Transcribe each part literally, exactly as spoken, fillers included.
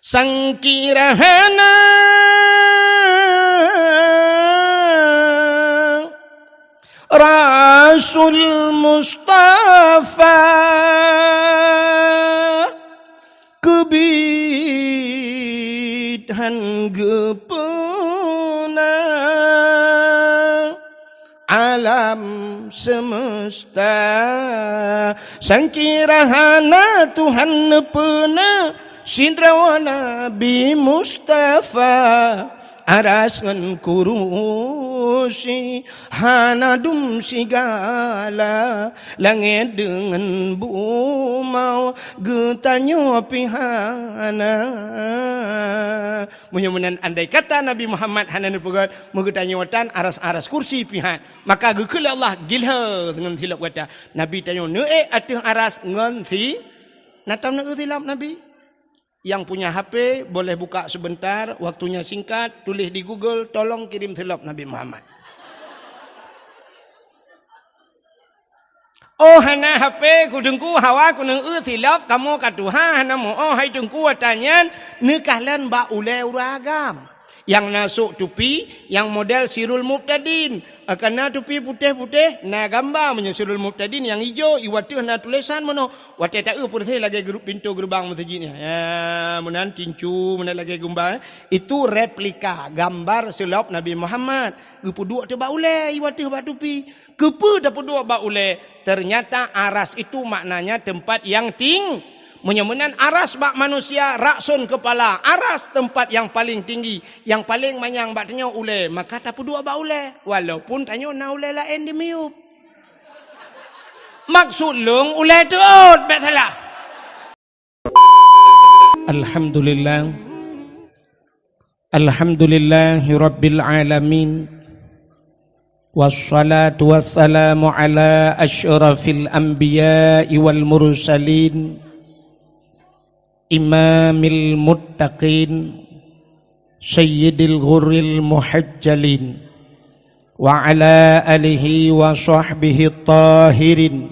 Sangkira hana Rasul Mustafa, keubiet han geupeuna alam semesta. Sangkira hana Tuhan neupeuna sidroe Nabi Mustafa, aras ngon kurusi hana dum sigala, langét deungon bumoe geutanyoe pih hana. Meunyoe meunan, andai kata Nabi Muhammad hana neupeugét, meugeutanyoe tan aras-aras kursi pih han, maka geukheun lé Allah gilhée ngon silop gata. Nabi tanyoe neuék ateueh aras ngon si, na tam neuék silop Nabi. Yang punya H P boleh buka sebentar, waktunya singkat, tulis di Google, "Tolong kirim silop Nabi Muhammad." Oh, hana H P ku Teungku, hawa ku neueu silop, kamoe ka tuha hana meu-oh hai Teungku, ata nyan neukalon bak ulée ureuëng agam. Nyang na sôk tupi, nyang model Sirul Mubtadin. Kana tupi putéh-putéh, na gamba meunyoe Sirul Mubtadin, nyang ijo, iwateuh na tulésan meunoe. Watée taeu peureséh lagée gru-, pintoe geureubang meuseujid nyan. Ya, meunan tincu, meunan lagée gumba, eh. Itu replika gambar silop Nabi Muhammad. Geupeuduek teuh bak ulée, iwateuh bak tupi. Keupeue tapeuduek bak ulée? Ternyata aras itu maknanya tempat yang ting-, meunyoe meunan aras bak manusia, rakson kepala, aras tempat yang paling tinggi, yang paling manyang bak tanyoe ulée, maka tapeuduek bak ulée, walaupun tanyoe na ulée laén di miyueb. Maksud lôn ulée teuôt, bék salah. Alhamdulillah. Alhamdulillahirabbil alamin. Wassalatu wassalamu ala asyrafil anbiya'i wal mursalin, imamil muttaqin, sayyidil ghurril muhajjalin, wa ala alihi wa sahbihi tahirin.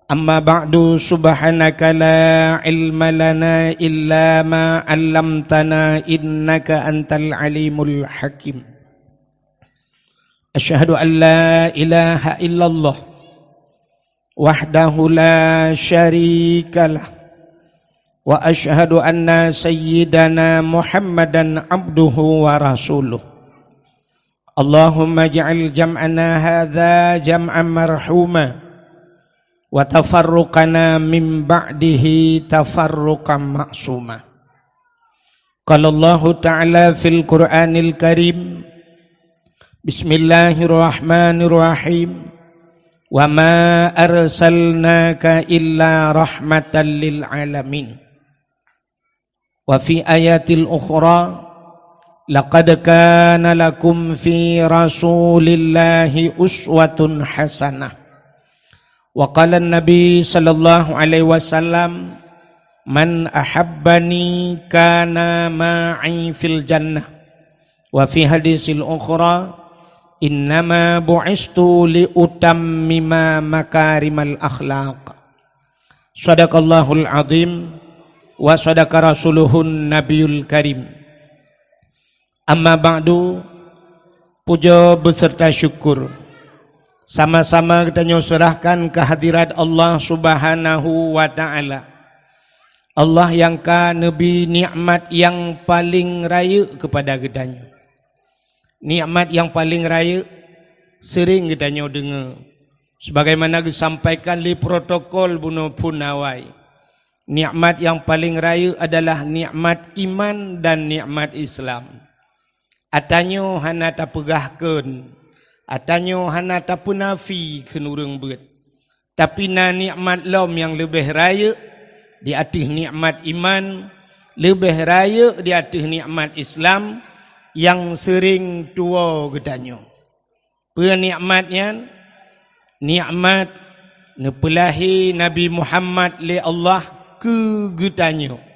Amma ba'du, subhanaka la ilma lana illa ma 'allamtana innaka antal alimul hakim. Asyhadu an la ilaha illallah wahdahu la syarikalah, wa asyhadu anna sayyidana Muhammadan abduhu wa rasuluh. Allahumma ij'al jam'ana hadza jam'an marhuma, wa tafarruqana min ba'dihi tafarruqan ma'suma. Qala Allahu ta'ala fil Qur'anil Karim, bismillahirrahmanirrahim, wa ma arsalnaka illa rahmatan lil alamin. Wa fi ayatil ukhra, laqad kana lakum fi Rasulillahi uswatun hasanah. Wa qala Nabi sallallahu alaihi wasallam, "Man ahabbani kana ma'i fil jannah." Wa fi hadisil ukhra, "Innama bu'istu li utammima makarimal akhlaq." Sadaqallahul azim wa sadaqa rasuluhun nabiyul karim. Amma ba'du, puja beserta syukur sama-sama geutanyoe serahkan kehadirat Allah Subhanahu wa Ta'ala. Allah nyang ka neubi nikmat nyang paleng rayeuk keupada geutanyoe. Nikmat nyang paleng rayeuk seuring geutanyoe deungoe, sebagaimana geusampaikan lé protokol bunoe phon awai. Nikmat nyang paleng rayeuk adalah nikmat iman dan nikmat Islam. Atanyoe hana tapeugah kheun, atanyoe hana tapeunafi kheun ureuëng beuet. Tapi na nikmat lom nyang leubeh rayeuk di ateueh nikmat iman, leubeh rayeuk di ateueh nikmat Islam nyang seuring tuwoe geutanyoe. Peue nikmat nyan? Nikmat neupeulahé Nabi Muhammad lé Allah keu geutanyoe.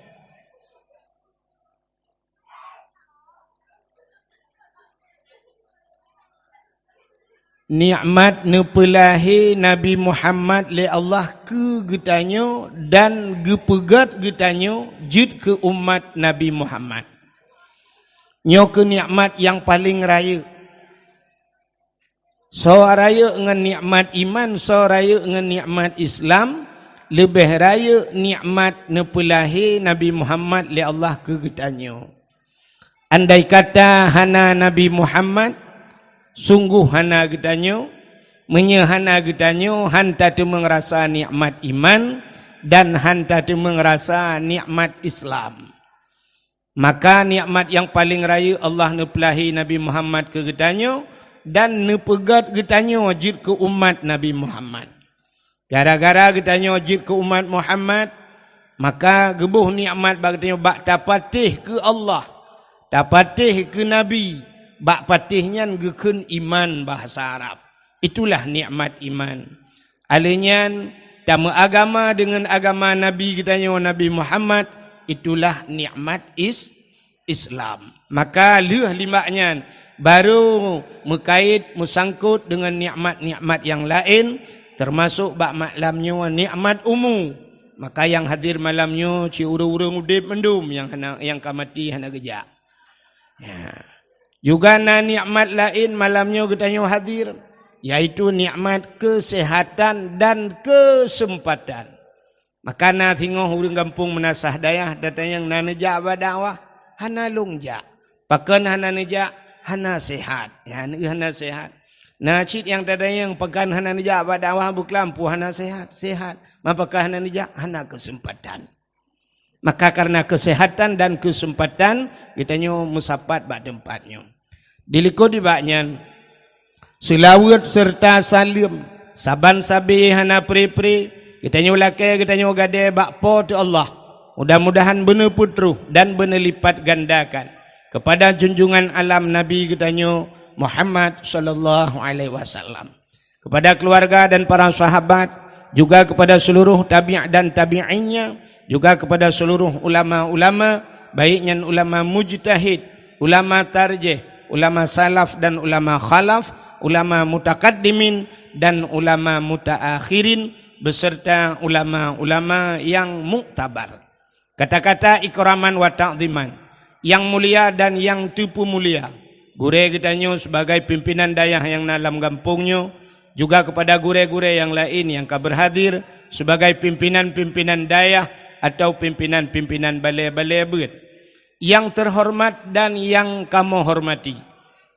Nikmat neupeulahé Nabi Muhammad lé Allah keu geutanyoe dan geupeugét geutanyoe jeuet keu umat Nabi Muhammad. Nyoe keuh nikmat nyang paleng rayeuk. Soe rayeuk ngon nikmat iman, soe rayeuk ngon nikmat Islam, leubeh rayeuk nikmat neupeulahé Nabi Muhammad lé Allah keu geutanyoe. Andai kata hana Nabi Muhammad, sunggoh hana geutanyoe, meunyoe hana geutanyoe, han tateumeung rasa nikmat iman dan han tateumeung rasa nikmat Islam. Maka nikmat nyang paleng rayeuk Allah neupeulahé Nabi Muhammad keu geutanyoe dan neupeugét geutanyoe jeuet keu umat Nabi Muhammad. Gara-gara geutanyoe jeuet keu umat Muhammad, maka geuboh nikmat bak geutanyoe bak tapatéh keu Allah, tapatéh keu Nabi, bak patéh nyan geukheun iman bahasa Arab. Itulah nikmat iman. Alheuh nyan, tameuagama deungon agama Nabi geutanyoe, Nabi Muhammad, itulah nikmat is-, Islam. Maka lheueh limbak nyan, barô meukait, meusangkot deungon nikmat-nikmat nyang laén, teumasok bak malam nyoe nikmat umu. Maka nyang hadir malam nyoe cit ureuëng-ureuëng udeb mandum nyang hana, nyang ka maté hana geujak. Ya. Juga na nikmat laén malam nyoe geutanyoe hadir, yaitu nikmat keuseuhatan dan keuseumpatan. Maka na singoh ureuëng gampông meunasah dayah, tatanyong na neujak bak dakwah, hana lôn jak. Pakon hana neujak? Hana sehat. Ya, hana sehat. Na cit nyang tatanyong pakon hana neujak bak dakwah, beuklam peue hana sehat? Sehat. Ma pakon hana neujak? Hana keuseumpatan. Maka kareuna keuseuhatan dan keuseumpatan, geutanyoe meusapat bak teumpat nyoe. Dilikot nibak nyan, seulaweuet seureuta saleuem saban sabe hana pre-pre geutanyoe lakée geutanyoe gadée bak Po teu Allah. Mudah-mudahan beuneupeutroh dan beuneulipatkan gandakan keupada junjungan alam Nabi geutanyoe Muhammad sallallahu alaihi wasallam, kepada keluarga dan para sahabat, juga kepada seluruh tabi' dan tabi'innya, juga kepada seluruh ulama-ulama, baik nyan ulama mujtahid, ulama tarjih, ulama salaf dan ulama khalaf, ulama mutakaddimin dan ulama mutaakhirin, beserta ulama-ulama yang muktabar. Kata-kata ikraman wa ta'ziman, nyang mulia dan nyang teupeumulia, gurée geutanyoe sibagai pimpinan dayah nyang na lam gampông nyoe, juga kepada gurée-gurée nyang laén nyang ka beurhadir sibagai pimpinan-pimpinan dayah atau pimpinan-pimpinan balée-balée beuet. Nyang teuhoreumat dan nyang kamoe hormati,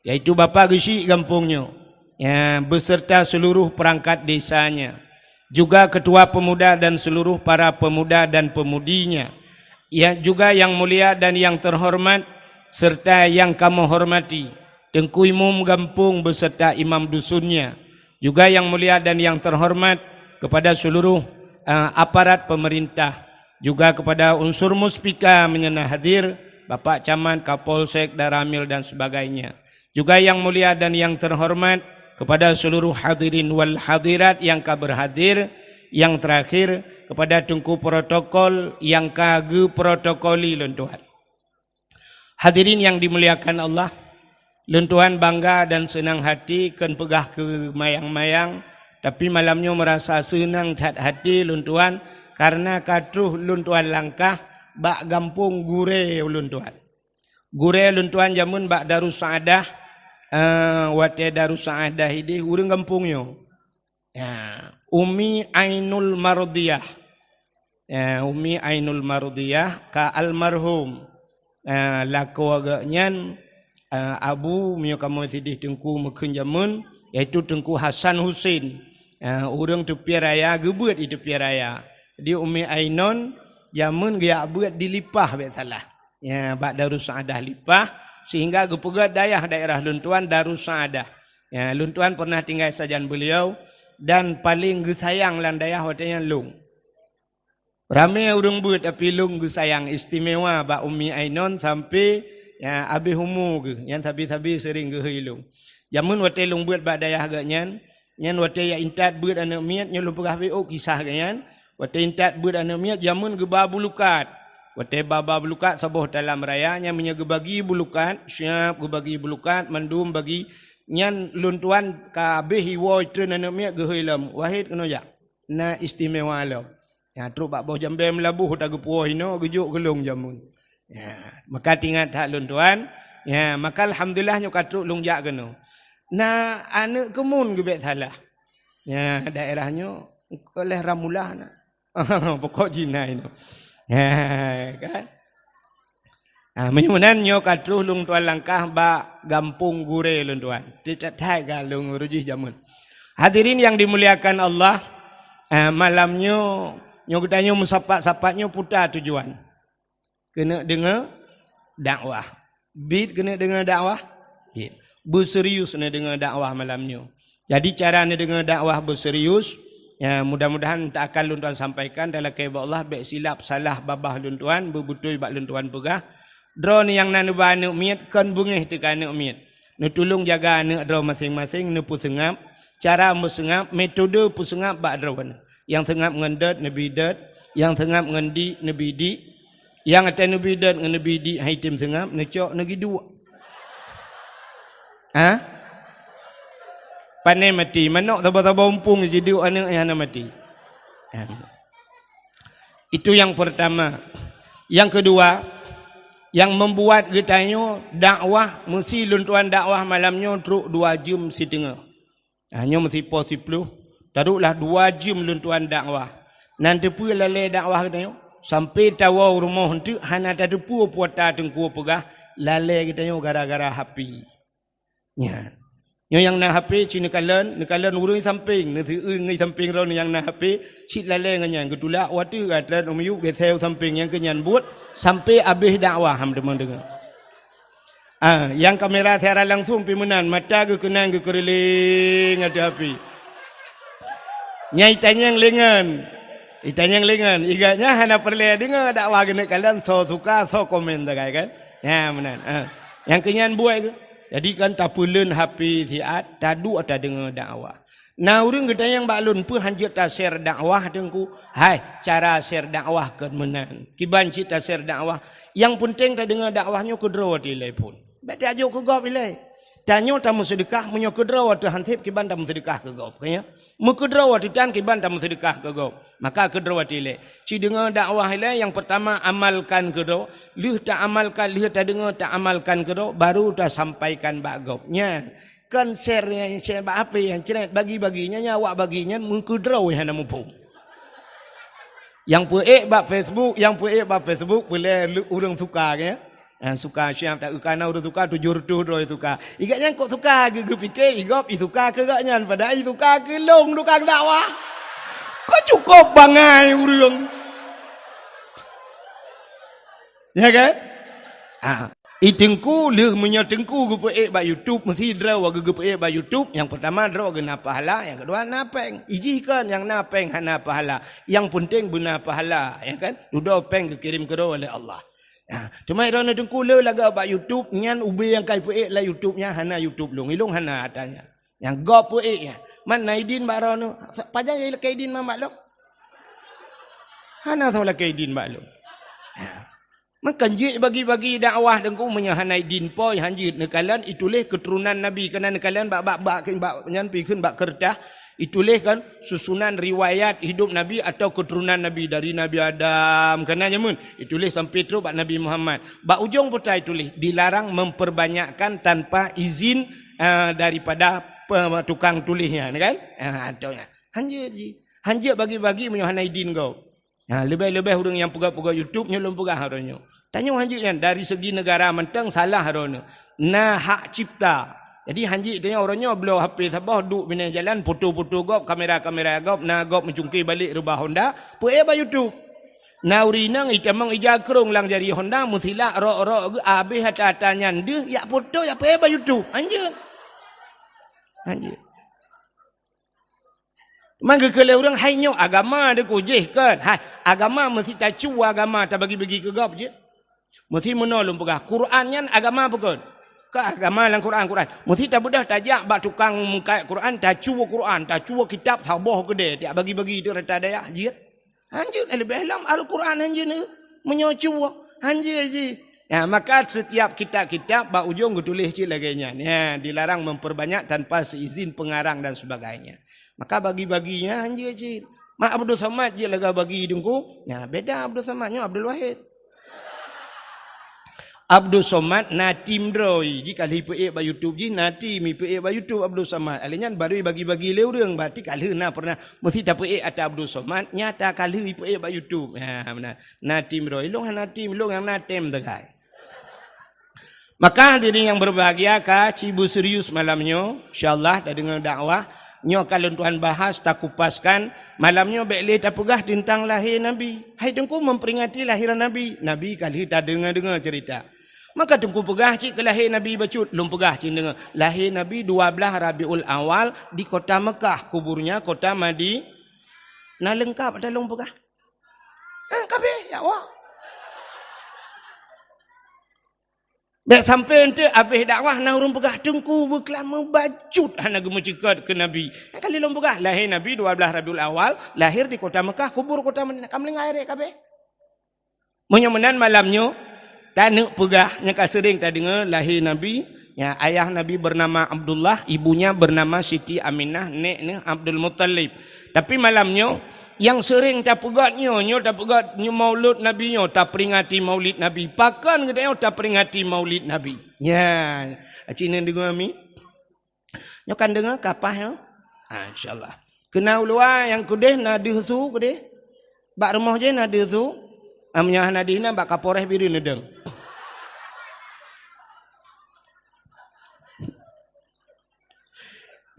yaitu Bapak Geuchik gampông nyoe, ya, beserta seluruh perangkat desanya, juga ketua pemuda dan seluruh para pemuda dan pemudinya, ya, juga yang mulia dan yang terhormat serta yang kamoe hormati, Teungku Imum gampông beserta imam dusunnya, juga yang mulia dan yang terhormat kepada seluruh, eh, aparat pemerintah, juga kepada unsur muspika meunyoe na hadir, Bapak Camat, Kapolsek, Danramil dan sebagainya. Juga yang mulia dan yang terhormat kepada seluruh hadirin wal hadirat yang ka berhadir, yang terakhir kepada Teungku Protokol yang ka geuprotokoli lôn tuan. Hadirin yang dimuliakan Allah, lôn tuan bangga dan seunang hati, kon peugah keu mayang-mayang, tapi malam nyoe meurasa seunang that hati lôn tuan kareuna ka troh lôn tuan langkah bak gampông gurée lôn tuan. Gurée lôn tuan jameun bak Darussaadah, eh, watée Darussaadah ideh ureuëng gampông nyoe. Ya, Umi Ainul Mardiyah. Ya, Umi Ainul Mardiyah ka almarhum. Ya, lakoe geuh nyan, eh, abu meunyoe kamoe sideh Teungku meukheun jameun, yaitu Teungku Hasan Husein. Ya, ureuëng Teupie Raya, geubeuet di Teupie Raya. Jadi Umi Ainon jameun geujak beuet di Lipah bék salah. Ya, bak Darussaadah Lipah, sehingga geupeugét dayah daerah lôn tuan Darussaadah. Ya, lôn tuan pernah tinggai sajan beliau dan paléng geusayang lam dayah watée nyan lôn. Ramé ureuëng beuet, tapi lôn geusayang istimewa bak Umi Ainon sampai, ya, abéh umu geuh, nyan sabe-sabe seuring geuhôi lôn. Jameun watée lôn beuet bak dayah geuh nyan, nyan watée jak intat beuet aneuëk miet, nyoe lôn peugah beu kisah geuh nyan, watée intat beuet aneuëk miet jameun geuba bulukat. Watée ba-ba bulukat saboh talam raya nyan meunyoe geubagi bulukat, siab geubagi bulukat, mandum bagi Nyan lôn tuan ka abéh iwoe treun aneuk miet geuhôi lom. Wahid keunoe jak. Na istimewa lom. Nyang trok bak boh jambée meulaboh ta geupuwoe inoe geujok keu lôn jameun. Ya, maka tingat that lôn tuan. Ya, maka alhamdulillah nyoe ka trok lôn jak keunoe. Na aneuk keumun geubek salah. Ya, daerah nyoe oleh Ramulah na. Pokok jih na inoe. Ha, kan? Ha, meunyoe meunan nyoe ka troh lôn tuan langkah bak gampông gurée lôn tuan. Tiep that-that ka lôn ureueng jih jameun. Hadirin yang dimuliakan Allah, ha, malam nyoe, nyoe geutanyoe meusapat-sapat nyoe peue tujuan? Keuneuk deungoe dakwah. Bit keuneuk deungoe dakwah? Bit. Beuserius neudeungoe dakwah malam nyoe. Jadi cara neudeungoe dakwah beuserius, ya, mudah-mudahan tak akan lôn tuan sampaikan dan lakée bak Allah bék silap salah babah lôn tuan, beubeutôi bak lôn tuan peugah. Droeneuh nyang na neuba aneuk miet kon beungéh teuka aneuk miet. Neutulông jaga aneuk droe maséng-maséng, neupeuseungab, cara meuseungab, metode peuseungab bak droeneuh. Nyang seungab ngon dot neubi dot, nyang seungab ngon dik neubi dik, nyang até neubi dot ngon neubi dik hai tem seungab, neucok neugiduek. Ha? Pane mati, manok saba-saba umpung giduek aneuk nyang hana mati. Ha. Itu yang pertama. Yang kedua, yang membuat geutanyoe dakwah, meusi lôn tuan dakwah malam nyoe trok dua jeuem siteungoh. Ha, nyoe meusipoh siploh, taroklah dua jeuem lôn tuan dakwah. Nan teupeue lalée dakwah geutanyoe? Sampai tawoe u rumoh eunteuk hana tateupeue peue ata teungku peugah, lalée geutanyoe gara-gara H P. Nyan. Nyoe nyang na H P, ci neukalon, neukalon ureueng sampéng, neuseueu ngon sampéng droeneuh nyang na H P, cit lalée ngon nyan, geutulak u ateueh, gata u miyueb, geuseu sampéng nyang keu nyan buet, sampai abéh dakwah, ham deungoe-deungoe. Ah, nyang kamera siaran langsung pi meunan, mata geukeunang geukeureuléng ateueh H P. Nyang itanyong lengan. Itanyong lengan. Igat nyan hana peureulée deungoe dakwah geuneuk kalon, soe suka, soe komen sagai kan. Nyan meunan. Ah. Nyang keu nyan buet geuh. Jadi kan tapeuleuen H P siat, taduek tadeungoe dakwah. Na ureueng geutanyong bak lôn, peue hanjeuet ta-share dakwah teungku? Hai, cara share dakwah kon meunan. Kiban cit ta-share dakwah. Nyang peunteng tadeungoe dakwah nyoe keudroe watée ilée phon. Bék tajok keu gob ilée. Tanyoe tameuseudeukah meunyoe keudroe watée han seb kiban tameuseudeukah keu gob. Keu nyoe, meukeudroe watée tan kiban tameuseudeukah keu gob. Maka keudroe watée ilée. Ci deungoe dakwah ilée nyang peurtama amalkan keudroe, lheueh taamalkan, lheueh tadeungoe taamalkan keudroe, baru tasampaikan bak gob. Nyan. Kon share nyang share bak H P nyang cret bagi-bagi nyan, nyan awak bagi nyan meukeudroe hana muphom. Nyang peuék bak Facebook, nyang peuék bak Facebook peulée ureueng suka ke? Ha, suka siap tak kana ureueng suka tujoh reutôh droe suka. Igat nyan kok suka geugeupike igob isuka keu gobnyan padahai isuka keu lôn tukang dakwah. Kok cukop bangai ureueng. Ya kan? Ah, i teungku lheueh meunyoe teungku geupeuék bak YouTube, meusi droe geugeupeuék bak YouTube, nyang peurtama droe geuh na pahala, nyang keudua na péng. Ijih kon nyang na péng hana pahala. Nyang peunteng beuna pahala, ya kan? Dudoe péng geukirém keudroe lé Allah. Ha, teuma droeneuh teungku lé lagée bak YouTube nyan ubé nyang ka ipeuék lam YouTube nyan hana YouTube lôn, ilôn hana ata nyan. Nyang gob peuék nyan. Man na idin bak droeneuh, pajan lakée idin man bak lôn? Hana soe lakée idin bak lôn. Ha. Maka jeuet bagi-bagi dakwah teungku meunyoe hana idin po hanjeuet neukalon ituléh keuturonan Nabi keunan neukalon bak bak bak bak nyan pi kheun bak keureutah ituléh kan susunan riwayat hidup Nabi atau keuturonan Nabi dari Nabi Adam keunan jameun ituléh sampai trok bak Nabi Muhammad. Bak ujong buta ituléh dilarang memperbanyakkan tanpa izin uh, daripada pe- tukang tuléh nyan kan? Ha, atau nyan. Hanjeuet jih. Hanjeuet bagi-bagi meunyoe hana idin gob. Ha, leubeh-leubeh ureueng nyang peugah-peugah YouTube nyoe lôn peugah uroe nyoe. Tanyoe hanjeuet nyan dari segi negara mantong salah droeneuh. Na hak cipta. Jadi hanjeuet tanyoe uroe nyoe bloe H P saboh duek binéh jalan foto-foto gob, kamera-kamera gob, na gob meucungké balek reubah Honda, peuék bak YouTube. Na ureueng inong itamong ija krong lam jari Honda meusilak rok-rok geuh abéh ata-ata nyan deuh yak foto yak peuék bak YouTube. Hanjeuet. Hanjeuet. Man geukheun lé ureueng hai nyoe agama deukujih kon. Hai, agama meusi tacu agama tabagi-bagi keu gob jeuet. Meusi meunoe lôn peugah Quran nyan agama peue kon? Ka agama lam Quran, Quran. Meusi tabeudôh tajak bak tukang meukat Quran, tacu Quran, tacu kitab saboh keudée tiak bagi-bagi teuk rata dayah jeuet. Hanjeuet leubeh lom Al-Quran hanjeuet neu. Meunyoe cu hanjeuet jih. Ya, maka setiap kitab-kitab bak ujong geutuléh cit lagée nyan. Ya, dilarang memperbanyak tanpa seizin pengarang dan sebagainya. Maka bagi-bagi nyan hanjeuet cit. Mak Abdul Somad jeuet lagée bagi Teungku. Ya, beda Abdul Somad nyoe Abdul Wahid. Abdul Somad na tim droe, jih ka lheueh ipeuék bak YouTube jih, na tim ipeuék bak YouTube Abdul Somad. Alèh nyan baru bagi-bagi lé ureuëng, berarti ka lheueh na pernah mesti tapeuék ata Abdul Somad, nyata ka lheueh ipeuék bak YouTube. Ya, beuna. Na tim droe, ilong hana tim, ilong nyang na tem teukai. Maka hadirin yang berbahagia, ka ci beuserius malam nyoe, insyaallah tadeungoe dakwah nyoe ka lôn tuan bahas, takupaskan. Malam nyoe bék lé tapeugah teuntang lahé Nabi. Hai Teungku memperingati lahiran Nabi, Nabi ka lheueh tadeungoe-deungoe cerita. Maka Teungku peugah cit keu lahé Nabi bacut, lôn peugah cit deungoe. Lahé Nabi dua belas Rabiul Awal di kota Mekah, kuburnya kota Madi-, na leungkap ata lôn peugah. Ha, kabeh, ya Allah. Bék sampai eunteuk abéh dakwah na ureuëng peugah Teungku beukeulama bacut hana geumeuceukat keu Nabi. Nyang kali lôn peugah, lahé Nabi dua belas Rabiul Awal, lahir di kota Mekah, kubur kota Madinah. Ka meuninggai rek kabeh. Meunyoe meunan malam nyoe, taneuk peugah nyang ka seuring tadeungoe lahé Nabi, ya, ayah Nabi bernama Abdullah, ibunya bernama Siti Aminah, nek neuh Abdul Muttalib. Tapi malam nyoe, nyang seuring tapeugét nyoe, nyoe tapeugét nyoe maulud Nabi nyoe, taperingati maulid Nabi. Pakon geutanyoe taperingati maulid Nabi? Nyan, aci neudeungoe mi? Nyoe kan deungoe kapah nyoe? Ah, insyaallah. Keunan u luwa nyang keudeh na deuh su keudeh? Bak rumoh jih na deuh su? Ah, meunyoe hana deuh inan bak Kapolres Bireuen neudong.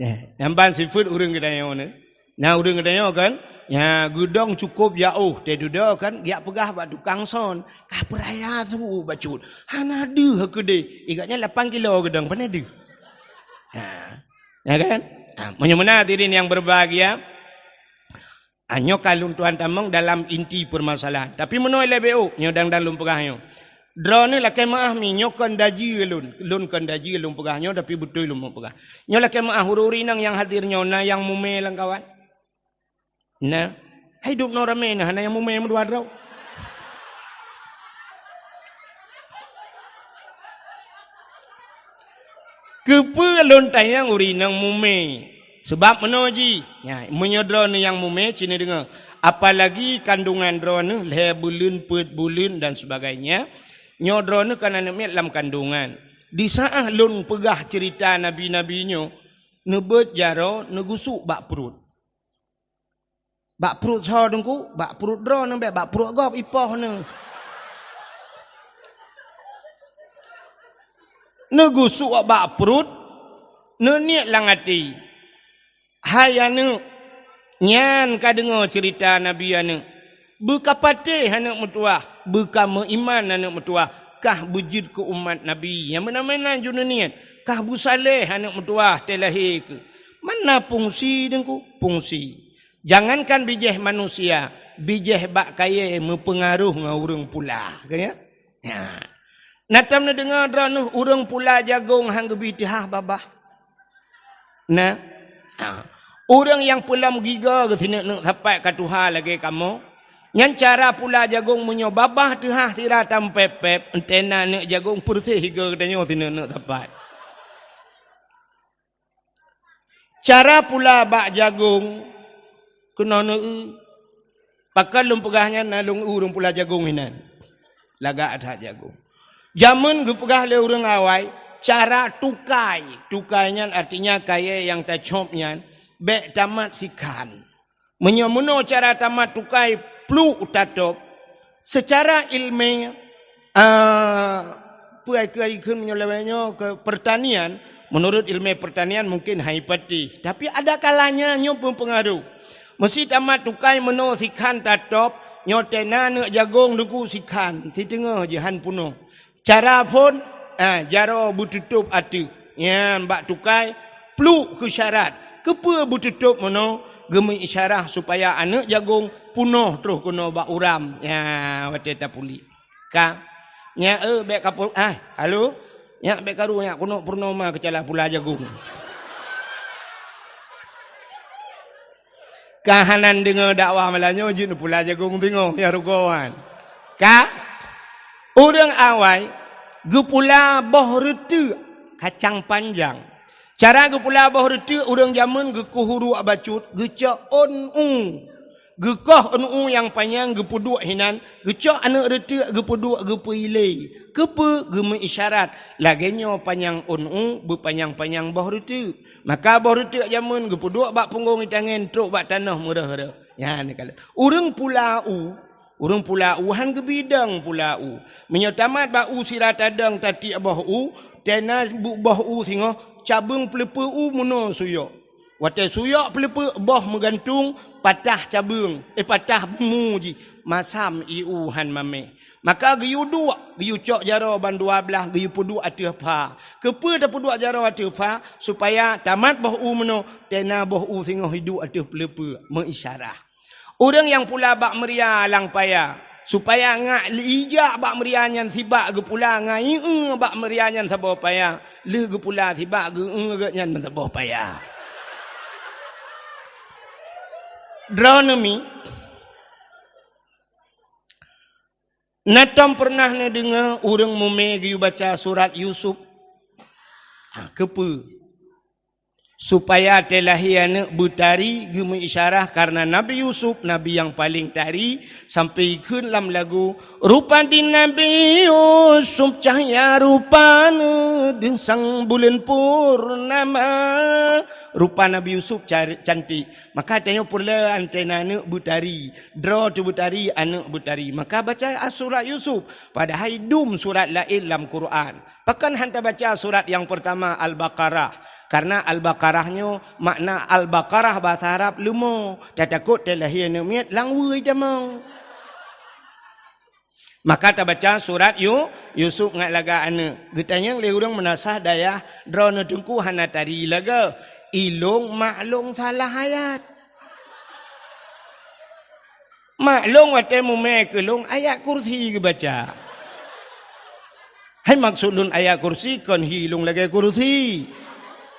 Ya, nyang ban sifeuet ureuëng geutanyoe nyoe. Na ureuëng geutanyoe kan? Ya, geudong cukup jaoh, teududoe kan, geujak peugah bak tukang son, "Ka peuraya su bacut. Hana deuh keudeh." Igat nyan lapan kilo geudong, pane deuh? Ha. Ya kan? Ha, meunyoe meunan hadirin yang berbahagia, Ah, nyoe ka lôn tuan tamong dalam inti permasalahan. Tapi meunoe lé B O, nyoe dang-dang lôn peugah nyoe. Droeneuh lakée meuáh mi, nyoe kon daji lôn. Lôn kon daji lôn peugah nyoe, tapi beutôi lôn peugah. Nyoe lakée meuáh ureuëng-ureuëng inong nyang hadir nyoe, na nyang mumé lam kawan? Na. Hai dub noe ramé na, hana nyang mumé meudua droe. Keupeue lôn tanyong ureuëng inong mumé? Sabab meunoe jih, nya, meunyoe droeneuh nyang mumé, ci neudeungoe, apalagi kandungan droeneuh lhée buleuen, peuet buleuen dan sebagainya, nyoe droeneuh kan aneuëk miet lam kandungan. Di saát lôn peugah ceurita nabi-nabi nyoe, neubeuet jaroe neugusuk bak pruet. Bak pruet soe Teungku? Bak pruet droeneuh bék, bak pruet gob ipoh neuh. Neugusuk bak pruet, neuniet lam até, "Hai aneuëk, nyan ka deungoe ceurita nabi aneuëk. Beukapatéh aneuëk meutuwah, beukameuiman aneuëk meutuwah, kah beujeuet keu umat nabi." Nyang meunan-meunan ju neuniet, "Kah beusaléh aneuëk meutuwah teuh lahé keuh." Mana fungsi Teungku? Fungsi. Jangankan bijéh manusia, bijéh bak kayée meupeungaroh ngon ureuëng pula. Ka nyan? Nya. Na tom neudeungoe droeneuh ureuëng pula jagong han geubi teuhah babah? Na. Ha. Ureuëng nyang peulom gigoe geuh sineuk-neuk sapat ka tuha lagée kamoe. Nyan cara pula jagong meunyoe babah teuhah sira tam pép-pép, entena aneuëk jagong peureuseh gigoe geutanyoe sineuk-neuk sapat. Cara pula bak jagong keunoe neueu. Pakon lôn peugah nyan na lôn eu ureuëng pula jagong hinan. Lagak that jagong. Jameun geupeugah lé ureuëng awai, cara tukai. Tukai nyan artinya kayée nyang tacop nyan bék tamat sikhan. Meunyoe meunoe cara tamat tukai pluek tatôb, seucara iéleumé, ah, peue ai keu ai kheun meunyoe lawét nyoe keu peurtanian, meunurot iéleumé peurtanian mungken hai patéh, tapi ada kalanya nyoe meupeungaroh. Meusi tamat tukai meunoe sikhan tatôb, nyoe tena aneuëk jagong Teungku sikhan, siteungoh jih han peunoh. Cara phon, ah, jaroe beututôb ateueh. Nyan bak tukai, pluek keu syarat. Keupeue beututôb meunoe? Geumeuisyarah supaya aneuëk jagong peunoh troh keunoe bak uram. Nya, watée tapuléh. Ka. Nyak, eh, bék ka pu-, ah, halo? Nyak bék karu, nyak keunoe purnoma keucala pula jagong. Ka hana neudeungoe dakwah malam nyoe jeuet neupula jagong singoh, ya rugoe wan. Ka? Ureuëng awai geupula boh reuteuk kacang panjang. Cara geupula boh reuteuk, ureuëng jameun geukuh uruek bacut, geucok ôn u. Geukoh ôn u nyang panyang, geupeuduek hinan, geucok aneuëk reuteuk, geupeuduek, geupeuilée. Keupeue? Geumeuisyarat. Lagée nyoe panyang ôn u, beupanyang-panyang boh reuteuk. Maka boh reuteuk jameun geupeuduek bak punggong itangen, trok bak tanoh meureuh-reuh. Nyan ka lheueh. Ureuëng pula u, ureuëng pula u hán geubidong pula u. Meunyoe tamat bak u sira tadong tatiek boh u, tena bu-, boh u singoh, cabeueng peuleupeue u meunoe suyok. Watée suyok peuleupeue, boh meugantung, patah cabeueng, eh, patah bumu jih, masam ié u hán mamèh. Maka geuyue duek, geuyue cok jaroe ban dua blaih, geuyue peuduek ateueh pha. Keupeue tapeuduek jaroe ateueh pha? Supaya tamat boh u meunoe, tena boh u singoh iduek ateueh peuleupeue, meuisyarah. Ureuëng nyang pula bak meuria lam paya, supaya ngak ijak bak meuria nyan sibak geupula ngon ié bak meuria nyan saboh paya, lheueh geupula sibak geu-, geuh nyan saboh paya. Droeneuh mi, na tom peureunah neudeungoe ureuëng mumè geuyue baca surat Yusuf? Ha, keupeue? Supaya teulahé aneuëk beutari, geumeuisyarah karena Nabi Yusuf, nabi nyang paleng tari, sampai ikheun lam lagu, "Rupa di Nabi Yusuf cahya rupane, deusang buleuen purnama." Rupa Nabi Yusuf car-, cantik. Maka tanyoe peureulée antena aneuëk beutari, droe teuh beutari, aneuëk beutari. Maka baca surat Yusuf, padahai dum surat laén lam Quran. Pakon hán tabaca surat nyang peurtama Al-Baqarah? Karena Al-Baqarah nyoe makna Al-Baqarah bahasa Arab leumo, tatakot teulahé aneuëk miet lam weueh tamong. Maka tabaca surat Yu-, Yusuf ngat lagak aneuëk. Geutanyong lé ureuëng meunasah dayah, "Droeneuh teungku hana tari lagée, ilong mak long salah ayat." Mak long watée mumè keu long ayat kursi geubaca. Hai maksud lôn ayat kursi kon hi long lagée kursi.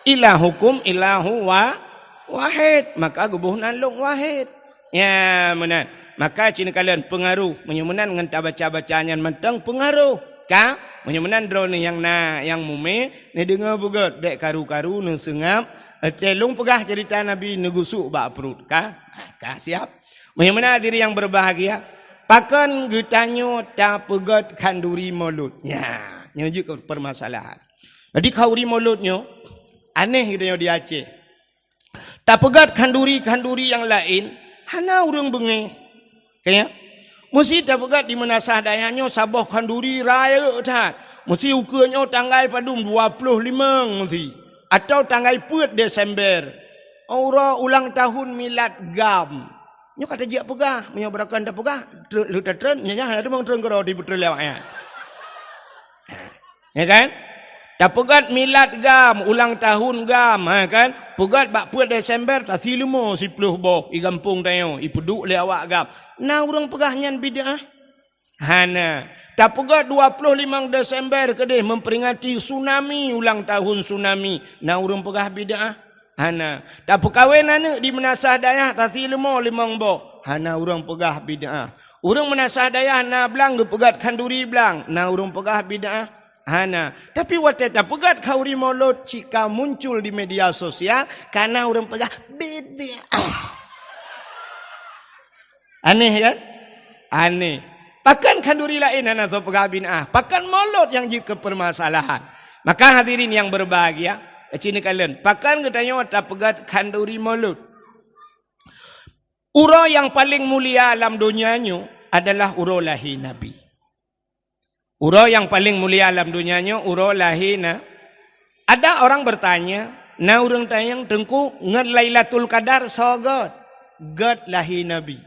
Ilahukum ilahu wa-, wahid, maka geuboh nan long wahid. Ya, meunan. Maka ci neukalon peungaruh, meunyoe meunan ngon tabaca-baca nyan mantong peungaruh. Ka? Meunyoe meunan droeneuh nyang na, nyang mumè, neudeungoe beugét, bék karu-karu, neuseungab, eh, teuh long peugah ceurita Nabi neugusuk bak pruet. Ka? Ka siap. Meunyoe meunan hadirin nyang berbahagia, pakon geutanyoe tapeugét khanduri Maulud? Nya, nyoe jeuet keu permasalahan. Jadi khanduri Maulud nyoe aneh geutanyoe di Aceh. Tapeugét khanduri-khanduri nyang laén, hana ureuëng beungéh. Ka nyan? Meusti tapeugét di meunasah dayah nyoe saboh khanduri rayeuk that. Meusti ukeue nyoe tanggai padum, dua ploh limong meusti. Atawa tanggai peuet Desember. Uroe ulang tahun milad GAM. Nyoe ka tajak peugah, meunyoe beurakan tapeugah, tre-, lheueh tatreun, nyan hana teumong treun keudroe di peutrön lewat nyan. Ya kan? Tapeugét milad GAM, ulang tahun GAM, ha kan? Peugét bak peuet Desember, tasi leumo siploh boh, i gampông tanyoe, ipeuduek lé awak GAM. Na ureuëng peugah nyan bid'ah? Hana. Tapeugét dua ploh limong Desember keudeh memperingati tsunami, ulang tahun tsunami. Na ureuëng peugah bid'ah? Hana. Tapeukawen aneuëk di meunasah dayah, tasi leumo limong boh. Hana ureuëng peugah bid'ah. Ureuëng meunasah dayah na blang geupeugét khanduri blang. Na ureuëng peugah bid'ah? Hana. Tapi watée tapeugét khanduri Maulud, cit ka muncul di media sosial, ka na ureuëng peugah bid'ah. Aneh kan? Aneh. Pakon khanduri laén hana soe peugah bid'ah? Pakon Maulud nyang jeuet keu permasalahan? Maka hadirin nyang berbahagia, ci neukalon, pakon geutanyoe tapeugét khanduri Maulud? Uroe nyang paleng mulia lam donya nyoe adalah uroe lahé Nabi. Uroe nyang paleng mulia lam donya nyoe uroe lahé na. Ada orang bertanya, na ureuëng tanyong, "Teungku, ngon Lailatul Qadar soe gét?" Gét lahé Nabi.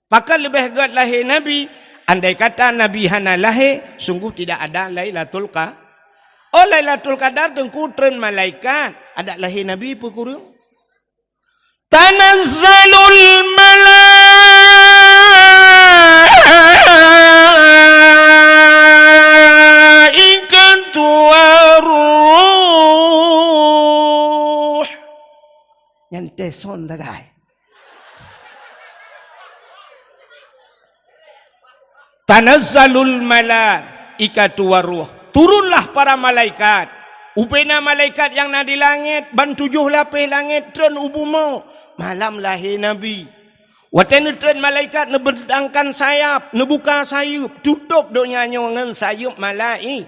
Pakon leubeh gét lahé Nabi? Andai kata Nabi hana lahé, sungguh tidak ada Lailatul Qa-, oh, Lailatul Qadar, Teungku, treun malaikat. Adak lahé Nabi peue kureueng? Tanazzalul malaikatu warruh. Nyan teuson sagai. Tanazzalul mala-, Ikatu waruh. Turunlah para malaikat. Ubena malaikat nyang na di langét, ban tujoh lapéh langét, treun u bumoe. Malam lahé Nabi. Watée neutreun malaikat neubentangkan sayap, neubuka sayeuep, tutôb donya nyoe ngon sayeuep malai-,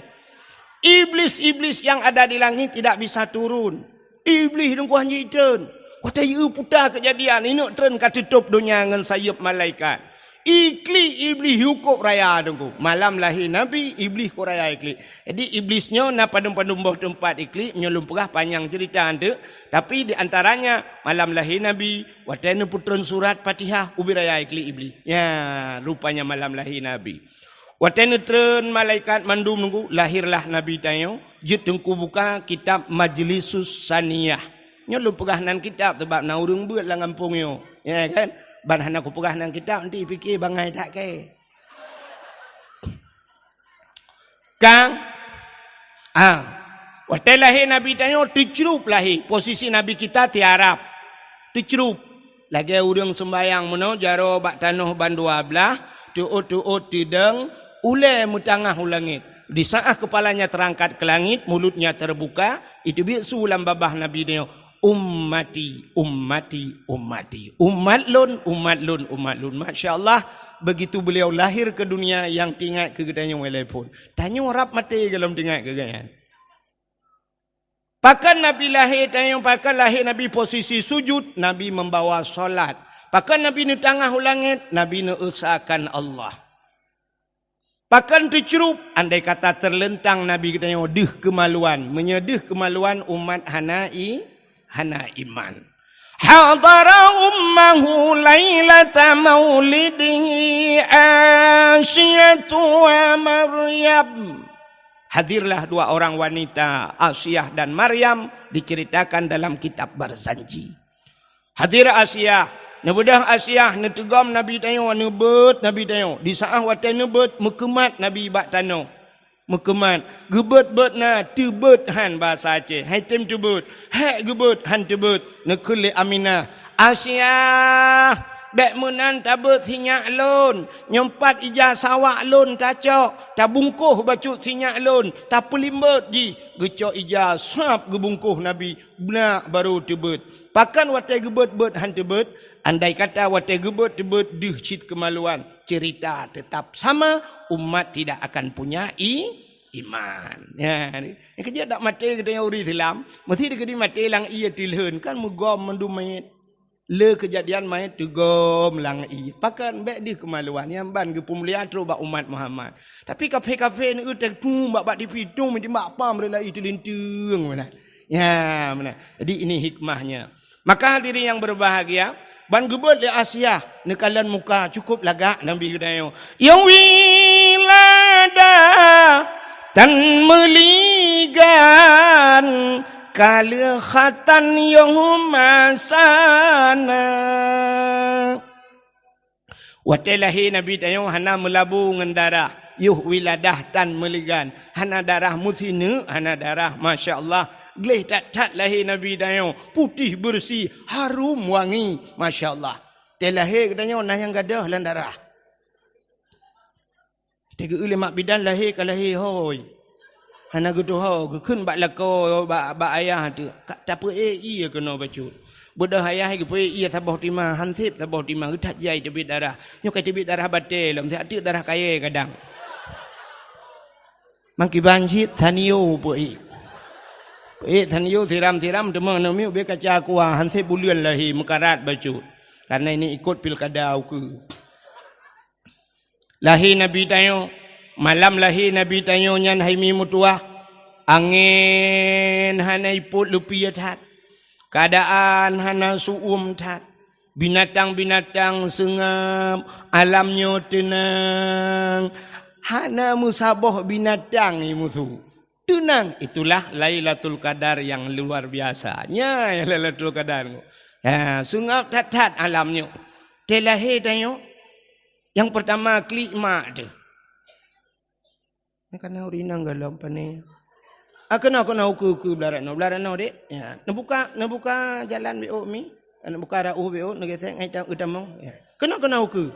Iblis-iblis yang ada di langit tidak bisa turun. Iblis dengkuh hanjeuet treun. Watée yue puta keujadian, ineuk treun ka tutôb donya ngon sayeuep malaikat. Iklik Iblis yukôb raya dengkuh. Malam lahé Nabi, Iblis kôb raya iklik. Jadi Iblis nyoe na padum-padum boh teumpat iklik, nyoe lôn peugah panyang cerita anteuk. Tapi di antaranya malam lahé Nabi, watée neupeutreun surat Fatihah, ubit raya iklik Iblis. Ya, rupanya malam lahé Nabi. Watée neutreun malaikat mandum nunggu, lahirlah Nabi tanyoe, jeuet teungku buka kitab Majlisus Saniyah. Nyoe lôn peugah nan kitab sabab na ureuëng beuet lam gampông nyoe. Ya kan? Ban hana kupeugah nan kitab, nanti pike bangai that kée. Kang, ah, watée lahé Nabi tanyoe teucrup lahé, posisi Nabi kita tiarap. Teucrup. Lagée ureuëng seumbayang meunoe jaroe bak tanoh bandua blaih, teuôt-teuôt teudong, ulée meutangah u langét. Di saát kepalanya terangkat ke langit, mulutnya terbuka, iteubiet su lam babah Nabi nyoe, "Ummati, ummati, ummati. Umat lôn, umat lôn, umat lôn." Masya Allah, begitu beliau lahir ke dunia, nyang teuingat keu geutanyoe lé phon. Tanyoe rab maté gohlom teuingat keu geuhnyan. Pakon Nabi lahé tanyoe, pakon lahé Nabi posisi sujud, Nabi membawa salat. Pakon Nabi neutangah u langét, Nabi neuesakan Allah. Pakon teucrup, andai kata teuleuntang Nabi geutanyoe deuh keumaluan. Meunyoe deuh keumaluan, umat hana i-, hana iman. Hadara ummahu lailata maulidihi Asiyatu wa Maryam. Hadirlah dua orang wanita, Asiah dan Maryam, diceritakan dalam kitab Barzanji. Hadir Asiah, neubeudôh Asiah, neuteugom Nabi tanyoe, neubeuet Nabi tanyoe. Di saát watée neubeuet, meukeumat Nabi bak tanoh. Meukeumat, geubeuet-beuet na, teubeuet han bahasa Aceh. Hai tem teubeuet, hék geubeuet han teubeuet. Neukheun lé Aminah, "Asiah, bék meunan tabeuet sinyak lôn. Nyoe pat ija sawak lôn tacok, tabungkôh bacut sinyak lôn, tapeulimbot jih." Geucok ija sab geubungkôh Nabi, beunak barô teubeuet. Pakon watée geubeuet-beuet han teubeuet? Andai kata watée geubeuet-beuet deuh cit keumaluan, cerita tetap sama, umat tidak akan punya i-, iman. Ya, ni. Nyang keujeuet dak maté geutanyoe ureuëng Islam, meusti dikeudi maté lam ié teulheueh, kan meugom mandum manyét. Le keujadian manyét teugom lam ié. Pakon bék deuh keumaluan, nyan ban geupeumulia trok bak umat Muhammad. Tapi kafé-kafé neueu teutung bak, bak tipi tung, meuti bak pam rela i teulinteung meunan. Ya, meunan. Jadi ini hikmahnya. Maka hadirin yang berbahagia, ban geubeuet lé Asiah neukalon muka cukup lagak Nabi geutanyoe. Ya wilada tan meuligan kaleuh khatan yoh masana. Watée lahé Nabi tanyoe hana meulabu ngon darah, yoh wiladah tan meuligan, hana darah meusineuk, hana darah, masya Allah. Gleh that-that lahé Nabi tanyoe, putéh beureusi, harum wangi, masya Allah. Tée lahé geutanyoe na nyang gadôh lam darah. Teugeue lé mak bidan lahé ka lahé hôi. Hana geutuho, geukheun bak lakoe, bak, bak ayah tu. Ka tapeuék ié keunoe bacut. Beudôh ayah geupeuék ié saboh tima, hanseb saboh tima, geuthat jai teubiet darah. Nyoe ka teubiet darah batée lom, siat teuk darah kayée kadang. Mangkiban cit Sanyo peuék. Peuék Sanyo siram-siram teuma aneuk miet ubé kaca kuah, hanseb buleuen lahé meukarat bacut. Karena ini ikut pilkada ukeue. Lahé Nabi tanyoe, malam lahé Nabi tanyoe nyan hai mi meutuwah, angén hana ipot leupie that, keuadaan hana su'uem that, binatang-binatang seungab, alam nyoe teunang, hana meusaboh binatang i musu. Teunang, itulah Lailatul Qadar yang luar biasa. Nya Lailatul Qadar. Ha, seungab that-that alam nyoe. Tée lahé tanyoe, nyang peurtama klik mak teuh. Nyan kana ureuëng inong gohlom pane. Ah, keunoe, keunoe, ukeue, ukeue, blah rot noe, blah rot noe, Dek. Ya, neubuka, neubuka jalan beuôt mi. Neubuka rauh beuôt, neugesek ngai ta-, geutamong. Ya. Keunoe, keunoe, ukeue.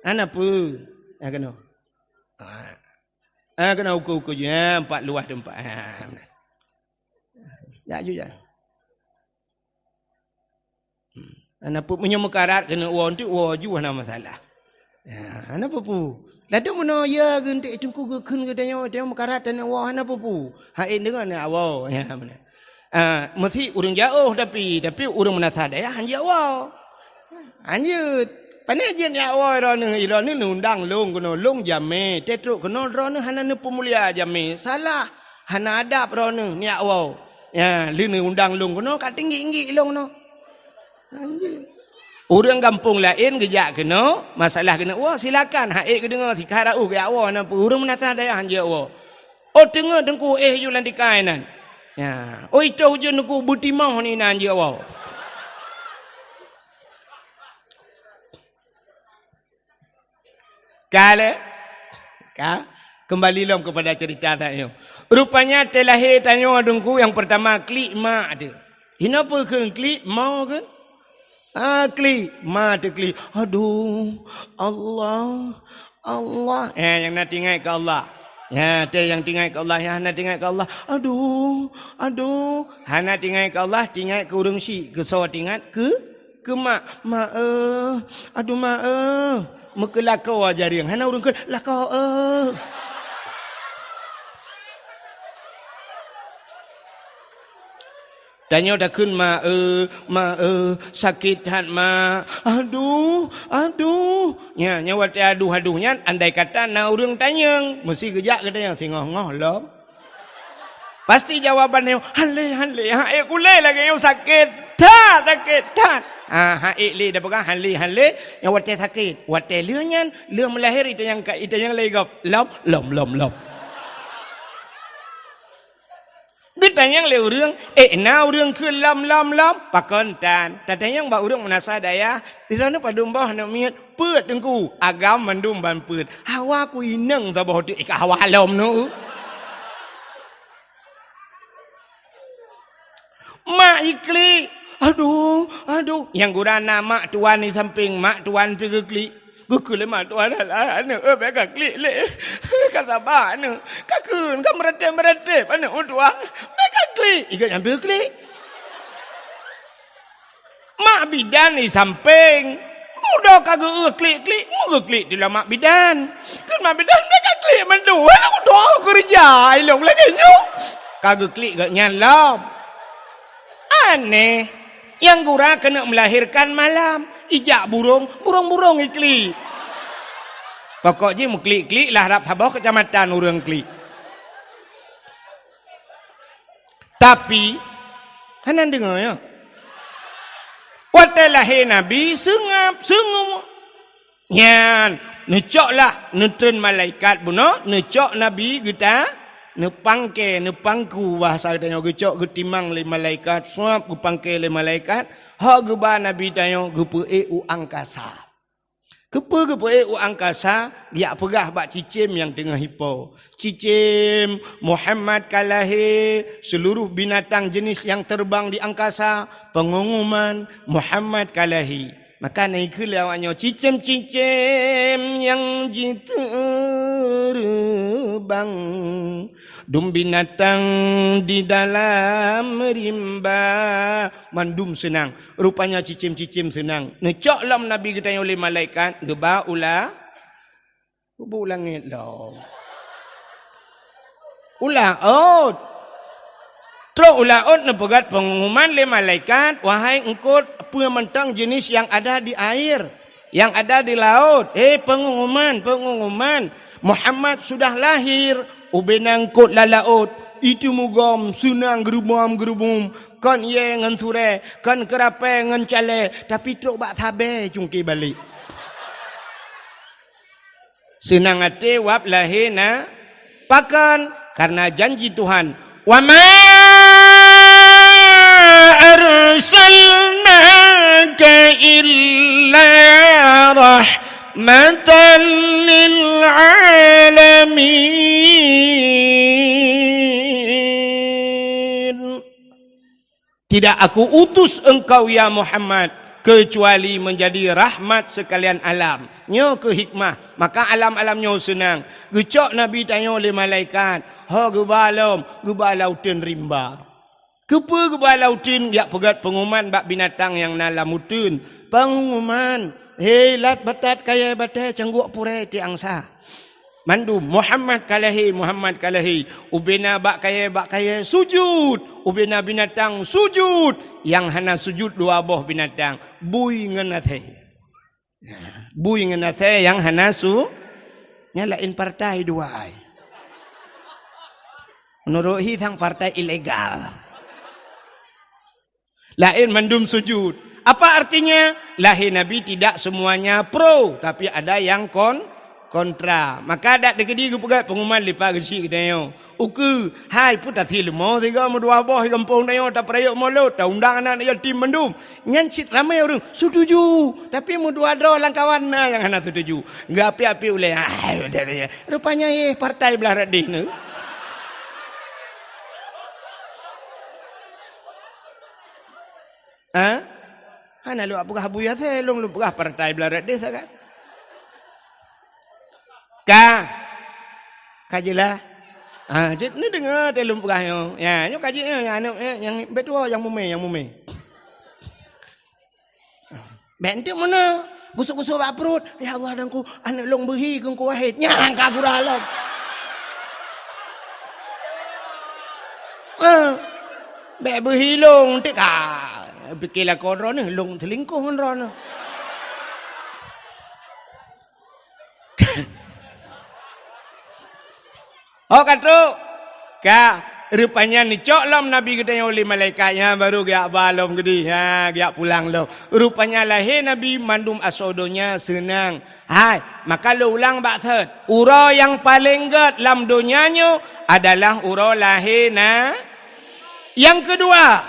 Hana peue. Ya, keunoe. Ah. Ah, keunoe ukeue-ukeue jih, ah, empat luwah teumpat. Ah, meunan. Jak ju jak. Hmm. Hana peue, meunyoe meukarat keuneuk woe, enteuk woe ju hana masalah. Ya, hana peue-peue. Ladôm meunoe ya geunteuk teungku geukheun geutanyoe, tanyoe meukarat taneuk woe hana peue-peue. Hai deungon ya woe. Ya, meunan. Ah, meusi ureuëng jaoh tapi, tapi ureuëng meunasah dayah hanjeuet woe. Hanjeuet. Pane jeuet jak woe droeneuh, droeneuh neuundang lôn keunoe, lôn jamé, teutrok keunoe droeneuh hana neupeumulia jamé. Salah, hana adab droeneuh neujak woe. Ya, lheueh neuundang lôn keunoe ka teunggik-nggik lôn keunoe. Hanjeuet. Ureuëng gampông laén geujak keunoe, masalah keuneuk woe, silakan, hai geudeungoe, sikara uh geujak woe, na peue ureuëng meunasah dayah hanjeuet woe. Oh, teungoh teungku éh ju lam tikai nan. Ya. Oh, itoh ujeuen teungku beutimoh ni nan jeuet woe. Ka lé? Ka? Kembali lom kepada cerita tanyoe. Rupanya teulahé tanyoe teungku nyang pertama klik mak teuh. Hinoe peue kheun klik, ma kheun? Ah, klik, ma teuh klik. Aduh, Allah, Allah. Eh, nyang na tingai keu Allah. Ya, teuh nyang tingai keu Allah, ya, hana tingai keu Allah. Aduh, aduh, hana tingai keu Allah, tingai keu ureuëng syik, keu soe tingat, keu, keu mak. Mak, eh, aduh, mak, eh. Meukeulakoe jareung, hana ureuëng kheun, lakoe, eh. Tanyoe takheun, "Ma, eh, ma, eh, sakét that, ma. Aduh, aduh." Nya, nya watée aduh-aduh nyan, andai kata na ureuëng tanyong, meusi geujak geutanyoe, "Singoh-ngoh lom?" Pasti jawaban nyoe, "Hán lé, hán lé, ha ék kulé lagée nyoe sakét that, sakét that." Ah, ha ék lé dah peugah, "Hán lé, hán lé," nya watée sakét. Watée lheueh nyan, lheueh meulahé itanyong ka, itanyong lé gob, "Lom, lom, lom, lom." Geutanyong lé ureuëng, "Eh, na ureuëng kheun lom, lom, lom?" Pakon tan? Tatanyong bak ureuëng meunasah dayah, "Di droeneuh padum boh aneuk miet?" "Peuet, Teungku." "Agam mandum ban peuet." "Hawa ku inong saboh teuk, eh, ka hawa lom nu." Mak jiklik. Aduh, aduh. Nyang gura na mak tuan di sampéng, mak tuan pih geuklik. Geukheun lé mak tuan, "Alah, aneuk, eh, bék ka klik lé. Ka saba aneuk. Ka kheun, ka meuratéb-meuratéb aneuk tuan. Bék ka klik." Iga nyang beu klik. Mak bidan di sampéng. Mudo ka geu klik-klik, mu geuklik di lam mak bidan. Kheun mak bidan, "Bék ka klik mandum. Aneuk tuan keureuja ilong lagée nyoe." Ka geuklik geuh nyan lom. Aneh. Nyang gura keuneuk meulahérkan malam, ijak burông, burông-burông iklik. Pokok jih meuklik-klik lah rab saboh keucamatan ureuëng klik. Tapi, hana deungoe, ya. Watée lahé Nabi, seungab, seungab. Nyan, neucok lah, neutreun malaikat bunoe, neucok Nabi geuta, neupangke, neupangku bahasa geutanyoe geucok geutimang lé malaikat, suab geupangke lé malaikat, ho geuba Nabi tanyoe geupeuék u angkasa. Keupeue geupeuék u angkasa, geujak peugah bak cicém nyang teungoh ipo, "Cicém, Muhammad ka lahé, seuluruh binatang jenis nyang teubang di angkasa, peungumuman, Muhammad ka lahé." Maka na ikheun lé awaknyoe, "Cicém-cicém nyang jiteubang, dum binatang di dalam rimba, mandum seunang." Rupanya cicém-cicém seunang. Neucok lom Nabi geutanyoe lé malaikat, geuba u la-, Peubuet langét lom. U laôt. Trok u laôt neupeugét peungumuman lé malaikat, "Wahai eungkôt, peue mantong jenis nyang ada di air, nyang ada di laôt, hé peungumuman, peungumuman, Muhammad sudah lahir!" Ubena eungkôt lam laôt, itu mugom, seunang geurubom-geurubum, kon yé ngon surée, kon keurapée ngon calée, tapi trok bak sabée cungké balek. Seunang até wab lahé na pakon, kareuna janji Tuhan, "Wa ma arsalnaka illa rahmatan lil alamin." Tidak Aku utus engkau, ya Muhammad, Kecuali menjadi rahmat sekalian alam. Nyoe keuh hikmah. Maka alam-alam nyoe seunang. Geucok Nabi tanyoe lé malaikat. Ho geuba lom, geuba lam uteuen rimba. Keupeue geuba lam uteuen? Geujak peugét peunguman bak binatang nyang na lam uteuen. Peunguman, "He, lat batat kayée batée, cangguek purée tiek angsa." Mandum, "Muhammad ka lahé, Muhammad ka lahé." Ubena bak kayée, bak kayée sujud. Ubena binatang sujud. Nyang hana sujud dua boh binatang, bui ngon asée. Bui ngon asée nyang hana su-, nyan laén partai dua ai. Meunurot hi sang partai ilegal. Laén mandum sujud. Apa artinya? Lahé Nabi tidak semuanya pro, tapi ada yang kon-, kontra. Maka dak teukeudi geupeugét peunguman lipat geuchik geutanyoe. Ukeue, hai, peue tathi leumo sigoe meudua boh di gampông tanyoe tapeurayeuk molot, taundang aneuk yatim mandum. Nyan cit ramé ureuëng setuju, tapi meudua droe lam kawan na nyang hana setuju. Geuapi-api ulée, "Ah, rupanya yeh partai blah radeh nyoe." Ha? Hana lôn peugah bui asée, lôn, lôn peugah partai blah radeh sagai. Ka. Ka jeulaih. Ha, cit neudeungoe teuh lôn peugah nyoe. Ya, nyoe ka jeuet nyoe, nyang aneuk, eh, nyang beutôi nyang mumé, nyang mumé. Bék enteuk meunan, gusok-gusok bak pruet, "Ya Allah, Teungku, aneuk lôn beuhi keu Teungku Wahid." Nyan ka gura lom. Eh, bék beuhi lôn, enteuk ka. Pike lakoe droeneuh, lôn seulingkoh ngon droeneuh. Oh, ka trok. Ka, rupanya neucok lom Nabi geutanyoe lé malaikat nyan, baru geujak ba lom keudeh. Ha, geujak pulang lom. Rupanya lahé Nabi mandum asoe donya seunang. Hai, maka lôn ulang bak thot. Uroe nyang paleng gét lam donya nyoe adalah uroe lahé na-, nyang keudua,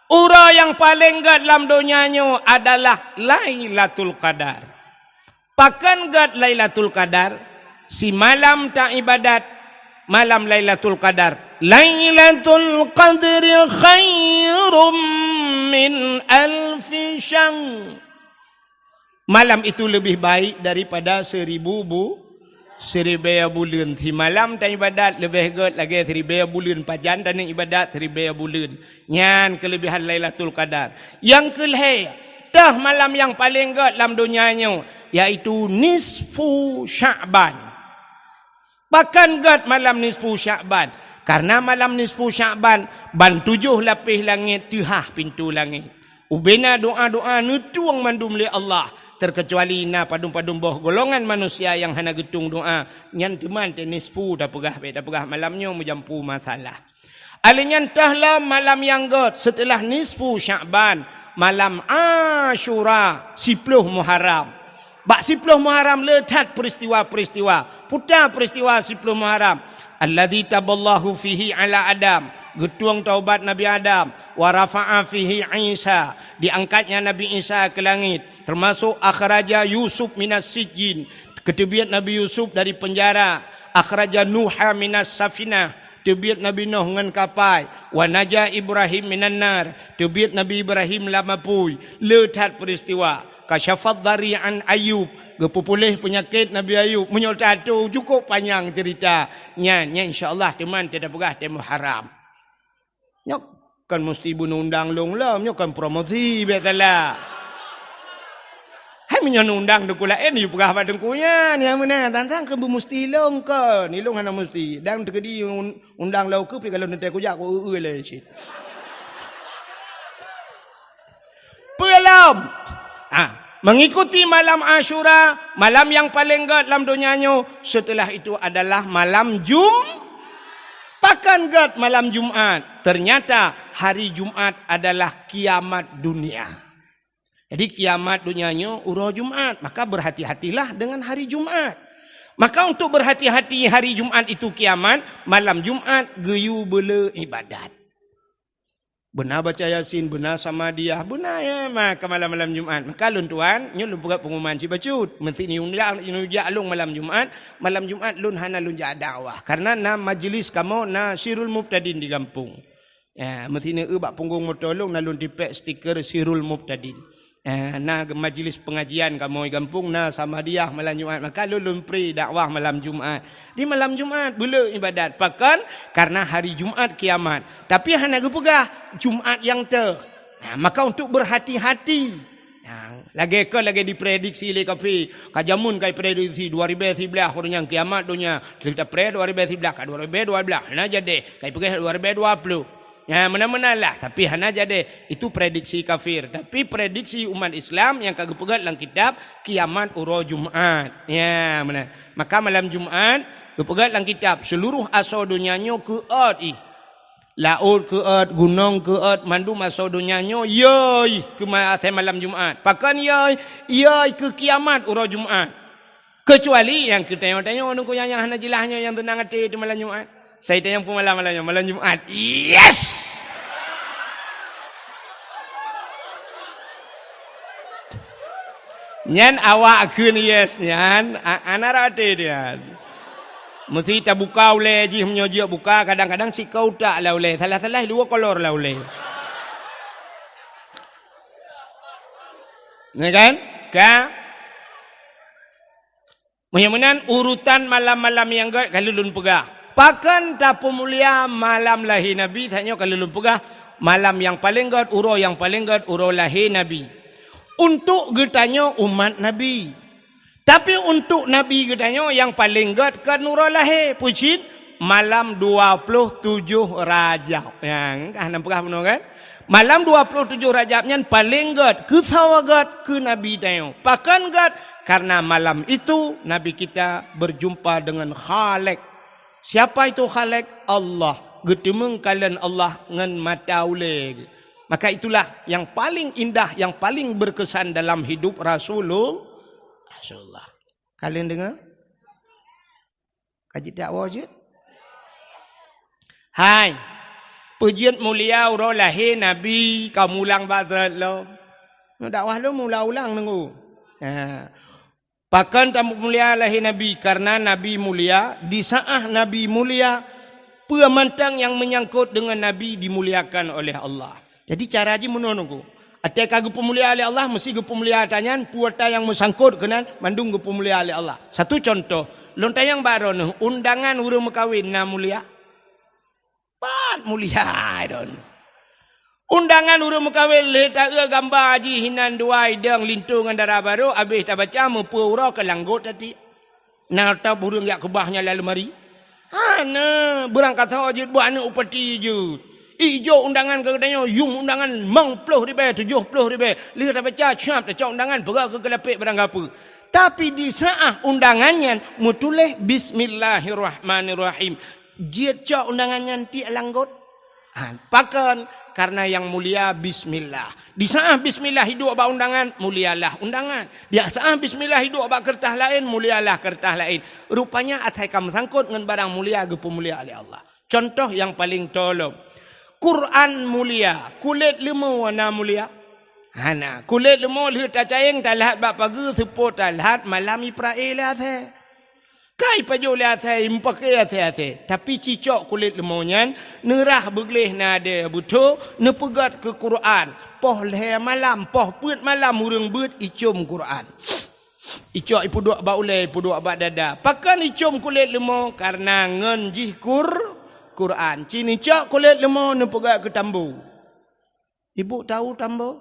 uroe nyang paleng gét lam donya nyoe adalah Lailatul Qadar. Pakon gét Lailatul Qadar? Simalam taibadat malam Lailatul Qadar. Lailatul Qadri khairum min alfi syahr. Malam itu lebih baik daripada seribu bu-, siribée buleuen. Simalam taibadat leubeh gét lagée siribée buleuen. Pajan taneuk ibadat siribée buleuen. Nyan keuleubehan Lailatul Qadar. Nyang keulhée, teuh malam nyang paleng gét lam donya nyoe, yaitu nisfu Sya'ban. Pakon gét malam nisfu Sya'ban? Karena malam nisfu Sya'ban, ban tujoh lapéh langét teuhah pintoe langét. Ubena doa-doa neutueng mandum lé Allah, terkecuali na padum-padum boh golongan manusia nyang hana geutueng doa, nyan teuma teuh nisfu tapeugah, bék tapeugah malam nyoe meujampu masalah. Alèh nyan teuh lom malam nyang gét seuteulah nisfu Sya'ban, malam Asyura, siploh Muharram. Bak siploh Muharram le that peuristiwa-peuristiwa. Peue ta peuristiwa siploh Muharram? Alladzi taballahu fihi ala Adam, geutueng taubat Nabi Adam, wa rafa'a fihi Isa, diangkatnya Nabi Isa keu langét, teumasok akhraja Yusuf minas sijjin, geuteubiet Nabi Yusuf dari peunjara, akhraja Nuha minas safinah, teubiet Nabi Nuh ngon kapai, wa naja Ibrahim minan nar, teubiet Nabi Ibrahim lam apui. Le that peuristiwa. Kasyafad dhari an Ayub, geupeupuléh peunyakét Nabi Ayub. Meunyoe tato cukôp panyang ceurita. Nyan, nyan insya Allah teuma tapeugah teuh Muharram. Nyoe kon musti beuneundang lôn lom, nyoe kon promosi biasalah. Hai meunyoe neundang teungku laén, yue peugah bak teungku nyan, nyang meunan, tantang keu beumusti lôn kon, ilôn hana musti. Dan teukeudi un-, undang lôn keu pi kalau neutée kujak ku eu-eu lé cit. Peue lom? Ah, mengikuti malam Asyura, malam nyang paleng gét lam donya nyoe, setelah itu adalah malam Jum-, pakon gét malam Jumat. Ternyata hari Jumat adalah kiamat dunia. Jadi kiamat donya nyoe uroe Jumat, maka berhati-hatilah dengan hari Jumat. Maka untuk berhati-hati hari Jumat itu kiamat, malam Jumat geuyue beule ibadat. Beuna baca Yasin, beuna Samadiyah, beuna ya, maka malam-malam Jumat. Maka lôn tuan, nyoe lôn peugah pengumuman cit bacut. Meusti neujak, neujak lôn malam Jumat, malam Jumat lôn hana lôn jak dakwah. Karena na majlis kamoe, na Sirul Mubtadin di gampông. Ya, meusineue bak punggong moto lôn na lôn tipék stiker Sirul Mubtadin. Eh, na majlis pengajian kamoe gampông, na Samadiyah malam Jumat. Maka lôn, lôn pri dakwah malam Jumat. Di malam Jumat, beuleuk ibadat. Pakon? Karena hari Jumat kiamat. Tapi hana geupeugah Jumat nyang teuh. Nah, maka untuk berhati-hati. Nah, lagée kon lagée diprediksi lé kafé. Ka jameun ka iprediksi dua ribée siblaih ureuëng nyang kiamat donya. Cerita pre dua ribée siblaih ka dua ribée dua blaih. Hana jadi. Ka ipeugah dua ribée dua ploh. Ya, meunan-meunan lah, tapi hana jadi. Itu prediksi kafir. Tapi prediksi umat Islam nyang ka geupeugah lam kitab, kiamat uroe Jumat. Ya, meunan. Maka malam Jumat, geupeugah lam kitab, seluruh asoe donya nyoe keuôt ih. Laôt keuôt, gunong keuôt, mandum asoe donya nyoe yoi keu ma-, asai malam Jumat. Pakon yoi? Yoi keu kiamat uroe Jumat. Keucuali nyang keu tanyoe-tanyoe nungku nyang, nyang hana jeulaih nyoe nyang teunang até di malam Jumat. Sai tanyong peumalam malam nyoe, malam Jumat. Yes! Nyan awak kheun yes nyan, a-, ana rate nyan. Meusti tabuka ulée jih, meunyoe jeuet buka, kadang-kadang sikau tak lah ulée, salah-salah dua kolor lah ulée. Ya kan? Ka? Meunyoe meunan urutan malam-malam nyang gét ka lôn peugah. Pakon tapeumulia malam lahé Nabi, tanyoe ka lôn peugah, malam nyang paleng gét, uroe nyang paleng gét, uroe lahé Nabi. Untuk geutanyoe umat Nabi. Tapi untuk Nabi geutanyoe nyang paleng gét kon uroe lahé, peue cit? Malam dua ploh tujoh Rajab. Nyang ka hana peugah bunoe kan? Malam dua ploh tujoh Rajab nyan paleng gét, keu sawa gét, keu Nabi tanyoe. Pakon gét? Karena malam itu Nabi kita berjumpa dengan Khalik. Siapa itu Khalik? Allah. Geuteumeung kalon Allah ngon mata ulée. Maka itulah yang paling indah, yang paling berkesan dalam hidup Rasulul-, Rasulullah. Kalian dengar? Ka jeuet dakwah jeuet? Hai. Peue jeuet mulia uroe lahé Nabi ka mulang bak zat lom. Nyoe dakwah lom ulang-ulang nunggu. Ha. Pakon tamulia lahé Nabi? Karena Nabi mulia, di saat Nabi mulia, peue mantong nyang menyangkut dengan Nabi dimuliakan oleh Allah. Jadi cara jih meunoe nunggu. Até ka geupeumulia lé Allah, meusti geupeumulia ata nyan, peue ata nyang meusangkot keunan, mandum geupeumulia lé Allah. Satu contoh, lôn tanyong bak droeneuh, undangan ureuëng meukawen na mulia? Pat mulia droeneuh. Undangan ureuëng meukawen lé taeu gamba jih hinan dua idong linto ngon dara barô, abéh tabaca meupeu uroe keu langgot tati. Na teuh ureuëng jak keubah nyan lam leumari? Hana, beurangkasoe jeuet buet aneuëk upati jeuet. Ijok undangan keu geutanyoe, yum undangan limong ploh ribée, tujoh ploh ribée. Lheueh tabaca, siap tacok undangan, peugah keu keulapék barang gapeue. Tapi di saat undangan nyan meutuléh bismillahirrahmanirrahim. Jeuet cok undangan nyan tiek langgot. Ha, pakon? Karena yang mulia bismillah. Di saat bismillah iduek bak undangan, mulialah undangan. Di saat bismillah iduek bak keureutah laén, mulialah keureutah laén. Rupanya asai ka meusangkot ngon barang mulia geupeumulia lé Allah. Contoh nyang paleng tolom. Quran mulia, kulét leumo na mulia? Hana. Kulét leumo lheueh tacayeng talhat bak pageue, seupôt talhat malam iprae lé asée. Ka ipajoh lé asée, imeupakée asée-asée. Tapi cicok kulét leumo nyan, neurah beugleh nadée beutho, neupeugét keu Quran. Poh lhée malam, poh peuet malam ureuëng beuet icom Quran. Icok ipeuduek bak ulée, ipeuduek bak dada. Pakon icom kulét leumo? Karena ngon jih Qur-, Quran. Ci neucok kulét leumo neupeugét keu tambo. Ibu tahu tambo?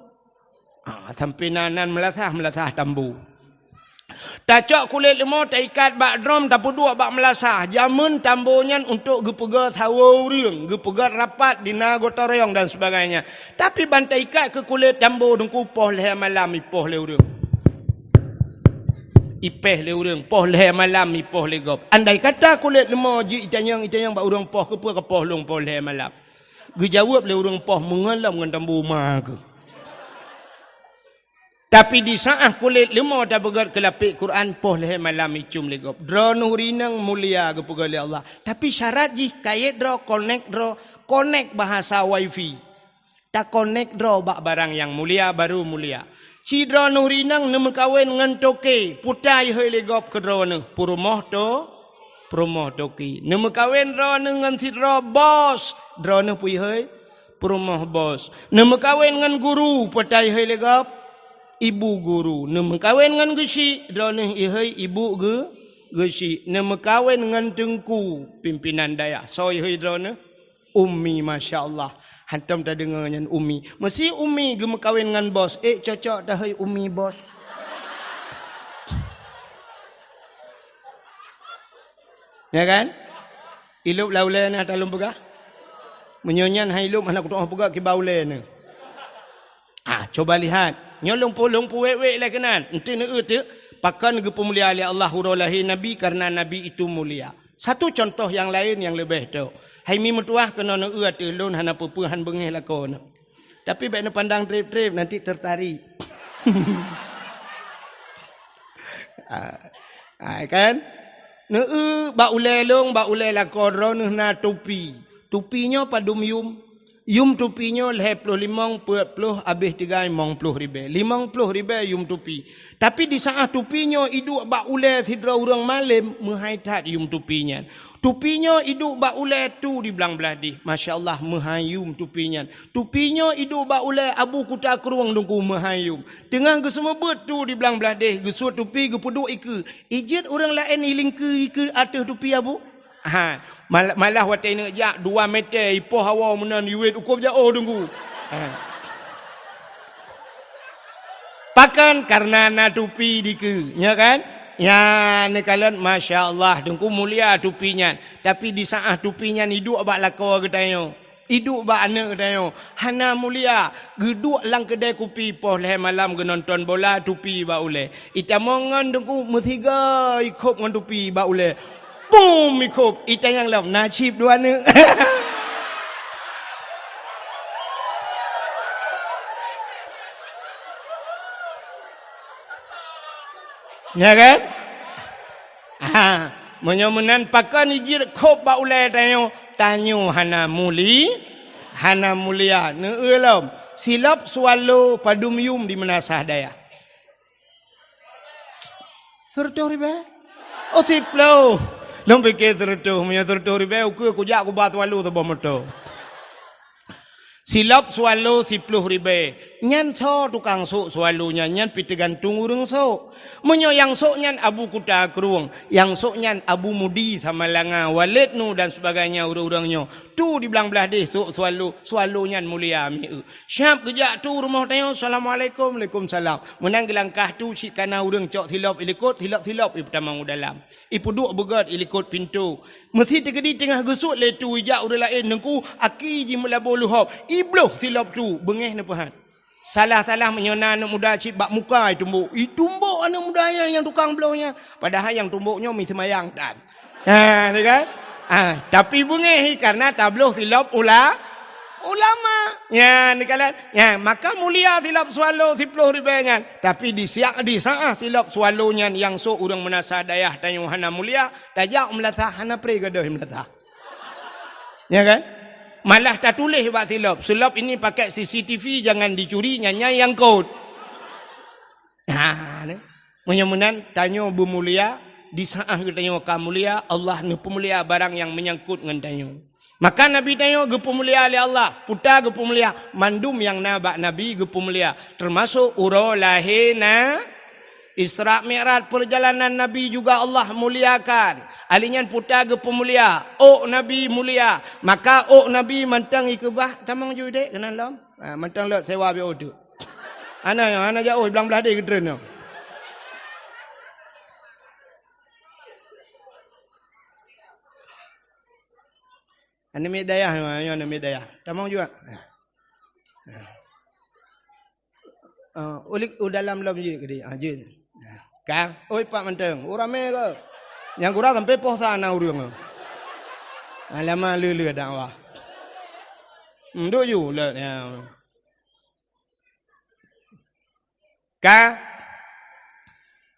Ah, sampai nan, nan meulasah, meulasah tambo. Tacok kulét leumo, taikat bak drom, tapeuduek bak meulasah. Jameun tambo nyan untuk geupeugét sawoe ureuëng, geupeugét rapat di na gotong royong dan sebagainya. Tapi ban taikat keu kulét tambo teungku poh lhée malam ipoh lé ureuëng. Ipéh lé ureuëng, poh lhée malam ipoh lé gob. Andai kata kulét leumo jih itanyong-itanyong bak ureuëng poh, keupeue ka poh lôn poh lhée malam? Geujaweueb lé ureuëng poh meungon lom ngon tambo ma keuh. Tapi di saat kulét leumo tapeugét keu lapék Quran, poh lhée malam icom lé gob. Droeneuh rineueng mulia geupeugét lé Allah. Tapi syarat jih kayét droe, konek droe, konek bahasa wifi. Takonek droe bak barang nyang mulia, baru mulia. Ci droeneuh rineueng neumeukawen ngon toke, puta ihôi lé gob keu droeneuh, peurumoh to-, peurumoh toke. Neumeukawen droeneuh ngon sidroe bos, droeneuh peue ihôi? Peurumoh bos. Neumeukawen ngon guru, peue ta ihôi lé gob? Ibu guru. Neumeukawen ngon geusyik, droeneuh ihôi ibu geu-, geusyik. Neumeukawen ngon teungku, pimpinan dayah. Soe ihôi droeneuh? Ummi, masya Allah. Hantom tadeungoe nyan ummi. Meusi ummi geumeukawen ngon bos. Ék cocok tahôi ummi bos. Ya kan? Ilop lam ulèe na talôn peugah. Meunyoe nyan hai ilop hana kutu'oh peugah kiban ulèe na. Ah, coba lihat. Nyoe lôn pu-, lôn puwèk-wèk lé keunan. Enti neueu teuk, pakon geupeumulia lé Allah uroe lahé Nabi, karena Nabi itu mulia. Satu contoh nyang laén nyang leubeh tok. Hai mi meutuwah keunoe neueu ateueh lôn hana peue-peue han beungéh lakoe nyoe. Tapi bèk neupandang trép-trép, nanti tertarik. Ah, ah, kan? Neueu bak ulèe lôn, bak ulèe lakoe droeneuh na tupi. Tupi nyoe padum yum? Yum tupi nyoe lhèe ploh limong, peuet ploh, abéh tiggai limong ploh ribèe. Limong ploh ribèe yum tupi. Tapi di saát tupi nyoe iduek bak ulèe sidroe ureueng malém, meuhai that yum tupi nyan. Tupi nyoe iduek bak ulèe tu di blang blaih deh. Masya Allah, meuhai yum tupi nyan. Tupi nyoe iduek bak ulèe Abu Kuta Krueng Teungku, meuhai yum. Teungoh geuseumeubeuet tu di blang blaih deh, geusuet tupi geupeuduek ikeue. Ijeuet ureueng laén ilingkeue ikeue ateueh tupi Abu? Ha, mal-, malah watèe neuk jak dua mètè ipoh hawa meunan iwet ukoe jaoh Teungku. Ha. Pakon? Karena na tupi dikeue, nya kan? Nya, neukalon, masya Allah, Teungku mulia tupi nyan. Tapi di saát tupi nyan iduek bak lakoe geutanyoe. Iduek bak aneuk geutanyoe hana mulia, geuduek lam keudè kupi poh lhèe malam geunonton bola, tupi bak ulèe. Itamong ngon Teungku meusiga ikhôb ngon tupi bak ulèe. Bum ikhôb, itanyong lom na chip dua aneuk. Ya kan? Ha, meunyoe meunan pakon ijeuet khôb bak ulèe tanyoe, tanyoe hana muli-, hana mulia. Neueu lom, silop swallow padum yum di meunasah dayah? Seureutôh ribèe? Oh, siploh. Lôn piké seureutôh, meunyoe seureutôh ribèe, ukeue kujak kuba swallow saboh moto. Silop swallow siploh ribèe. Nyan soe tukang sôk swallow nyan, nyan pih teugantung ureueng sôk. Meunyoe nyang sôk nyan Abu Kuta Krueng, nyang sôk nyan Abu Mudi Samalanga, Waled Nu dan sebagainya ureueng-ureueng nyoe. Tu di blang blaih deh sôk swallow, swallow nyan mulia mieu. Siap geujak tu rumoh tanyoe, "Assalamualaikum." "Waalaikumsalam." Meunan geulangkah tu cit kana ureueng cok silop ilikot, silop-silop ipeutamong u dalam. Ipeuduek beugöt ilikot pintoe. Meusi teukeudi teungoh geusuet lé tu ijak ureueng laén, Teungku, aki jih meulaboh luhob, ibloh silop tu, beungéh neupeuhat. Salah-salah meunyoe na aneuk muda cit bak muka itumbok. Itumbok aneuk muda nyan nyang tukang bloh nyan. Padahai nyang tumbok nyoe mi seumayang tan. Ha, ni kan? Ha, tapi beungéh hi karena tabloh silop ula-, ulama. Nya, ni kan? Nya, maka mulia silop swallow siploh ribèe nyan. Tapi di siak, di saat silop swallow nyan nyang sôk ureueng meunasah dayah tanyoe hana mulia, tajak meunasah hana pré gadôh meunasah. Ya kan? Malah tatuléh bak silop, "Silop ini pakai C C T V, jangan dicuri, nyan nyang kot." Nah, ni. Meunyoe meunan, tanyoe beumulia, di saat geutanyoe ka mulia, Allah neupeumulia barang nyang meunyangkot ngon tanyoe. Maka Nabi tanyoe geupeumulia lé Allah, peue ta geupeumulia, mandum nyang na bak Nabi geupeumulia, teumasok uroe lahé na-, Isra Mi'raj, perjalanan Nabi juga Allah muliakan. Ali nyan peue ta geupeumulia, ôk Nabi mulia. Maka ôk Nabi mantong ikeubah, tamong ju dek keunan lom. Ha, mantong lok sewa biôh tu. Hana, hana jaoh, blang blaih deh geutreun nyoe. Aneuk miet dayah, nyoe aneuk miet dayah. Tamong juga. Ha. Ah, ulik u dalam lom jih keudeh. Ah, jeuet. Ka, oi, pak mantong. Oh, ramé ke? Nyang kurang sampai poh sa na ureueng. Alamak, le-le dakwah. Hmm, duk ju, le, ya. Ka?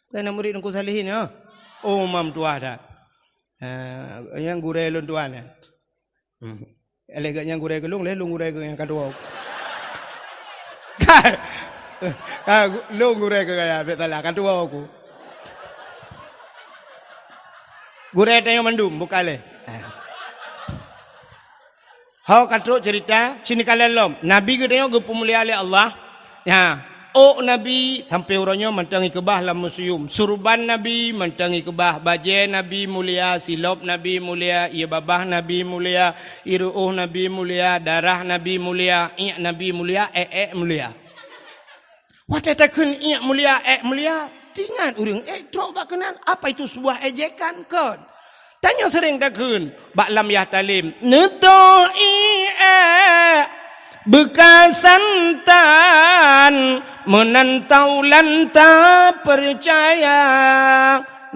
Bukan murid Teungku Salihin, ya? Oh, mam tuah dah. Ah, nyang gurèe lôn tuan, ya. Hmm. Lé geuh nyang gurèe keu lôn, lé lôn gurèe keu nyang ka tuwoe. Ka, ka, lôn gurèe keu gaya, bèk salah, ka tuwoe ku. Gurèe tanyoe mandum, bukan lé. Ho ka trok cerita, sini ka lom. Nabi geutanyoe geupeumulia lé Allah. Ya, ôk Nabi sampai uroe nyoe mantong ikeubah lam museum. Surban Nabi mantong ikeubah, bajée Nabi mulia, silop Nabi mulia, ie babah Nabi mulia, ie ruôh Nabi mulia, darah Nabi mulia, iék Nabi mulia, ék-ék mulia. Watée takheun iék mulia, ék mulia, teuingat ureuëng ék trok bak keunan, apa itu sebuah ejekan kon? Tanyoe seuréng takheun bak lam yah talem, "Neutoh iék ék beukasan tan, meunan taulan tapeucaya."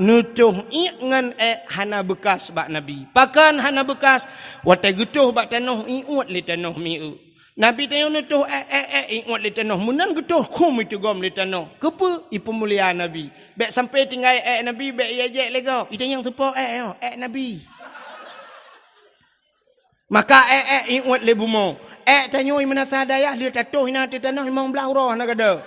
Neutoh iék ngon ék hana beukas bak Nabi. Pakon hana beukas? Watée geutoh bak tanoh, iuet lé tanoh mieu. Nabi tanyoe neutoh ék, ék, ék, iuet lé tanoh, meunan geutoh khum iteugom lé tanoh. Keupeue? Ipeumulia Nabi. Bék sampai tinggai ék Nabi, bék iéjek lé gob. Itanyong teupo ék nyoe, ék Nabi. Maka ék, ék, iuet lé bumoe. Ék tanyoe meunasah dayah lheueh tatoh hina ateueh tanoh limong blaih uroe hana gada.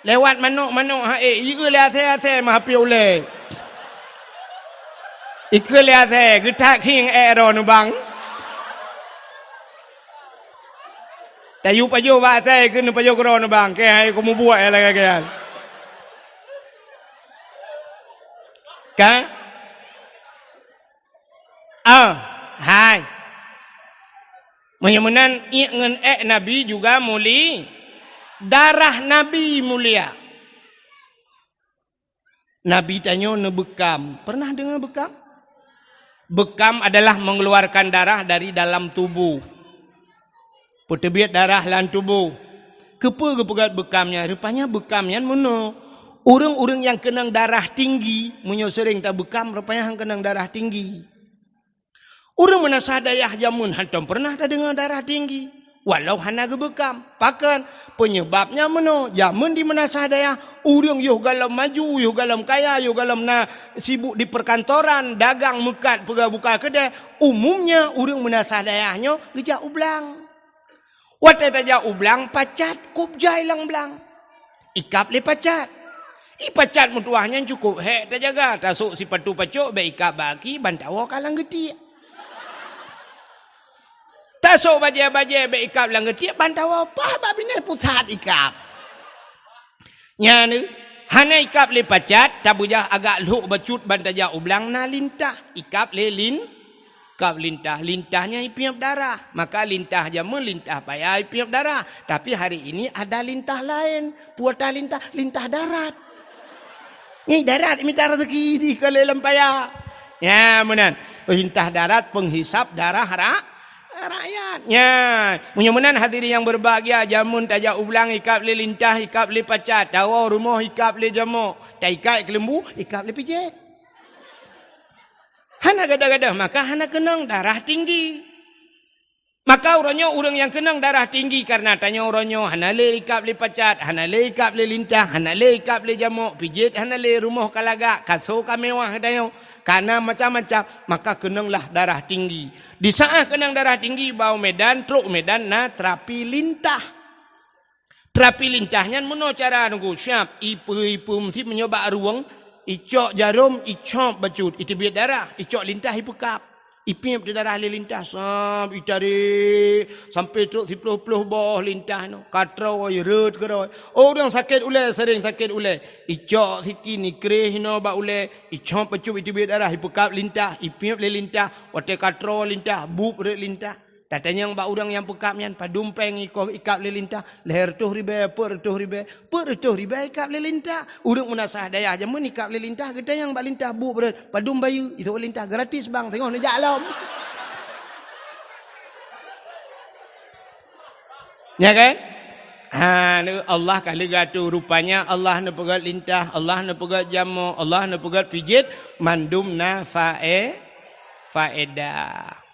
Lewat manok-manok ha ék, ieu lé asée-asée mah api ulée. Ikeue lé asée, geutak khieng ék droe neubang. Tayue pajoh bak asée, ikeue neupajoh keudroe neubang. Keu hai keu mubuet lagée nyan. Ka? Ah, hai. Meunyoe meunan, iék ngon ék Nabi juga muli-, darah Nabi mulia. Nabi tanyoe neubeukam. Pernah deungoe beukam? Beukam adalah mengeluarkan darah dari dalam tubuh. Peuteubiet darah lam tuboh. Keupeue geupeugét beukam nyan? Rupanya beukam nyan meunoe. Ureuëng-ureuëng nyang keunong darah tinggi, meunyoe seuréng tabeukam, rupanya han keunong darah tinggi. Ureuëng meunasah dayah jameun hantom peureunah tadeungoe darah tinggi, walau hana geubeukam. Pakon? Peunyeubab nyan meunoe, jameun di meunasah dayah, ureuëng yoh gohlom maju, yoh gohlom kaya, yoh gohlom na sibuk di peukantoran, dagang meukat, peugah buka keudée, Umumnya, ureuëng meunasah dayah nyoe geujak u blang. Watée tajak u blang, pacat kôb jai lam blang. Ikab lé pacat. Ié pacat meutuwah nyan cukôp hék tajaga, tasôk sipatu pacok bék ikab bak aki, ban tawoe ka lam geutiek. Tasôk bajée-bajée bék ikab lam geutiek, ban tawoe paih bak binéh pusat ikab. Nyan, hana ikab lé pacat, tabeujah agak lhok bacut ban tajak u blang na lintah, ikab lé lin-, ikab lintah. Lintah nyan ipiep darah. Maka lintah jameun lintah paya ipiep darah. Tapi hari ini ada lintah laén. Peue ata lintah? Lintah darat. Nyan darat mita raseuki di keu lé lam paya. Nyan meunan. Lintah darat penghisap darah ra-, rakyat. Nyan, meunyoe meunan hadirin yang berbahagia, jameun tajak u blang ikab lé lintah, ikab lé pacat, tawoe rumoh ikab lé jamok, taikat keuleumbu, ikab lé pijet. Hana gadoh-gadoh, maka hana keunong darah tinggi. Maka uroe nyoe ureuëng nyang keunong darah tinggi kareuna tanyoe uroe nyoe hana lé ikab lé pacat, hana lé ikab lé lintah, hana lé ikab lé jamok, pijet hana lé, rumoh ka lagak, kaso ka mewah tanyoe, ka na macam-macam, maka keunonglah darah tinggi. Di saát keunong darah tinggi, bak u Medan, trok u Medan na terapi lintah. Terapi lintah nyan meunoe cara nunggu siab, ipeue-ipeue meusit meunyoe bak rueng, icok jarom, icop bacut, iteubiet darah, icok lintah ipeukab. Ipiep teuh darah lé lintah, sab, itarék, sampai trok siploh-ploh boh lintah nyoe. Ka troe, rhot keudroe. Oh, ureuëng sakét ulée, seuréng sakét ulée. Icok sikin, ikreh inoe bak ulée, icop bacut, iteubiet darah, ipeukab lintah, ipiep lé lintah. Watée ka troe lintah, bueb rhot lintah. Tatanyong bak ureuëng nyang peukab nyan, padum péng iko ikab lé lintah, lhée reutôh ribée, peuet reutôh ribée, peuet reutôh ribée ikab lé lintah. Ureuëng meunasah dayah jameun ikab lé lintah, geutanyong bak lintah bueb rhot, padum bayeue, itu lintah gratis bang, teungoh neujak lom. Ya kan? Ha, Allah ka leuga tu, rupanya Allah neupeugét lintah, Allah neupeugét jamok, Allah neupeugét pijet, mandum na fae-, faedah.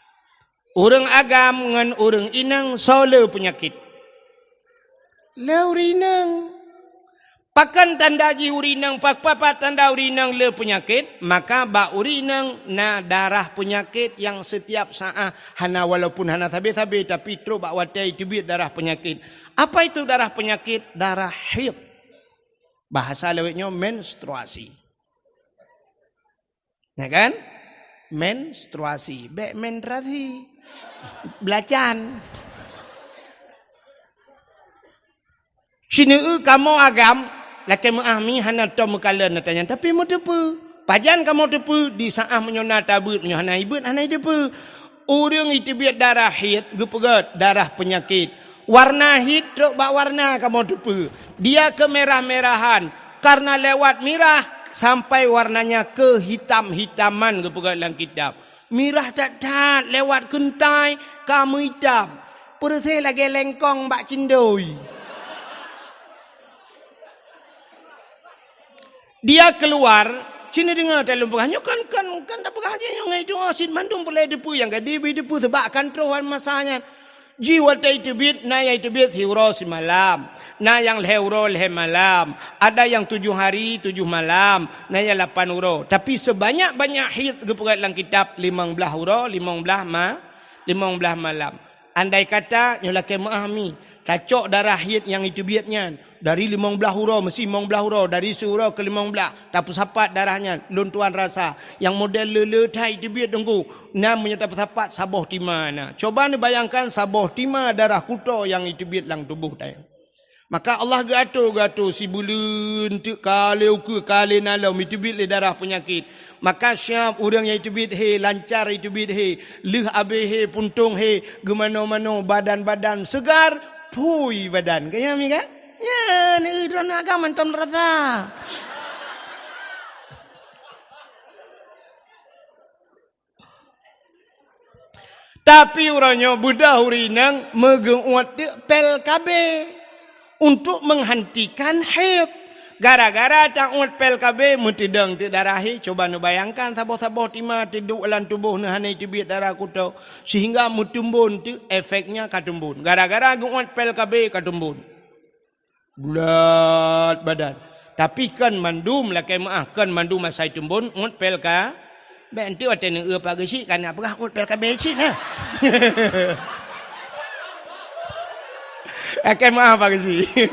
Ureuëng agam ngon ureuëng inong soe le peunyakét? Le ureuëng inong. Pakon tanda jih ureuëng inong, pa-, pa-, pat tanda ureuëng inong le peunyakét? Maka bak ureuëng inong na darah peunyakét nyang setiap saát hana, walaupun hana sabe-sabe, tapi trok bak watée iteubiet darah peunyakét. Apa itu darah peunyakét? Darah haid. Bahasa lawét nyoe menstruasi. Ya kan? Menstruasi, bék menstruasi. Belacan. Sineue kamoe agam, lakée meuah mi hana tom meukalon ata nyan, tapi meuteupeue. Pajan kamoe teupeue, di saát meunyoe na tabeuet, meunyoe hana ibeuet, hana iteupeue. Ureuëng iteubiet darah haid, geupeugét darah peunyakét. Warna haid trok bak warna kamoe teupeue. Dia kemerah-merahan, karena lewat mirah sampai warnanya kehitam-hitaman, geupeugét lam kitab. Mirah that-that, lewat keuntai ka meuitam. Peureuséh lagée lengkong bak cindoi. Dia keluar, cit neudeungoe taleueng peugah, "Nyoe kan, kan, kan tapeugah jih nyoe ngon itu, oh, cit mandum peureulée teupeue nyang ka dibi teupeue seubab kan troh masa nyan." Jih watée iteubiet, na nyang iteubiet siuroe simalam, na nyang lhée uroe lhée malam, ada nyang tujoh hari tujoh malam, na nyang lapan uroe. Tapi sebanyak-banyak haid geupeugét lam kitab limong blaih uroe, limong blaih ma-, limong blaih malam. Andai kata nyoe lakée meuah mi, tacok darah haid nyang iteubiet nyan, dari limong blaih uroe, meusi limong blaih uroe, dari siuroe keu limong blaih, tapeusapat darah nyan, lôn tuan rasa, nyang model le-le that iteubiet teungku, na meunyoe tapeusapat saboh tima na. Coba neubayangkan saboh tima darah kuto nyang iteubiet lam tuboh tanyoe. Maka Allah geuatur-geuatur sibuleuen teuk ka lhée ukeue ka lhée na lom iteubiet lé darah peunyakét. Maka siab ureuëng nyang iteubiet he, lancar iteubiet he, lheueh abéh he, puntông he, geumanoe-manoe, badan-badan seugar, phui badan. Ka nyan mi kan? Nyan, eh, droeneuh agam mantong rasa. Tapi uroe nyoe beudôh ureuëng inong meugeuuet teuk pél K B untuk menghentikan haid. Gara-gara tauet pél K B meuteudong teuk darah haid, cuba neubayangkan saboh-saboh tima teuduek lam tuboh neuh hana iteubiet darah kuto, sehingga meuteumbon teuk efeknya ka teumbon. Gara-gara geuuet pél K B ka teumbon. Bulat badan. Tapi kon mandum lakée meuah, kon mandum asai teumbon, uet pél K B. Bék enteuk watée neueu Pak Geuchik, ka na peugah uet pél K B cit na. Lakée meuah Pak Geuchik.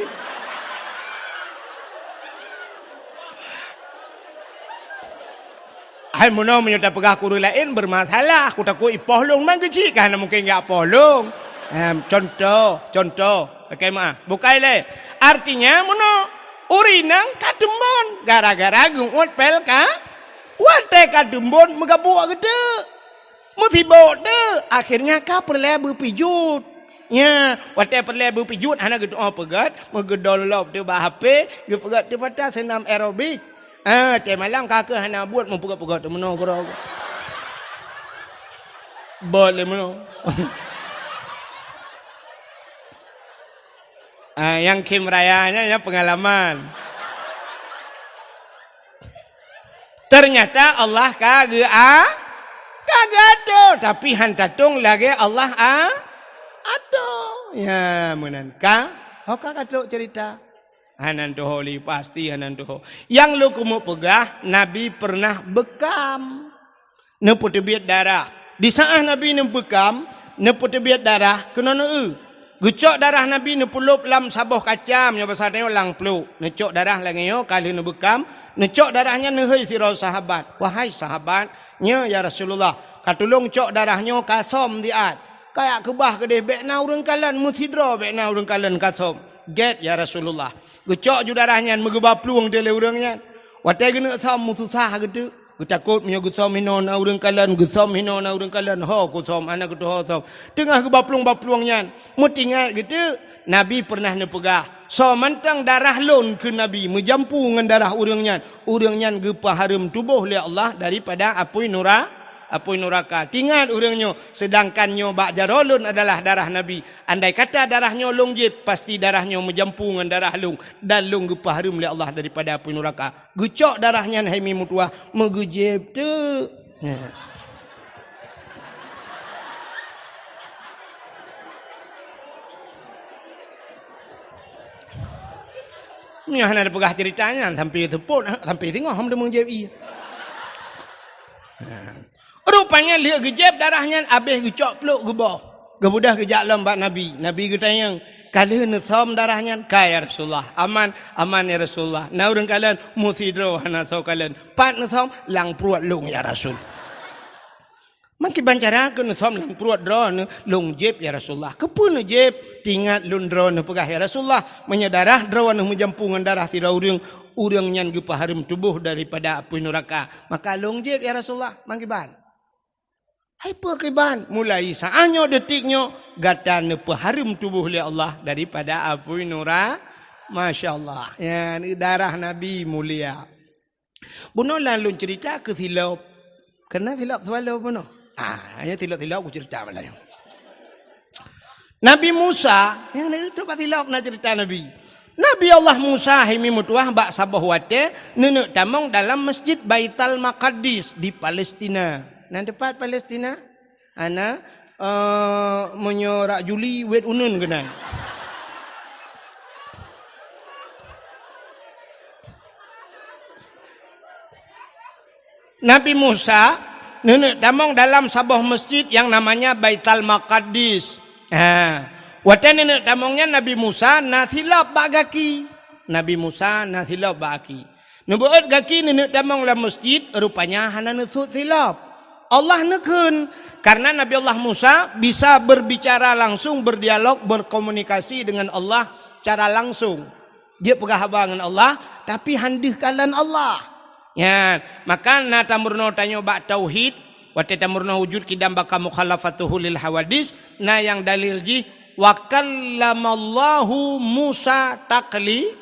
Hai meunoe meunyoe tapeugah keu ureuëng laén bermasalah, kutakot ipoh lôn, man Geuchik ka hana mungken jak poh lôn. Em, contoh, contoh, lakée meuah. Bukai lé. Artinya meunoe, ureuëng inong ka teumbon gara-gara geuuet pél K B. Watée ka teumbon meugabuk geuteuk. Meusibok teuk, akhirnya ka peureulée beupijuet. Nya, watée peureulée beupijuet hana geutu'oh peugét, meugeudon lom teuk bak H P, geupeugét teuk pata seunam aerobik. Ah, watée malam ka keuh hana buet meupeugét-peugét teuk meunoe keudroe. Bot lé meunoe. Ah, nyang khém raya nyan, nyan peungalaman. Ternyata Allah ka geu-, a-, ka geuatur, tapi han tatong lagée Allah a-, atur. Ya, meunan ka, ho ka ka trok cerita. Hana tuho lé, pasti hana tuho. Nyang lôn keumeung peugah, Nabi pernah beukam. Neupeuteubiet darah. Di saát Nabi neubeukam, neupeuteubiet darah, keunoe neueu. Geucok darah Nabi neupeulop lam saboh kacam, nyoe basa tanyoe lam pluek. Neucok darah lagée nyoe, ka lheueh neubeukam, neucok darah nyan neuhôi sidroe sahabat. "Wahai sahabat, nyoe ya Rasulullah, ka tulông cok darah nyoe ka som siat. Kajak keubah keudeh, bék na ureuëng kalon, meusidroe bék na ureuëng kalon ka som." "Gét ya Rasulullah." Geucok ju darah nyan, meugeuba plueng teuk lé ureuëng nyan. Watée geuneuk som meususah geuteuk. Geutakot meunyoe geusom hinoe na ureuëng kalon, geusom hinoe na ureuëng kalon, ho kusom, hana geutuho som. Teungoh geuba plueng-ba plueng nyan, meutingat geuteuk, Nabi pernah neupeugah, "Soe mantong darah lôn," kheun Nabi, "meujampu ngon darah ureuëng nyan, ureuëng nyan geupeuhareuem tuboh lé Allah daripada apui nura-, apui nuraka." Tingat ureuëng nyoe, seudangkan nyoe bak jaroe lôn adalah darah Nabi. Andai kata darah nyoe lôn jieb, pasti darah nyoe meujampu ngon darah lôn, dan lôn geupeuhareuem lé Allah daripada apui nuraka. Geucok darah nyan hai mi meutuwah, meugeujieb teuk. Nah. Nyoe hana tapeugah cerita nyan, sampai seupôt, sampai singoh hom teumeung jieb ie. Nah. Rupanya lheueh geujieb darah nyan, abéh geucok pluek geuboh. Geubeudôh geujak lom bak Nabi. Nabi geutanyong, "Ka lheueh neusom darah nyan?" "Ka, ya Rasulullah." "Aman?" "Aman, ya Rasulullah." "Na ureuëng kalon?" "Meusidroe hana soe kalon." "Pat neusom?" "Lam pruet lôn, ya Rasul." Meukiban cara keuneusöm lam pruet droeneuh, lôn jieb, ya Rasulullah. Keupeue neujieb? Teuingat lôn droeneuh peugah, ya Rasulullah, meunyoe darah droeneuh meujampu ngon darah sidroe ureuëng, ureuëng nyan geupeuhareuem tuboh daripada apui nuraka. Maka lôn jieb, ya Rasulullah, meukiban. Hai peu kiban, mulai saát nyoe, detik nyoe, gata neupeuhareuem tuboh lé Allah daripada apui nura-, Masya Allah. Ya, darah Nabi mulia. Bunoe lôn ceurita keu silop. Keureuna silop swallow bunoe. Ah, hanya silop-silop kuceurita malam nyoe. Nabi Musa, nyang na, coba silop na ceurita Nabi. Nabi Allah Musa hai mi meutuwah bak saboh watée neuneuk tamong dalam Masjid Baital Maqaddis di Palestina. Na teupat Palestina? Ana, eh, meunyoe rak Juli, wet uneun keunan. Nabi Musa neuneuk tamong dalam saboh masjid nyang namanya Baital Maqaddis. Ha. Watée neuneuk tamong nyan Nabi Musa na silop bak gaki. Nabi Musa na silop bak gaki. Neubeuet gaki neuneuk tamong lam masjid, rupanya hana neusut silop. Allah neukheun, karena Nabi Allah Musa bisa berbicara langsung, berdialog, berkomunikasi dengan Allah secara langsung. Jeuet peugah haba ngon Allah, tapi han deuh kalon Allah. Nyan, maka na tameurunoe tanyoe bak tauhid, watée tameurunoe wujud qidam baqa mukhalafatuhu lil hawadis, na nyang dalil jih, "Wa kallamallahu Musa takli-,"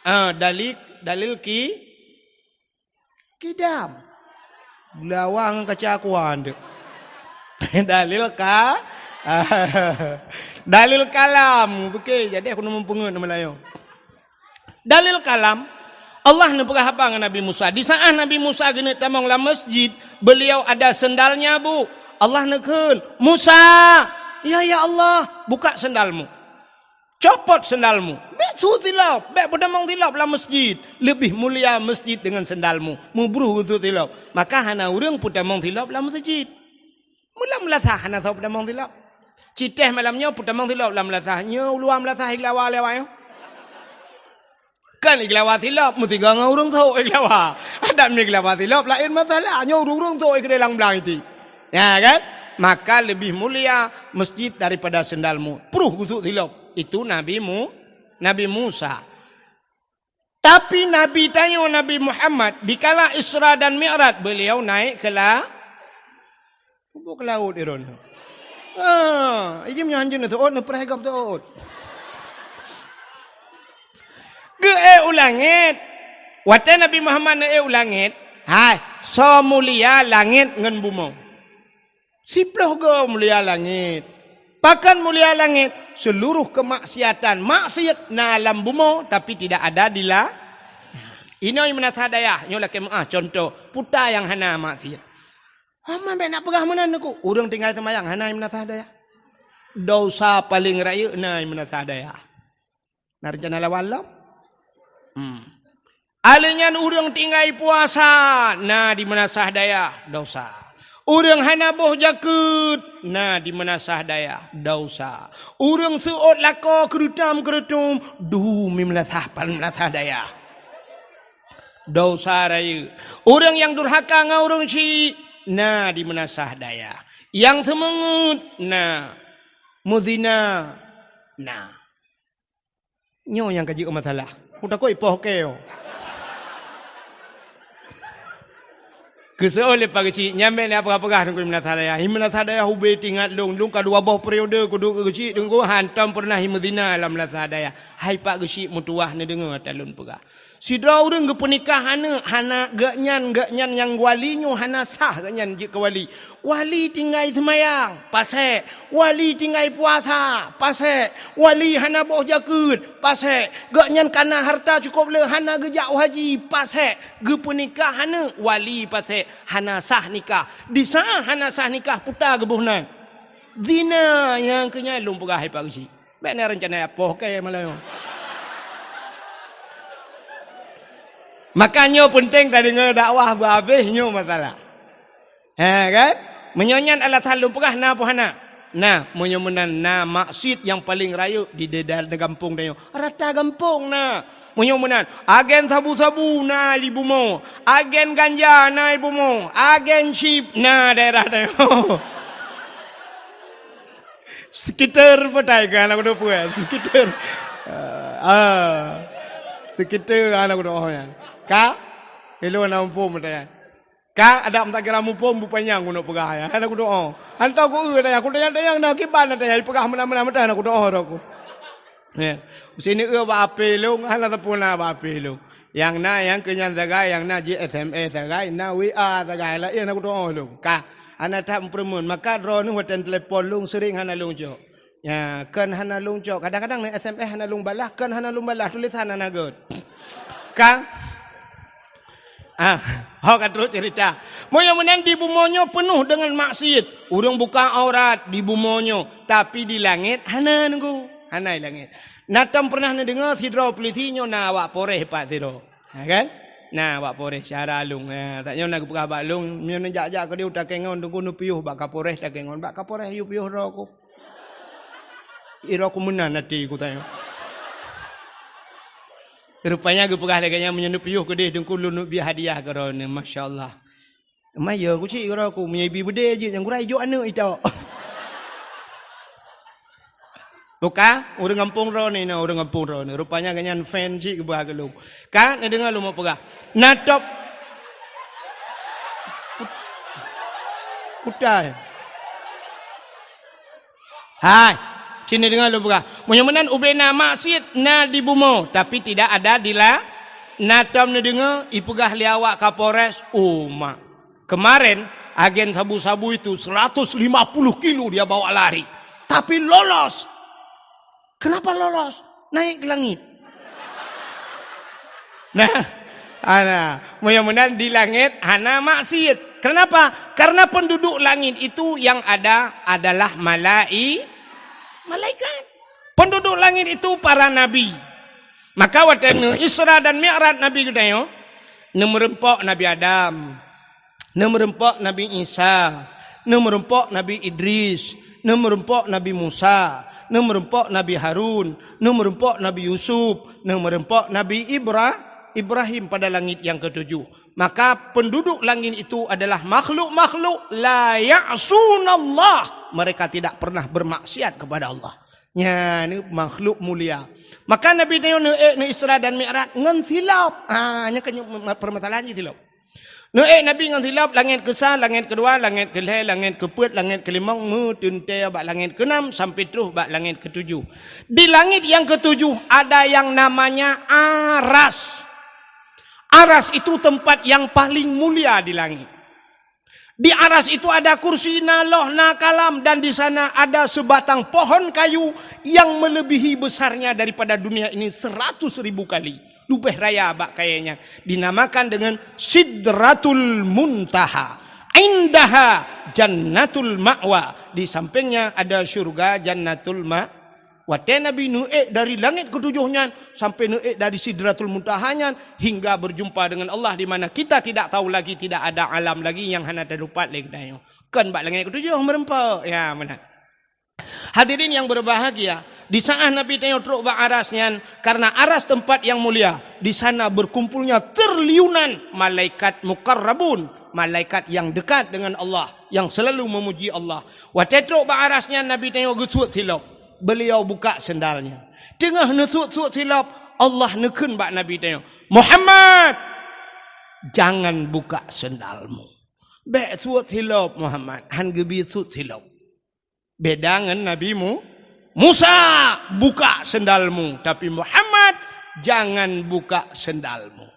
ah, dalil, dalil ki-, Qidam. Beulawang kaca kuan tu. Dalil ka-, dalil kalam. Oke, jadi aku neumeupeungeut nama layoe. Dalil kalam, Allah neupeugah haba ngon Nabi Musa. Di saat Nabi Musa geuneuk tamong lam masjid, beliau ada sendalnya, Bu. Allah neukheun, "Musa!" "Ya, ya Allah." "Buka sendalmu." Copot sendalmu, bék su silop, bék peutamong silop lam masjid. Leubeh mulia masjid deungon sendalmu. Meubruh geusu silop. Maka hana ureuëng peutamong silop lam masjid. Mula meulasah hana soe peutamong silop. Citéh malam nyoe peutamong silop lam meulasah. Nyoe uluwa meulasah iglawa lewat nyoe. Kan iglawa silop, meusigoe ngon ureuëng sôk iglawa. Adak mi iglawa silop, laén masalah. Nyoe ureuëng-ureuëng sôk iglawa lam blang iti. Ya kan? Maka lebih mulia masjid daripada sendalmu. Pruh gusuk silop. Itu Nabi Mu-, Nabi Musa. Tapi Nabi tanyoe Nabi Muhammad, dikala Isra dan Mi'raj, beliau naik ke la-, ke laut, Iron. Ah, ijim nyan hanjeuet neutuot, neupreh gop tuot. Geuék u langét. Watée Nabi Muhammad neuék u langét, hai, soe mulia langét ngon bumoe. Siploh goe mulia langét. Pakon mulia langét? Seluruh kemaksiatan, maksiat na lam bumoe, tapi tidak ada di la-, inoe meunasah dayah, nyoe lakée meuáh contoh, puta nyang hana maksiat. Hama bék nak peugah meunan neuku, ureuëng tinggai seumayang hana meunasah dayah. Dosa paleng rayeuk na meunasah dayah. Na rencana lawan lom? Hmm. Aleuh nyan ureuëng tinggai puasa na di meunasah dayah, dosa. Ureuëng hana boh jakeuet na di meunasah dayah, dosa. Ureuëng seuôt lakoe keureutôm-keureutôm, du mi meunasah pan meunasah dayah, dosa rayeuk. Ureuëng nyang durhaka ngon ureuëng syik na di meunasah dayah. Nyang seumeungeut na, meuzina na. Nyoe nyang ka jeuet masalah. Ku takot ipoh keu. Keusoe lé Pak Geuchik, nyan bék lé peugah-peugah Teungku Imna Sadaya. Imna Sadaya ubé teuingat lôn, lôn ka dua boh periode kuduek keu Geuchik Teungku, hantom peureunah imeuzina lam Imna Sadaya. Hai Pak Geuchik meutuwah neudeungoe ata lôn peugah. Sidroe ureuëng geupeunikah aneuk, hana geuhnyan, geuhnyan nyang wali nyoe hana sah geuhnyan jeuet keu wali. Wali tinggai seumayang, pasék. Wali tinggai puasa, pasék. Wali hana boh jakeuet, pasék. Geuhnyan kana hareuta cukôp le hana geujak u haji, pasék. Geupeunikah aneuk, wali pasék. Hana sah nikah. Di saát hana sah nikah, puta geuboh nan. Zina nyang keu nyan lôn peugah hai Pak Geuchik. Bék na rencana apoh keu malam nyoe. Maka nyoe peunteng tadeungoe dakwah beuhabéh nyoe masalah. Ha kan? Meunyoe nyan alasan lôn peugah na peue hana. Nah, meunyoe meunan na maksiet nyang paleng rayeuk di daerah gampông tanyoe. Rata gampông na. Meunyoe meunan, agen sabu-sabu na di bumoe, agen ganja na di bumoe, agen chip na daerah tanyoe. Sekitar petai ke aneuk dua puluh, sekitar. Ah, sekitar aneuk dua puluh nyan. Ka? Ilôn na muphom petai. Ka, adak meutakira muphom beupanyang keuneuk peugah nyan. Hana kudoa. Hantom ku eu tanya, kutanyong-tanyong na kiban na tanya, peugah meunan-meunan meutai hana kudoa roh ku. Ya. Sini eu bak ape lôn, hana sapeue na bak ape lôn. Nyang na, nyang keu nyan sagai, nyang na ji S M S sagai, na W A sagai, laén hana kudoa lôn. Ka, hana that meupeureumeun. Maka droeneuh watèe telepon lôn sering hana lôn jaweueb. Ya, kon hana lôn cok. Kadang-kadang na S M S hana lôn balah, kon hana lôn balah, tulisan hana göt. Ka? Ah, ho ka trok cerita. Meunyoe meunan di bumoe nyoe peunoh deungon maksiet. Ureueng buka aurat di bumoe nyoe, tapi di langét hana nunggu. Hana di langét. Na tom pernah neudeungoe sidroe polisi nyoe na awak Polres pat sidroe. Ha, kan? Na awak Polres syara lôn. Ha, tak nyoe na geupeugah bak lôn, meunyoe neujak-jak keudeh u Takengon, teungku neupiôh bak Kapolres Takengon. Bak Kapolres yue piôh droe ku. Ira ku meunan até ku tanyong. Rupanya geupeugah lagèe nyan, meunyoe neupiôh keudeh teungku lôn neuk bri hadiah keu droeneuh. Masya Allah. Maya ku cit keu droe ku, meunyoe ibi beudé jeuet nyang gura ijok aneuk itok. Buka, ureueng gampông droeneuh, na ureueng gampông droeneuh. Rupanya gobnyan fan cit geuba keu lôn. Ka, neudeungoe lôn peugah. Na top. Kutai. Hai, sini deungoe lôn peugah. Meunyoe meunan ubé na maksiet na di bumoe, tapi tidak ada di la-, na tom neudeungoe ipeugah lé awak Kapolres, uma. Kemarin, agen sabu-sabu itu seratus lima puluh kilo dia bawa lari. Tapi lolos. Kenapa lolos? Naik ke langit. Nah, hana. Meunyoe meunan di langét hana maksiet. Kenapa? Karena penduduk langit itu yang ada adalah malai-, malaikat. Penduduk langit itu para nabi. Maka watèe neu Isra dan Mi'raj Nabi geutanyoe, neumeureumpok Nabi Adam. Neumeureumpok Nabi Isa, neumeureumpok Nabi Idris, neumeureumpok Nabi Musa, neumeureumpok Nabi Harun, neumeureumpok Nabi Yusuf, neumeureumpok Nabi Ibra-, Ibrahim pada langit yang ketujuh. Maka penduduk langit itu adalah makhluk-makhluk la ya'sunallah. Mereka tidak pernah bermaksiat kepada Allah. Nyan makhluk mulia. Maka Nabi tanyoe neuék neu Isra dan Mi'raj ngon silop. Ha, nyan kan permasalahan jih silop. Neuék Nabi ngon silop, langét keusa, langét keudua, langét keulhèe, langét keupeuet, langét keulimong, meuteuntèe bak langét keunam sampai troh bak langét keutujoh. Di langét nyang keutujoh ada yang namanya Aras. Aras itu tempat yang paling mulia di langit. Di Aras itu ada kursi, na loh, na kalam, dan di sana ada sebatang pohon kayu yang melebihi besarnya daripada dunia ini seratus ribu kali. Leubeh raya bak kayée nyan. Dinamakan dengan Sidratul Muntaha. Indaha Jannatul Ma'wa. Di sampingnya ada syurga Jannatul Ma-, Watée Nabi neuék dari langét keutujoh nyan sampai neuék dari Sidratul Muntaha nyan hingga berjumpa dengan Allah, di mana kita tidak tahu lagi, tidak ada alam lagi nyang hana teutupat lé geutanyoe. Kon bak langét keutujoh meureumpok. Ya, meunan. Hadirin yang berbahagia, di saat Nabi tanyoe trok bak aras nyan, karena aras tempat yang mulia, di sana berkumpulnya triliunan malaikat muqarrabun, malaikat yang dekat dengan Allah, yang selalu memuji Allah. Watée trok bak aras nyan, Nabi tanyoe geusuet silop. Beliau buka sendalnya. Teungoh neusuet-suet silop, Allah neukheun bak Nabi tanyoe, "Muhammad, jangan buka sendalmu." Bék suet silop, Muhammad, han geubri suet silop. Beda ngon Nabi Mu-, Musa, buka sendalmu, tapi Muhammad, jangan buka sendalmu.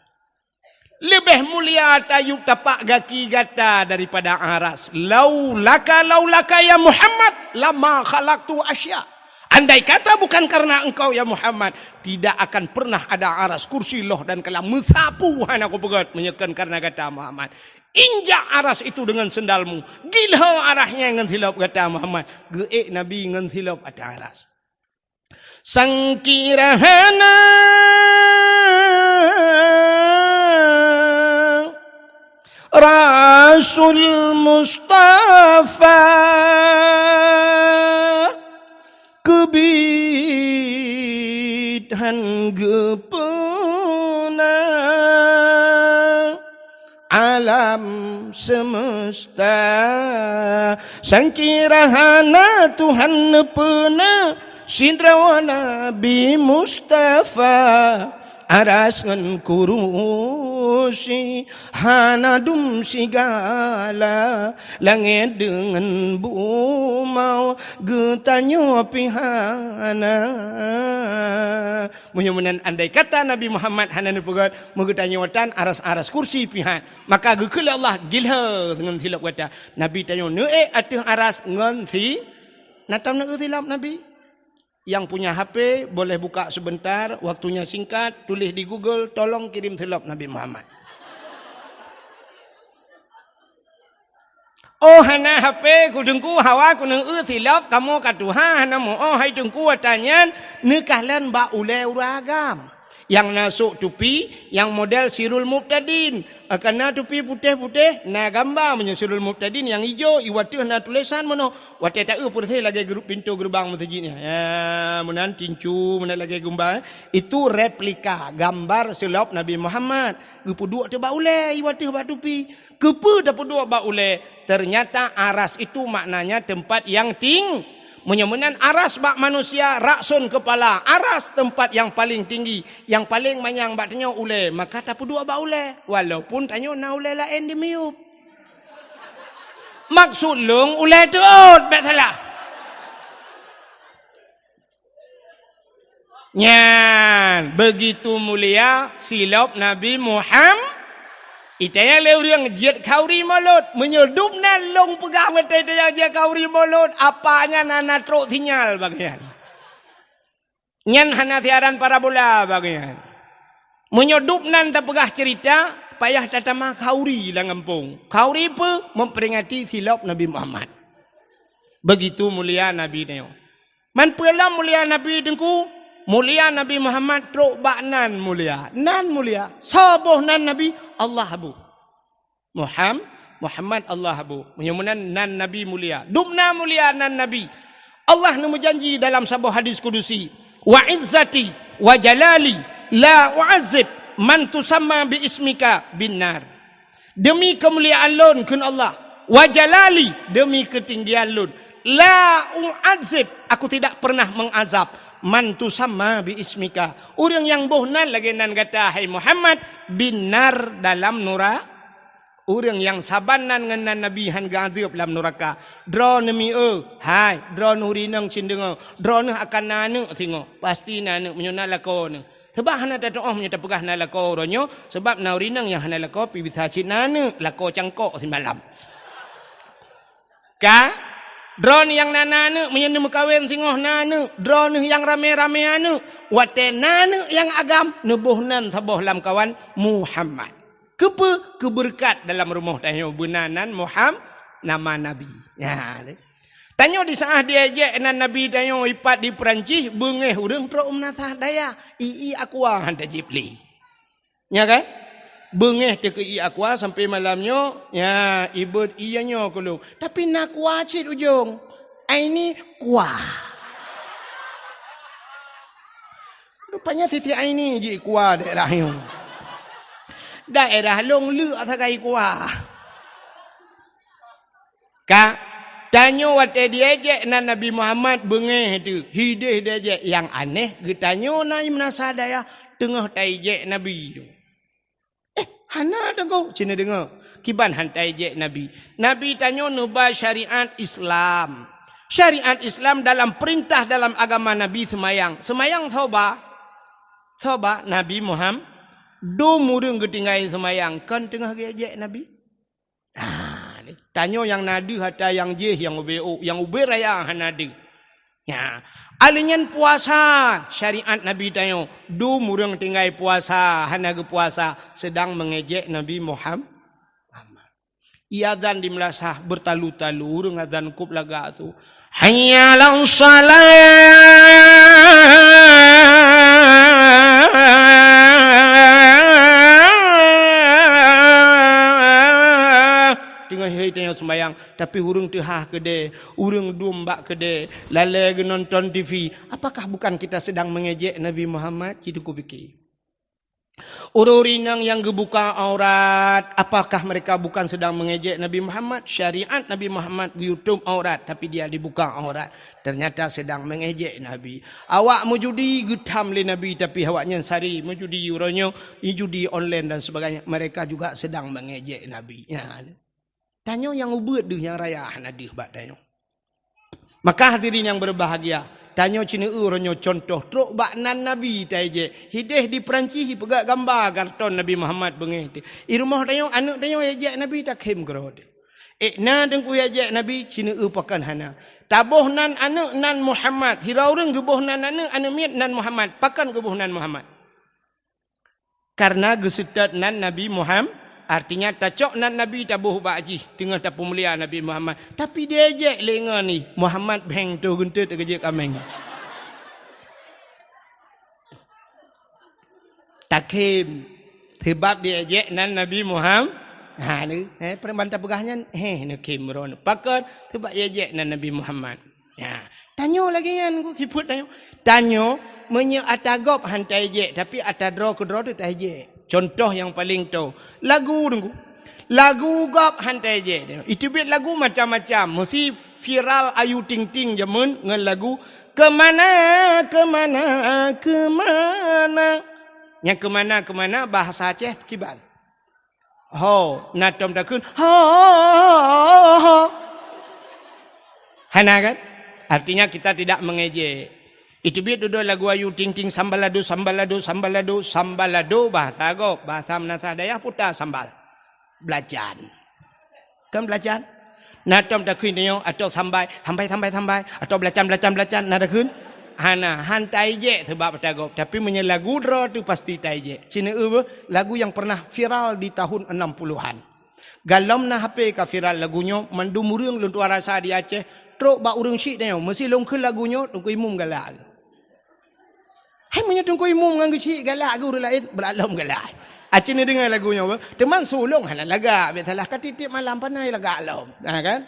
Leubeh mulia tayue tapak gaki gata daripada aras. Laulaka, laulaka ya Muhammad, lama khalaqtu asya. Andai kata bukan karena engkau ya Muhammad, tidak akan pernah ada aras, kursi, loh dan kalam meusapu hana kupeugét meunyoe kon karena gata Muhammad. Injak aras itu dengan sendalmu. Gilho aras nyan ngon silop gata Muhammad. Geuék Nabi ngon silop atas aras. Sangkira hana Rasul Mustafa. Teubiet han geupeuna alam semesta, sangkira hana Tuhan neupeuna sidroe Nabi Mustafa. Aras ngon kurusi hana dum sigala, langét deungon bumoe geutanyoe pih hana. Meunyoe meunan andai kata Nabi Muhammad hana neupeugét, meugeutanyoe tan aras-aras kursi pih han, maka geukheun lé Allah gilhé ngon silop gata. Nabi tanyoe neuék ateueh aras ngon si, na tam neueu silop Nabi. Yang punya H P boleh buka sebentar, waktunya singkat, tulis di Google, tolong kirim silop Nabi Muhammad. Oh, hana H P ku Teungku, hawa ku neueu silop, kamoe ka tuha hana muoh hai Teungku, ata nyan neukalon bak ulée ureuëng agam. Nyang na sôk tupi, nyang model Sirul Mubtadin. Ah, ka na tupi putéh-putéh, na gamba meunyoe Sirul Mubtadin nyang ijo, i wateueh na tulésan meunoe. Watée taeu peureséh lagée gru-, pintoe geureubang meuseujid nyan. Ya, meunan tincu, meunan lagée gamba, eh. Itu replika gambar silop Nabi Muhammad. Geupeuduek teuh bak ulée, i wateueh bak tupi. Keupeue tapeuduek bak ulée? Ternyata aras itu maknanya tempat yang ting-, meunyoe meunan aras bak manusia, ra'sun kepala, aras tempat yang paling tinggi, yang paling manyang bak tanyoe ulée, maka tapeuduek bak ulée, walaupun tanyoe na ulée laén di miyueb. Maksud lôn ulée teuôt, bék salah. Nyan, begitu mulia silop Nabi Muham-, itanyong lé ureuëng jeuet khauri mulod. Meunyoe dum nan lôn peugah meutai tanyong jeuet khauri mulod, apa nyan hana trok sinyal bagian. Nyan hana siaran parabola bagian. Meunyoe dum nan tapeugah cerita, payah tatama khauri lam gampông. Khauri peue? Memperingati silop Nabi Muhammad. Begitu mulia Nabi nyoe. Man peue lom mulia Nabi Teungku? Mulia Nabi Muhammad trok bak nan mulia. Nan mulia. Soe boh nan Nabi? Allah boh. Muham-, Muhammad Allah boh. Meunyoe meunan nan Nabi mulia. Dum na mulia nan Nabi. Allah neumeujanji dalam saboh hadis kudusi, "Wa izzati wa jalali la u'adzib man tusamma bi ismika bin nar." Demi keumuliaan lôn, kheun Allah, wa jalali, demi keutinggian lôn, la u'adzib, aku tidak pernah mengazab, man tusamma bi ismika, ureuëng nyang boh nan lagée nan gata, hai Muhammad, bin nar, dalam nura-, ureuëng nyang saban nan ngon nan Nabi han geuazeueb lam nuraka. Droeneuh mieu, hai, droeneuh rineueng cit deungoe, droeneuh akan na aneuëk singoh, pasti na aneuëk meunyoe na lakoe neuh. Sabab hana tatuoh meunyoe tapeugah na lakoe uroe nyoe, sabab na ureuëng nyang hana lakoe pih bisa cit na aneuëk, lakoe cangkok simalam. Ka, droeneuh nyang na, na aneuëk, meunyoe neumeukawen singoh na aneuëk, droeneuh nyang ramé-ramé aneuëk, watée na aneuëk nyang agam, neuboh nan saboh lamkawan Muhammad. Keupeue? Keubeureukat dalam rumoh tanyoe beuna nan Muham-, nama Nabi. Nyan. Tanyoe di saát diejek nan Nabi tanyoe ipat di Peurancih, beungéh ureuëng trok meunasah dayah, ié aqua han tajieb lé. Nya kan? Beungéh teuh keu ié aqua sampai malam nyoe, nya, ibeuet ié nyoe keu lôn. Tapi na aqua cit ujong. Aini aqua. Rupanya Siti Aini jih aqua daerah nyoe. Daerah lôn leuk sagai aqua. Ka, tanyoe watée diejek nan Nabi Muhammad beungéh teuh, hideh diejek, nyang aneh geutanyoe na meunasah dayah teungoh taijek Nabi. Eh, hana teungku, cina deungoe. Kiban han taijek Nabi. Nabi tanyoe neuba syariat Islam. Syariat Islam dalam peurintah dalam agama Nabi seumayang. Seumayang soe ba? Soe ba? Nabi Muhammad. Dum ureuëng geutinggai seumayang, kon teungoh geuejek Nabi. Ah, ni. Tanyoe nyang na deuh atra nyang jih nyang ubé ôk, nyang ubé raya hana deuh. Nya, alèh nyan puasa, syariat Nabi tanyoe, dum ureuëng tinggai puasa, hana geupuasa, seudang meungejek Nabi Muham-, Muhammad. Ié azan di meulasah beutalu-talu, ureuëng azan kôb lagak su, "Hayya 'alas shalah!" Teungoh hai tanyoe sembahyang, tapi ureuëng teuhah keudè, ureuëng dum bak keudè, lalè geunonton T V. Apakah bukan kita sedang mengejek Nabi Muhammad? Ci Teungku pikir. Ureuëng inong nyang geubuka aurat, apakah mereka bukan sedang mengejek Nabi Muhammad? Syariat Nabi Muhammad geuyutob aurat, tapi dia dibuka aurat. Ternyata sedang mengejek Nabi. Awak meujudi geutham lé Nabi, tapi awaknyan sari meujudi uroe nyoe, judi online dan sebagainya. Mereka juga sedang mengejek Nabi. Ya. Tanyoe nyang ubeuet deuh nyang raya hana deuh bak tanyoe. Maka hadirin yang berbahagia, tanyoe ci neueu uroe nyoe contoh trok bak nan Nabi taejek. Hideh di Perancis ipeugah gamba karton Nabi Muhammad beungéh teuh. I rumoh tanyoe, aneuëk tanyoe ejek Nabi takhém keudroe teuh. Eh, na Teungku ejek Nabi, ci neueu pakon hana. Taboh nan aneuëk nan Muhammad. Sira ureuëng geuboh nan aneuëk, aneuëk miet nan Muhammad. Pakon geuboh nan Muhammad? Karena geuseutôt nan Nabi Muhammad, artinya tacok nan Nabi taboh bak jih teungoh tapeumulia Nabi Muhammad. Tapi diejek lé ngon ih, Muhammad bheng toh geunteut teugeujek kaméng. Takhém, sebab diejek nan Nabi Muhammad. Ha, ni, eh, peureuman tapeugah nyan, heh, neukhém droeneuh. Pakon, sebab diejek nan Nabi Muhammad. Ya, tanyoe lagée nyan, Teungku, sifeuet tanyoe. Tanyoe, meunyoe ata gob han taejek, tapi ata droe keudroe teuh taejek. Contoh nyang paleng toe, lagu, Teungku. Lagu gob han taejek. Iteubiet lagu macam-macam. Meusi viral Ayu Ting Ting jameun ngon lagu Keumana, Keumana, Keumana. Nyang keumana, keumana bahasa Aceh kiban. Ho, na tom takheun, ho, ho, ho. Hana kan? Artinya kita tidak mengejek. Iteubiet dudoe lagu Ayu Ting Ting, sambalado, sambalado, sambalado, sambalado, bahasa gob, bahasa meunasah dayah puta sambal. Belacan. Kan belacan? Na tom takheun nyoe, atau sambai, sambai, sambai, sambai, atau belacan, belacan, belacan, na takheun? Hana, han taejek sebab ata gob. Tapi meunyoe lagu droe teuh pasti taejek. Ci neueu beuh, lagu yang pernah viral di tahun enam puluhan. Galom na H P ka viral lagu nyoe, mandum ureuëng lôn tuan rasa di Aceh, trok bak ureuëng syiek tanyoe, meusi lôn kheun lagu nyoe, Teungku Imum galak. Hai, meunyoe Teungku Imum ngon geuchik galak geu ureuëng laén, brat lom galak. Aci neudeungoe lagu nyoe beuh. Teuma su lôn hana lagak, biasalah ka tieb-tieb malam panai lagak lom. Ha kan?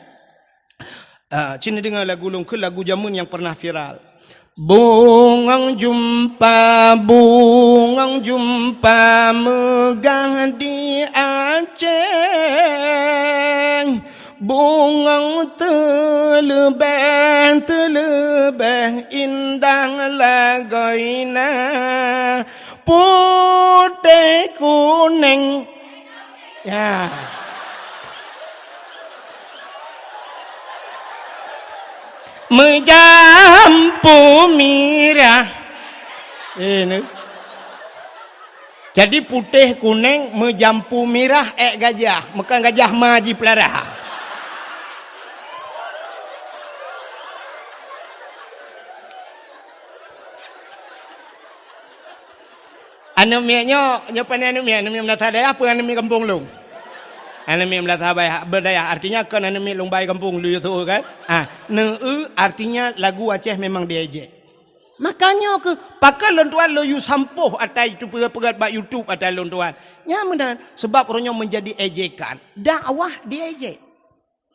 Ah, ci neudeungoe lagu lôn kheun, lagu jameun nyang pernah viral. Bungong jumpa, bungong jumpa meugah di Aceh. Bungong teuleubeh, teuleubeh indah lagoina, putéh kuneng. Ya. Meujampu mirah. Eh, ni. Jadi putéh kuneng meujampu mirah ék gajah, meukan gajah ma jipeulara. Aneuk miet nyoe, nyoe pane aneuk miet, aneuk miet meunasah dayah peue aneuk miet gampông lôn? Aneuk miet meunasah dayah, aneuk miet lôn bai gampông lôn yue su kan? Ah, neueu artinya lagu Aceh memang diejek. Makanya keuh, pakon lôn tuan lôn yue sampôh ata itu peugét-peugét bak YouTube ata lôn tuan. Nyan meunan, sebab uroe nyoe menjadi ejekan. Dakwah diejek.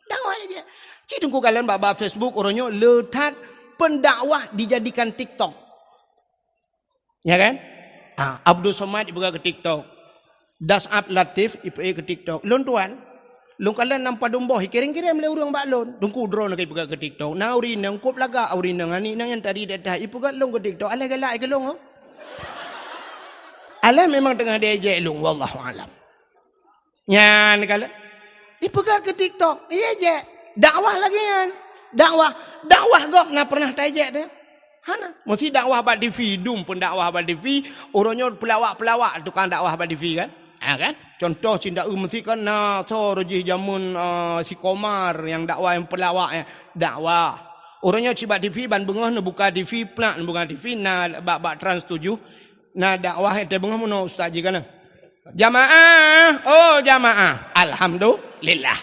Dakwah ejek. Ci Teungku kalon bak, bak Facebook uroe nyoe le that pendakwah dijadikan TikTok. Ya kan? Ah, Abdul Somad ipeugah keu TikTok. Das'ab Latif ipeugah keu TikTok. Lôn tuan, lôn kalon nam padum boh, ikirém-kirém lé ureuëng bak lôn. Teungku droeneuh ka ipeugah keu TikTok. Na ureuëng inong, kop lagak ureuëng inong, aneuk inong nyang tari di atah, ipeugah lôn keu TikTok. Alah galak keu lôn, oh. Alah memang teungoh diejek lôn, wallahu alam. Nyan kalon. Ipeugah keu TikTok, iya jek. Dakwah lagée nyan. Dakwah, dakwah gob na pernah taejek teuh? Hana. Meusi dakwah bak T V, dum pun dakwah bak T V, uroe nyoe peulawak-peulawak tukang dakwah bak T V kan? Ha kan? Contoh cit taeu meusi kan na soe reuh jih jameun, eh, si Komar nyang dakwah nyang peulawak nyan. Dakwah. Uroe nyoe cit bak T V ban beungoh neubuka T V, plak neubuka T V, na bak, bak Trans tujuh, na dakwah nyang teubeungoh meunoe ustaz jih kana. Jamaah, oh jamaah. Alhamdulillah.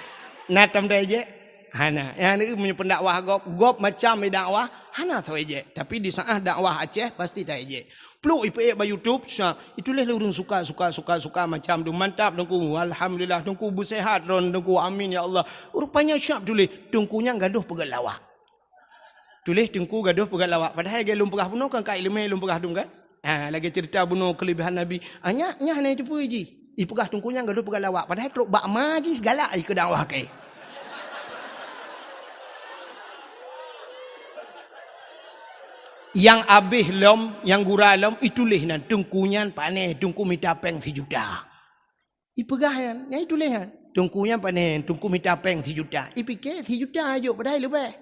Na tom taejek. Hana. Nyang ni meunyoe pendakwah gob, gob macam dakwah, hana soe ejek. Tapi di saat dakwah Aceh, pasti ta ejek. Pluk ipeuék bak YouTube, sa, ituléh lé ureuëng suka, suka, suka, suka macam tu. Mantap, Teungku. Alhamdulillah, Teungku beuseuhat droen, Teungku. Amin, ya Allah. Rupanya siap tuléh, Teungku nyang gadoh peugah lawak. Tuléh Teungku gadoh peugah lawak. Padahai lagée lôn peugah bunoe kan ka iéleumé lôn peugah dum kan? Ha, lagée cerita bunoe keulebihan Nabi. Ah, nyak, nyak hana jiteupeu jih. Ipeugah Teungku nyang gadoh peugah lawak. Padahai trok bak ma jih galak ikeu dakwah keu. Nyang abéh lom, nyang gura lom, ituléh nan Teungku nyan pané, Teungku mita péng sijuta. Ipeugah nyan, nyan ituléh nyan. Teungku nyan pané, Teungku mita péng sijuta. Ipike sijuta jok padahai leubeh.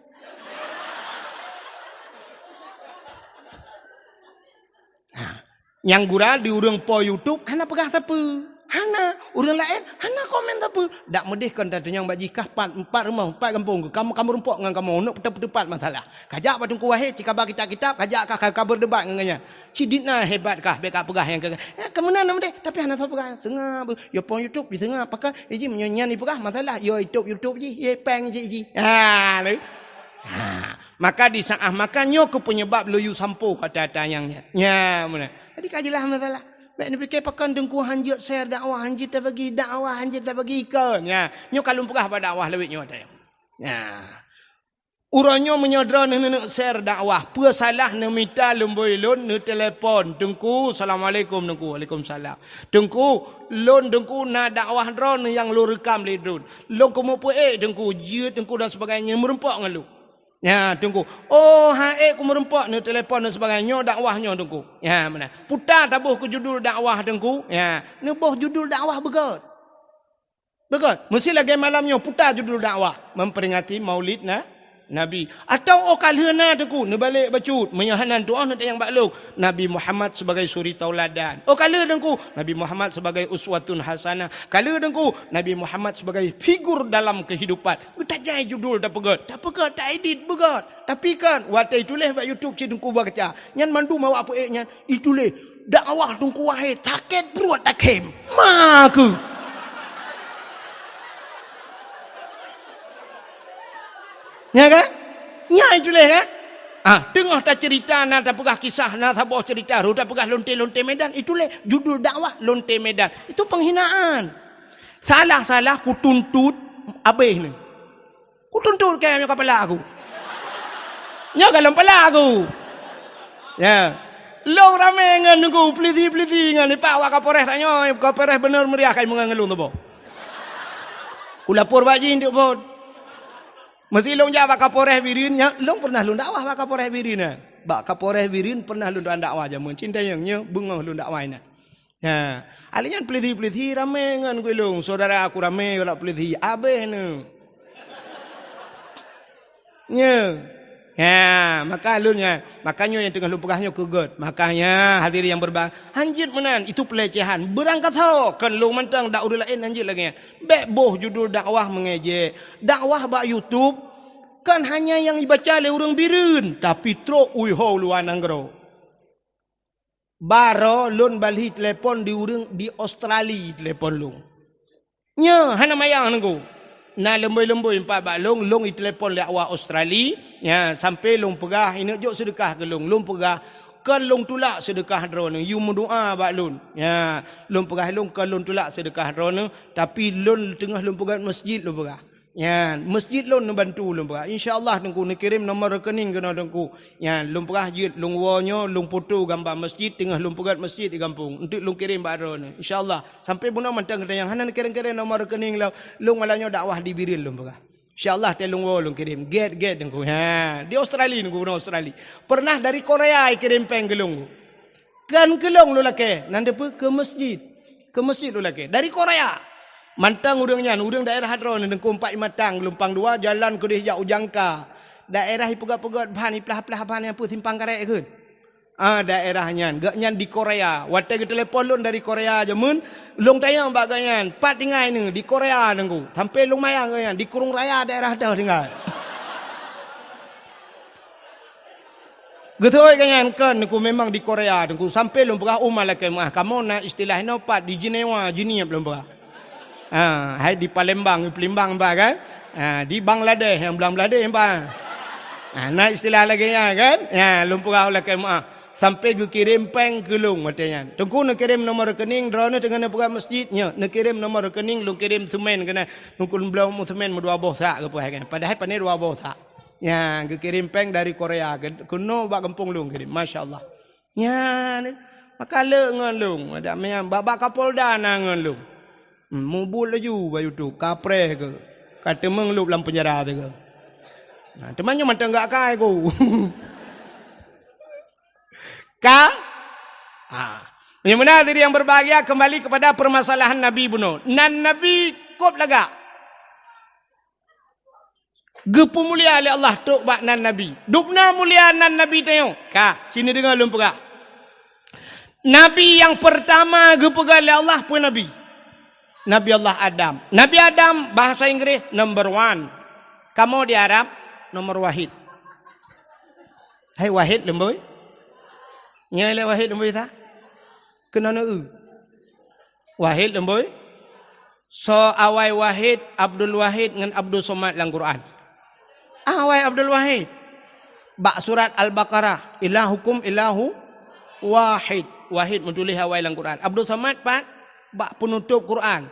Ha. Nyang gura di ureuëng po YouTube hana peugah sapeue. Hana. Ureuëng laén hana komen sapeue. Dak meudeh kon tatunyang bak jih kah pat, empat rumoh, empat gampông. Kamoe, kamoe rumpok ngon kamoe. Uneuk peutepat masalah. Kajak bak Teungku Wahid, cikaba kitab-kitab, kajak ka, ka, ka berdebat ngon gobnyan. Ci dit na hebat kah, bék ka peugah nyang keu, eh, keu meunan na meudeh, tapi hana soe peugah. Seungab, yo pon YouTube, diseungab, pakon, eh, ji meunyoe nyan ipeugah masalah, yo YouTube, YouTube jih, ye péng jih, jih. Ha, lé. Ha, maka di saat maka nyoe keuh penyebab lôn yue sampoe kata-kata nyang nyan. Nya, meunan. Jadi ka jeulaih masalah. Bék neupike pakon Teungku hanjeuet share dakwah, hanjeuet tabagi dakwah, hanjeuet tabagi ikon. Nya, nyoe ka lôn peugah bak dakwah lawét nyoe ata nyoe. Nya. Uroe nyoe meunyoe droeneuh neuneuk share dakwah, peue salah neumita lumbôi lôn neutelepon, "Teungku, assalamualaikum, Teungku." "Waalaikumsalam." "Teungku, lôn Teungku na dakwah droeneuh nyang lôn reukam lé droen. Lôn keumeupeuék Teungku, jeuet Teungku dan sebagainya, meureumpok ngon lôn." "Nya, Teungku." "Oh, han ék keumeureumpok," neutelepon dan sebagainya, "nyoe dakwah nyoe, Teungku." Nya, meunan. Puta taboh keu judul dakwah, Teungku. Nya, neuboh judul dakwah beugét. Beugét, meusti lagée malam nyoe puta judul dakwah, memperingati Maulid na, Nabi. Atawa óh ka lheueh na Teungku, neubalek bacut, meunyoe hana tuoh neutanyong bak lôn, Nabi Muhammad sebagai suri tauladan. Óh ka lheueh Teungku, Nabi Muhammad sebagai uswatun hasanah. Ka lheueh Teungku, Nabi Muhammad sebagai figur dalam kehidupan. Geutajai judul tapeugét, tapeugét, taedit beugét. Tapi kan, watée tuléh bak YouTube cit Teungku baca, nyan mandum awak peuék nyan, ituléh, dakwah Teungku Wahid, sakét pruet takhém. Ma keuh. Nya kan? Nya ituléh kan? Ah, teungoh taceurita na tapeugah kisah, na saboh ceurita, rot tapeugah lonte-lonte Medan, ituléh judul dakwah lonte Medan. Itu penghinaan. Salah-salah kutuntut abéh ni. Kutuntut kayée nyoe ka pala aku. Nyoe ka lom pala aku. Ya. Lôn ramé ngon Teungku, peulisi-peulisi ngon ipak wak Kapolres tanyoe, Kapolres beuneuh meuriah kai meungon ngon lôn tuboh. Kulapor bak jih untuk bot. Meusi lôn jak bak Kapolres Bireuen, nya, lôn pernah lôn dakwah bak Kapolres Bireuen, eh. Bak Kapolres Bireuen pernah lôn dakwah jameun. Cinta nyang nyoe beungoh lôn dakwah inan. Nya, alèh nyan peulisi-peulisi ramé ngon gulong, saudara aku ramé galak peulisi, abéh neu. Nya. Nya, maka lôn nya, maka nyoe nyang teungoh lôn peugah nyoe keu gét. Makanya hadirin yang berba-, hanjeuet meunan, itu pelecehan. Beurangkasoe kon lôn mantong dak ureueng laén hanjeuet lagèe nyan. Bèk boh judul dakwah mengejek. Dakwah bak YouTube kon hanya nyang ibaca lé ureueng Bireuen, tapi trok u luwa nanggroe. Baroe lôn balhi telepon di ureueng di Australia telepon lôn. Nyoe hana manyang Teungku. Na leumbôi-leumbôi pat bak lôn, lôn itelepon lé awak Australia. Nya, sampai lôn peugah, ineuk jok seudeukah keu lôn. Lôn peugah, kon lôn tulak seudeukah droeneuh, yue meudoa bak lôn. Nya, lôn peugah lôn kon lôn tulak seudeukah droeneuh, tapi lôn teungoh lôn peugah masjid lôn peugah. Nyan, masjid lôn neubantu lôn peugah. Insya Allah Teungku neukirém nomor rekening keunoe Teungku. Nyan, lôn peugah jeuet lôn woe nyoe, lôn foto gamba masjid, teungoh lôn peugét masjid di gampông. Enteuk lôn kirém bak droeneuh. Insya Allah. Sampai bunoe mantong geutanyoe hana neukirém-kirém nomor rekening lôn. Lôn malam nyoe dakwah di Bireuen lôn peugah. Insya Allah, teu lôn woe lôn kirém. Gét-gét Teungku. Ha, di Australia Teungku, bunoe Australia. Pernah dari Korea ikirém péng keu lôn. Kon keu lôn lôn lakèe, nan deuh peue keu masjid. Keu masjid lôn lakèe. Dari Korea. Mantong ureueng nyan, ureueng daerah droeneuh Teungku Empat Imatang, Geulumpang Dua, jalan keudeh jak u Jangka. Daerah ipeugöt-peugöt ban, iplah-plah ban nyang peue simpang karet kheun. Ah, daerah nyan. Gobnyan di Korea. Watèe geutelepon lôn dari Korea jameun, lôn tanyong bak gobnyan, "Pat tinggai neuh?" "Di Korea Teungku." Sampai lôn manyang gobnyan, "Di Krueng Raya daerah toh tinggai." Geutôi gobnyan kon Teungku memang di Korea Teungku. Sampai lôn peugah, "Oh, malaikat meuah, kamoe na istilah inoe pat di Jenewa, Jeunieb," lôn peugah. Ha, hai di Palembang, Palembang bah kan? Ha, di Bangladesh, nyang Bangladesh, bah. Ha, na istilah lagèe nyan kan? Ya, lôn peugah lakèe meu'ah. Sampai geukirém péng keu lôn watèe nyan. Teungku neukirém nomor rekening, droeneuh teungoh neupeugah masjid, nyoe, neukirém nomor rekening, lôn kirém seumén keunan. Lôn kheun bloe seumén meudua boh sak geupeugah keunan. Padahai pané dua boh sak. Ya, geukirém péng dari Korea, ke-, keunoe bak gampông lôn kirém. Masya Allah. Nyan, maka le ngon lôn. Adak meunan, bak-bak Kapolda na ngon lôn. Hmm, mubuet laju bak YouTube, kapreh keu. Ka teumeung lôb lam peunjara teuh keu. Nah, teuma nyoe mantong gak kai ku. Ka? Ha. Meunyoe meunan, hadirin yang berbahagia, kembali kepada permasalahan Nabi bunoe. Nan Nabi kôb lagak. Geupeumulia lé Allah trok bak nan Nabi. Dubna mulia nan Nabi tanyoe. Ka, sini deungoe lôn peugah. Nabi nyang peurtama geupeugah lé Allah peue Nabi? Nabi Allah Adam. Nabi Adam, bahasa Inggréh, number one. Kamoe di Arab, nomor wahid. Hai wahid leumbôi? Nyoe lé wahid leumbôi sa? Keunoe neu-eu. Wahid leumbôi? Soe awai Wahid, Abdul Wahid ngon Abdul Somad lam Quran? Awai Abdul Wahid. Bak surat Al-Baqarah, "Ilahukum ilahu wahid." Wahid meutuléh awai lam Quran. Abdul Somad pat? Bak peunutôp Quran.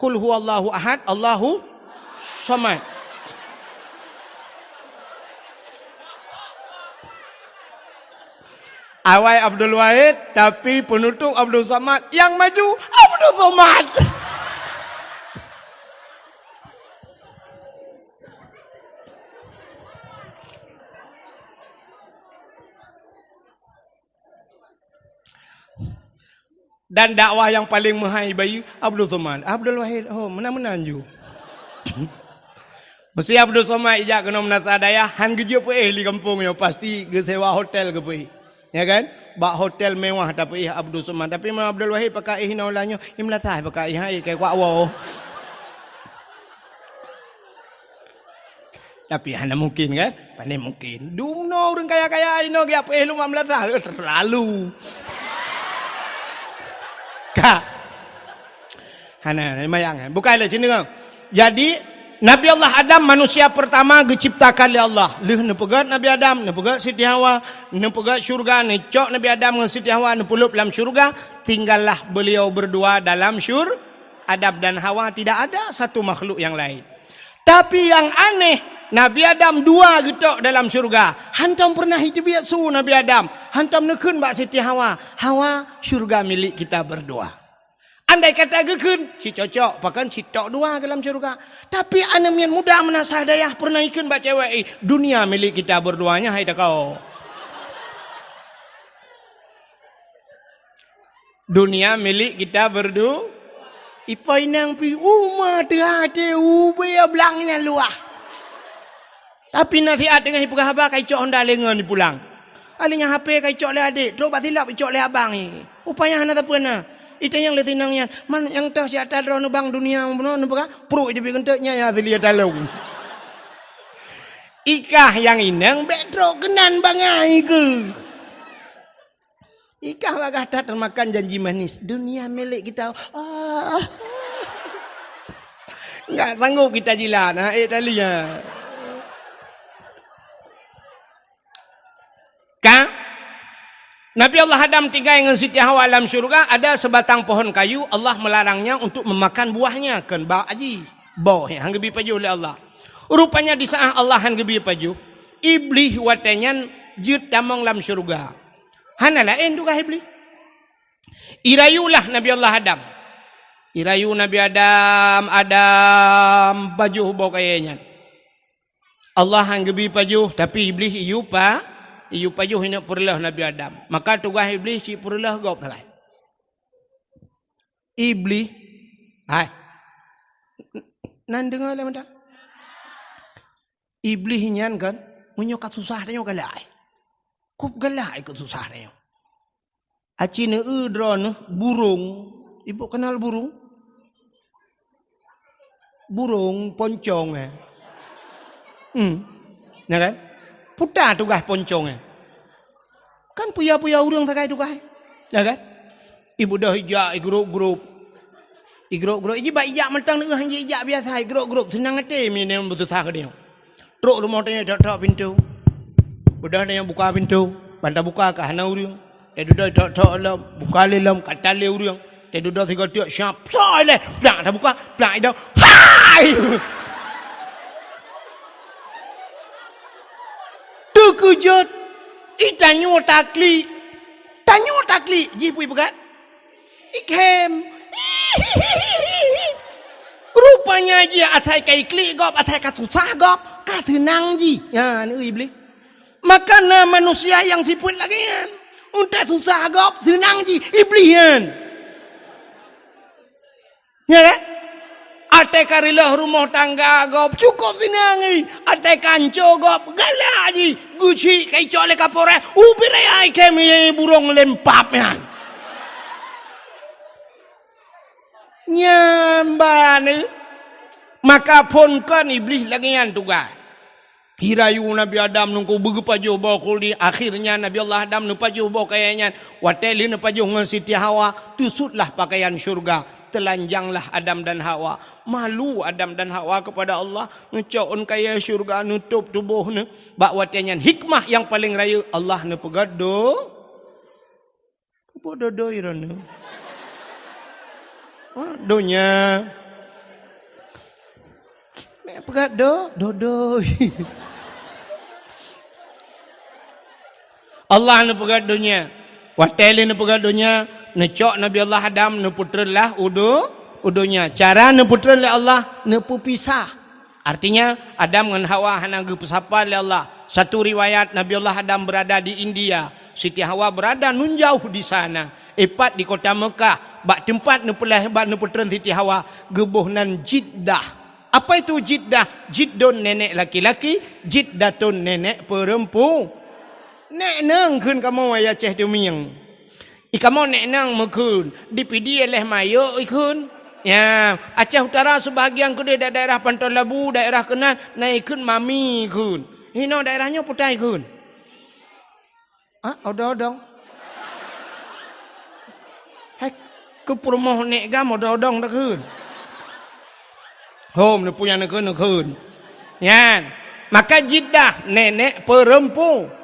"Qul huwallahu ahad, Allahu somad." Awai Abdul Wahid, tapi peunutôp Abdul Somad, nyang maju Abdul Somad. Dan dakwah nyang paleng meuhai bayeue Abdul Somad. Abdul Wahid, oh, meunan-meunan ju. Meusé Abdul Somad ijak keunoe meunasah dayah, han geujeuet peuéh di gampông nyoe, pasti geusewa hotel geupeuéh. Ya kan? Bak hotel mewah tapeuéh Abdul Somad. Tapi Imam Abdul Wahid pakai éh hinoe ulah nyoe, i meunasah pakai éh, hai, kai kuak woe. Tapi hana mungkin kan? Pane mungkin. Dumnoe ureuëng kaya-kaya inoe geujak peuéh lom lam meunasah, eh, terlalu. Ka. Hana, hana mayang, eh. Bukai lé sini kan. Jadi, Nabi Allah Adam manusia pertama geuciptakan lé Allah. Lheueh neupeugét Nabi Adam, neupeugét Siti Hawa, neupeugét syurga, neucok Nabi Adam ngon Siti Hawa, neupeulop lam syurga, tinggallah beliau berdua dalam syur-, Adam dan Hawa, tidak ada satu makhluk yang lain. Tapi nyang aneh, Nabi Adam dua geutok dalam syurga. Hantom peureunah jiteubiet su Nabi Adam. Hantom neukheun bak Siti Hawa, "Hawa, syurga milik kita berdua." Andai kata geukheun, cit cocok, pakon cit tok dua dalam syurga. Tapi aneuk muda meunasah dayah peureunah ikheun bak cewek, "Eh, dunia milik kita berduanya, hai takau." Dunia milik kita berdu-, ipo inong pi uma teuhah teu ubé blang nyang luah. Tapi nasihat teungoh ipeugah haba kai cok honda lengon ipulang. Alèh nyan H P kai cok lé adék, trok bak silop icok lé abang i. Upaya hana sapeue na. Itanyong lé sinong nyan, "Man nyang toh siat droeneuh bang dunia bunoe neupeugah?" Pruet iteubiet keuneuk nyan nyang asli talong. Ikah nyang inong bèk trok keunan bangai keu. Ikah bak gata teumakan janji manis. Dunia milik kita. Ah. Enggak sanggup kita jilat, ha, eh, tali, ha. Ka? Nabi Allah Adam tinggai ngon Siti Hawa lam syurga, ada sebatang pohon kayu, Allah melarangnya untuk memakan buahnya, kon bak aji. Boh, han geubi pajoh lé Allah. Rupanya di saat Allah han geubi pajoh, Iblih watèe nyan jeuet tamong lam syurga. Hana laén tugaih Iblih. Irayulah Nabi Allah Adam. Irayu Nabi Adam, Adam, pajoh boh kayèe nyan. Allah han geubi pajoh, tapi Iblih iyue pa-, iyue pajoh ineuk peureulèe Nabi Adam. Maka tugaih Iblih cit peureulèe gob sagai. Iblih, hai. Nan deungoe lé mantong. Iblih nyan kan, meunyoe ka susah tanyoe galak. Kôb galak keu susah tanyoe. Aci neu-eu droeneuh burông. Ibu kenal burung? Burung poncong, eh. Hmm. Ya kan? Puta tugaih poncong, eh. Kan puya-puya ureuëng sagai tugaih. Ya kan? Ibu dah ijak, i grup-grup. Igrôp-grôp, iji bak ijak mantong neuh, han ijak biasa, igrôp-grôp, seunang até meunyoe beususah keu tanyoe. Trok rumoh tanyoe, tok-tok pintoe. Beudôh tanyoe buka pintoe, ban tabuka ka hana ureuëng. Teududoe tok-tok lom, buka lé lom, ka tan lé ureuëng. Teududoe sigoe teuk siap, plak ilée, plak tabuka, plak idong. Hai! Teukeujot, i tanyoe taklik. Tanyoe taklik, jih peue ipeugah? Ikhém. Rupanya jih asai ka iklik gob, asai ka susah gob, ka seunang jih. Nyan, Iblih. Maka na manusia nyang sifeuet lagée nyan. Untée susah gob, seunang jih, Iblih nyan. Ya kan? Até ka reuloh rumoh tangga gob, cukôp seunang jih. Até ka anco gob, galak jih. Geuchik ka icok lé kaporeh, ubit raya ikhém burông lempap nyan. Nyan ban, maka phon kon Iblih lagée nyan tugaih. Irayu Nabi Adam nungku beugeupajoh boh khuldi, akhirnya Nabi Allah Adam neupajoh boh kayée nyan. Watée lheueh neupajoh ngon Siti Hawa, teusutlah pakaian syurga, teulanjanglah Adam dan Hawa. Malu Adam dan Hawa kepada Allah, neucok ôn kayée syurga, neutôb tuboh neuh. Bak watée nyan hikmah nyang paleng rayeuk Allah neupeugét do Peue dodo droeneuh? Ha, donya. Mek peugah do, dodo. Allah neupeugah donya. Watée lé neupeugah donya, neucok Nabi Allah Adam neupeutreun lah u do-, u donya. Cara neupeutreun lé Allah, neupeupisah. Artinya, Adam ngon Hawa hana geupeusapa lé Allah. Satu riwayat, Nabi Allah Adam berada di India, Siti Hawa berada nun jauh di sana, ipat di kota Mekah, bak teumpat neupeulahé, bak neupeutreun Siti Hawa, geuboh nan Jiddah. Apa itu Jiddah? Jiddun nenek laki-laki, Jiddatun nenek perempu-, Nek neung kheun kamoe ayah Aceh Tumieng. I kamoe nek nang meukheun, di Pidie leh mayok ikheun. Ya, Aceh Utara sebahagian keudeh da-, daerah Panton Labu, daerah keunan, na ikheun mami ikheun. Hinoe daerah nyoe putai ikheun. Ah, odong-odong. Hai, keu peurumoh nek gam odong-odong takheun. Hom, neupue nyang neukheun, neukheun. Nyan. Maka Jiddah, nenek perempu.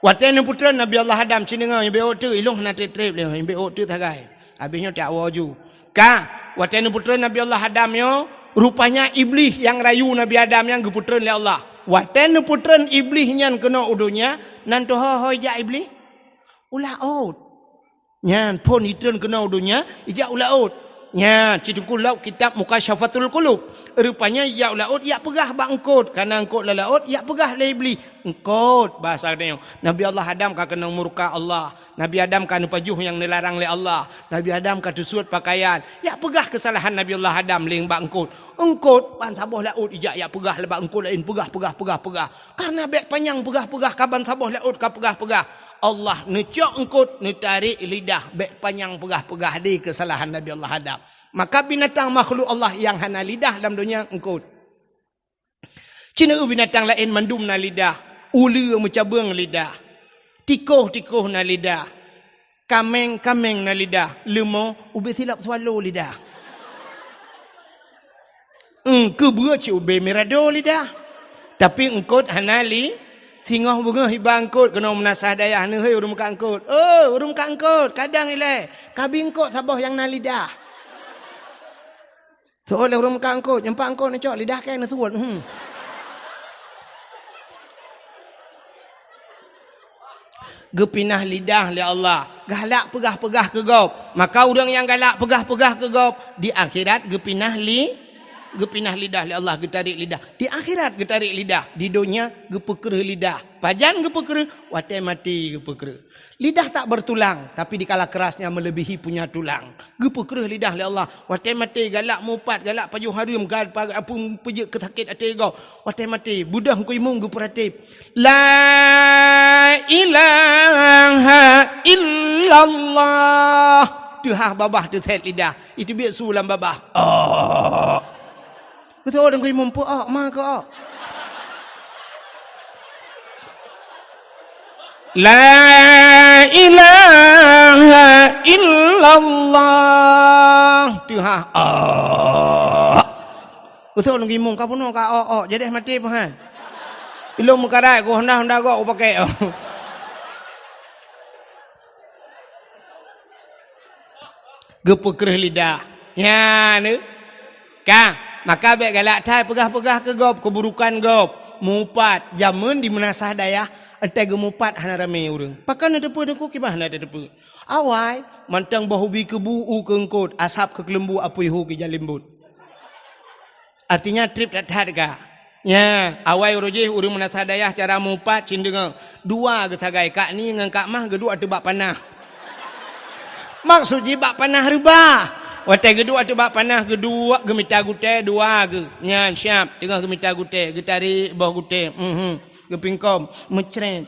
Watée neupeutreun Nabi Allah Adam, ci deungoe, "Ibe ôk teuk, ilong hana treb-treb lé, ibe ôk teuk sagai." Habéh nyoe tak woe ju. Ka, watée neupeutreun Nabi Allah Adam nyoe, rupanya Iblih nyang rayu Nabi Adam nyang geupeutreun lé Allah. Watée neupeutreun Iblih nyan keunoe u donya, nan teuho-ho ijak Iblih? U laôt. Nyan, phon itreun keunoe u donya, ijak u laôt. Nyan, ci teungku lok kitab Mukasyafatul Qulub. Rupanya ijak u laôt, ijak peugah bak eungkôt. Kana eungkôt lam laôt, ijak peugah lé Iblih. Eungkôt, bahasa geutanyoe. Nabi Allah Adam ka keunong murka Allah. Nabi Adam ka neupajoh nyang neularang lé Allah. Nabi Adam ka teusuet pakaian. Ijak peugah keusalahan Nabi Allah Adam lé bak eungkôt. Eungkôt, ban saboh laôt ijak, ijak peugah lé bak eungkôt laén. Peugah, peugah, peugah, peugah. Karena bék panyang peugah-peugah ka ban saboh laôt ka peugah-peugah. Allah neucok eungkôt, neutarek lidah, bék panyang peugah-peugah di keusalahan Nabi Allah Adam. Maka binatang makhluk Allah nyang hana lidah lam donya eungkôt. Ci na binatang laén mandum na lidah, uleue meucabeueng lidah, tikoh-tikoh na lidah. Kaméng-kaméng na lidah, leumo ubé silop swallow lidah. Eungkôt beue ci ubé mirado lidah. Tapi eungkôt hana li, singoh beungoh iba eungkôt keunoe meunasah dayah neuh, "Hei, ureuëng meukat eungkôt. Oh, ureuëng meukat eungkôt, kadang ilée, kabi eungkôt saboh nyang na lidah." Seuôt lé ureuëng meukat eungkôt, nyoe pat eungkôt neucok lidah keng neusuet. Hmm. Geupinah lidah lé Allah, galak peugah-peugah keu gob. Maka ureuëng nyang galak peugah-peugah keu gob, di akhirat geupinah li-, geupinah lidah lé Allah, geutarek lidah. Di akhirat geutarek lidah, di donya geupeukreueh lidah. Pajan geupeukreueh? Watée maté geupeukreueh. Lidah tak bertulang, tapi dikala kerasnya melebihi punya tulang. Geupeukreueh lidah lé Allah. Watée maté galak mupat, galak pajoh hareuem, gal-, pa-, apui peujeuet keu sakét até gob. Watée maté, beudôh Teungku Imum geupeuratéb, "La ilaha illallah." Teuhah babah teusét lidah. Iteubiet su lam babah. Oh. Beutôi Teungku Imum, peu-ok ma keu-ok. La ilaha illallah. Teuhah, ah. Beutôi lôn gimong, ka bunoe ka ok-ok, jadi maté peuhan. Ilong meukarat ku honda-honda gok upakè. Geupeukreuh lidah. Nyan, eh. Ka, maka bèk galak that peugah-peugah keu gob, keuburukan gob. Mupat, jameun di meunasah dayah, entai geumupat hana ramé ureueng. Pakon na teupeu teungku, kiban hana teupeu. Awai, mantong boh ubi keubu u keu eungkot, asab keu keuleumbu apui hu keu jalembot. Artinya treb that-that ka. Nya, awai uroe jih ureueng meunasah dayah cara mupat cit deungoe. Dua geusagai, Kak Ni ngon Kak Mah geuduek ateueh bak panah. Maksud jih bak panah reubah. Watèe geuduek ateueh bak panah geuduek geumita gutèe dua geuh. Nyan siap, teungoh geumita gutèe, geutarek boh gutèe. Mhm. Geupingkom, meucret.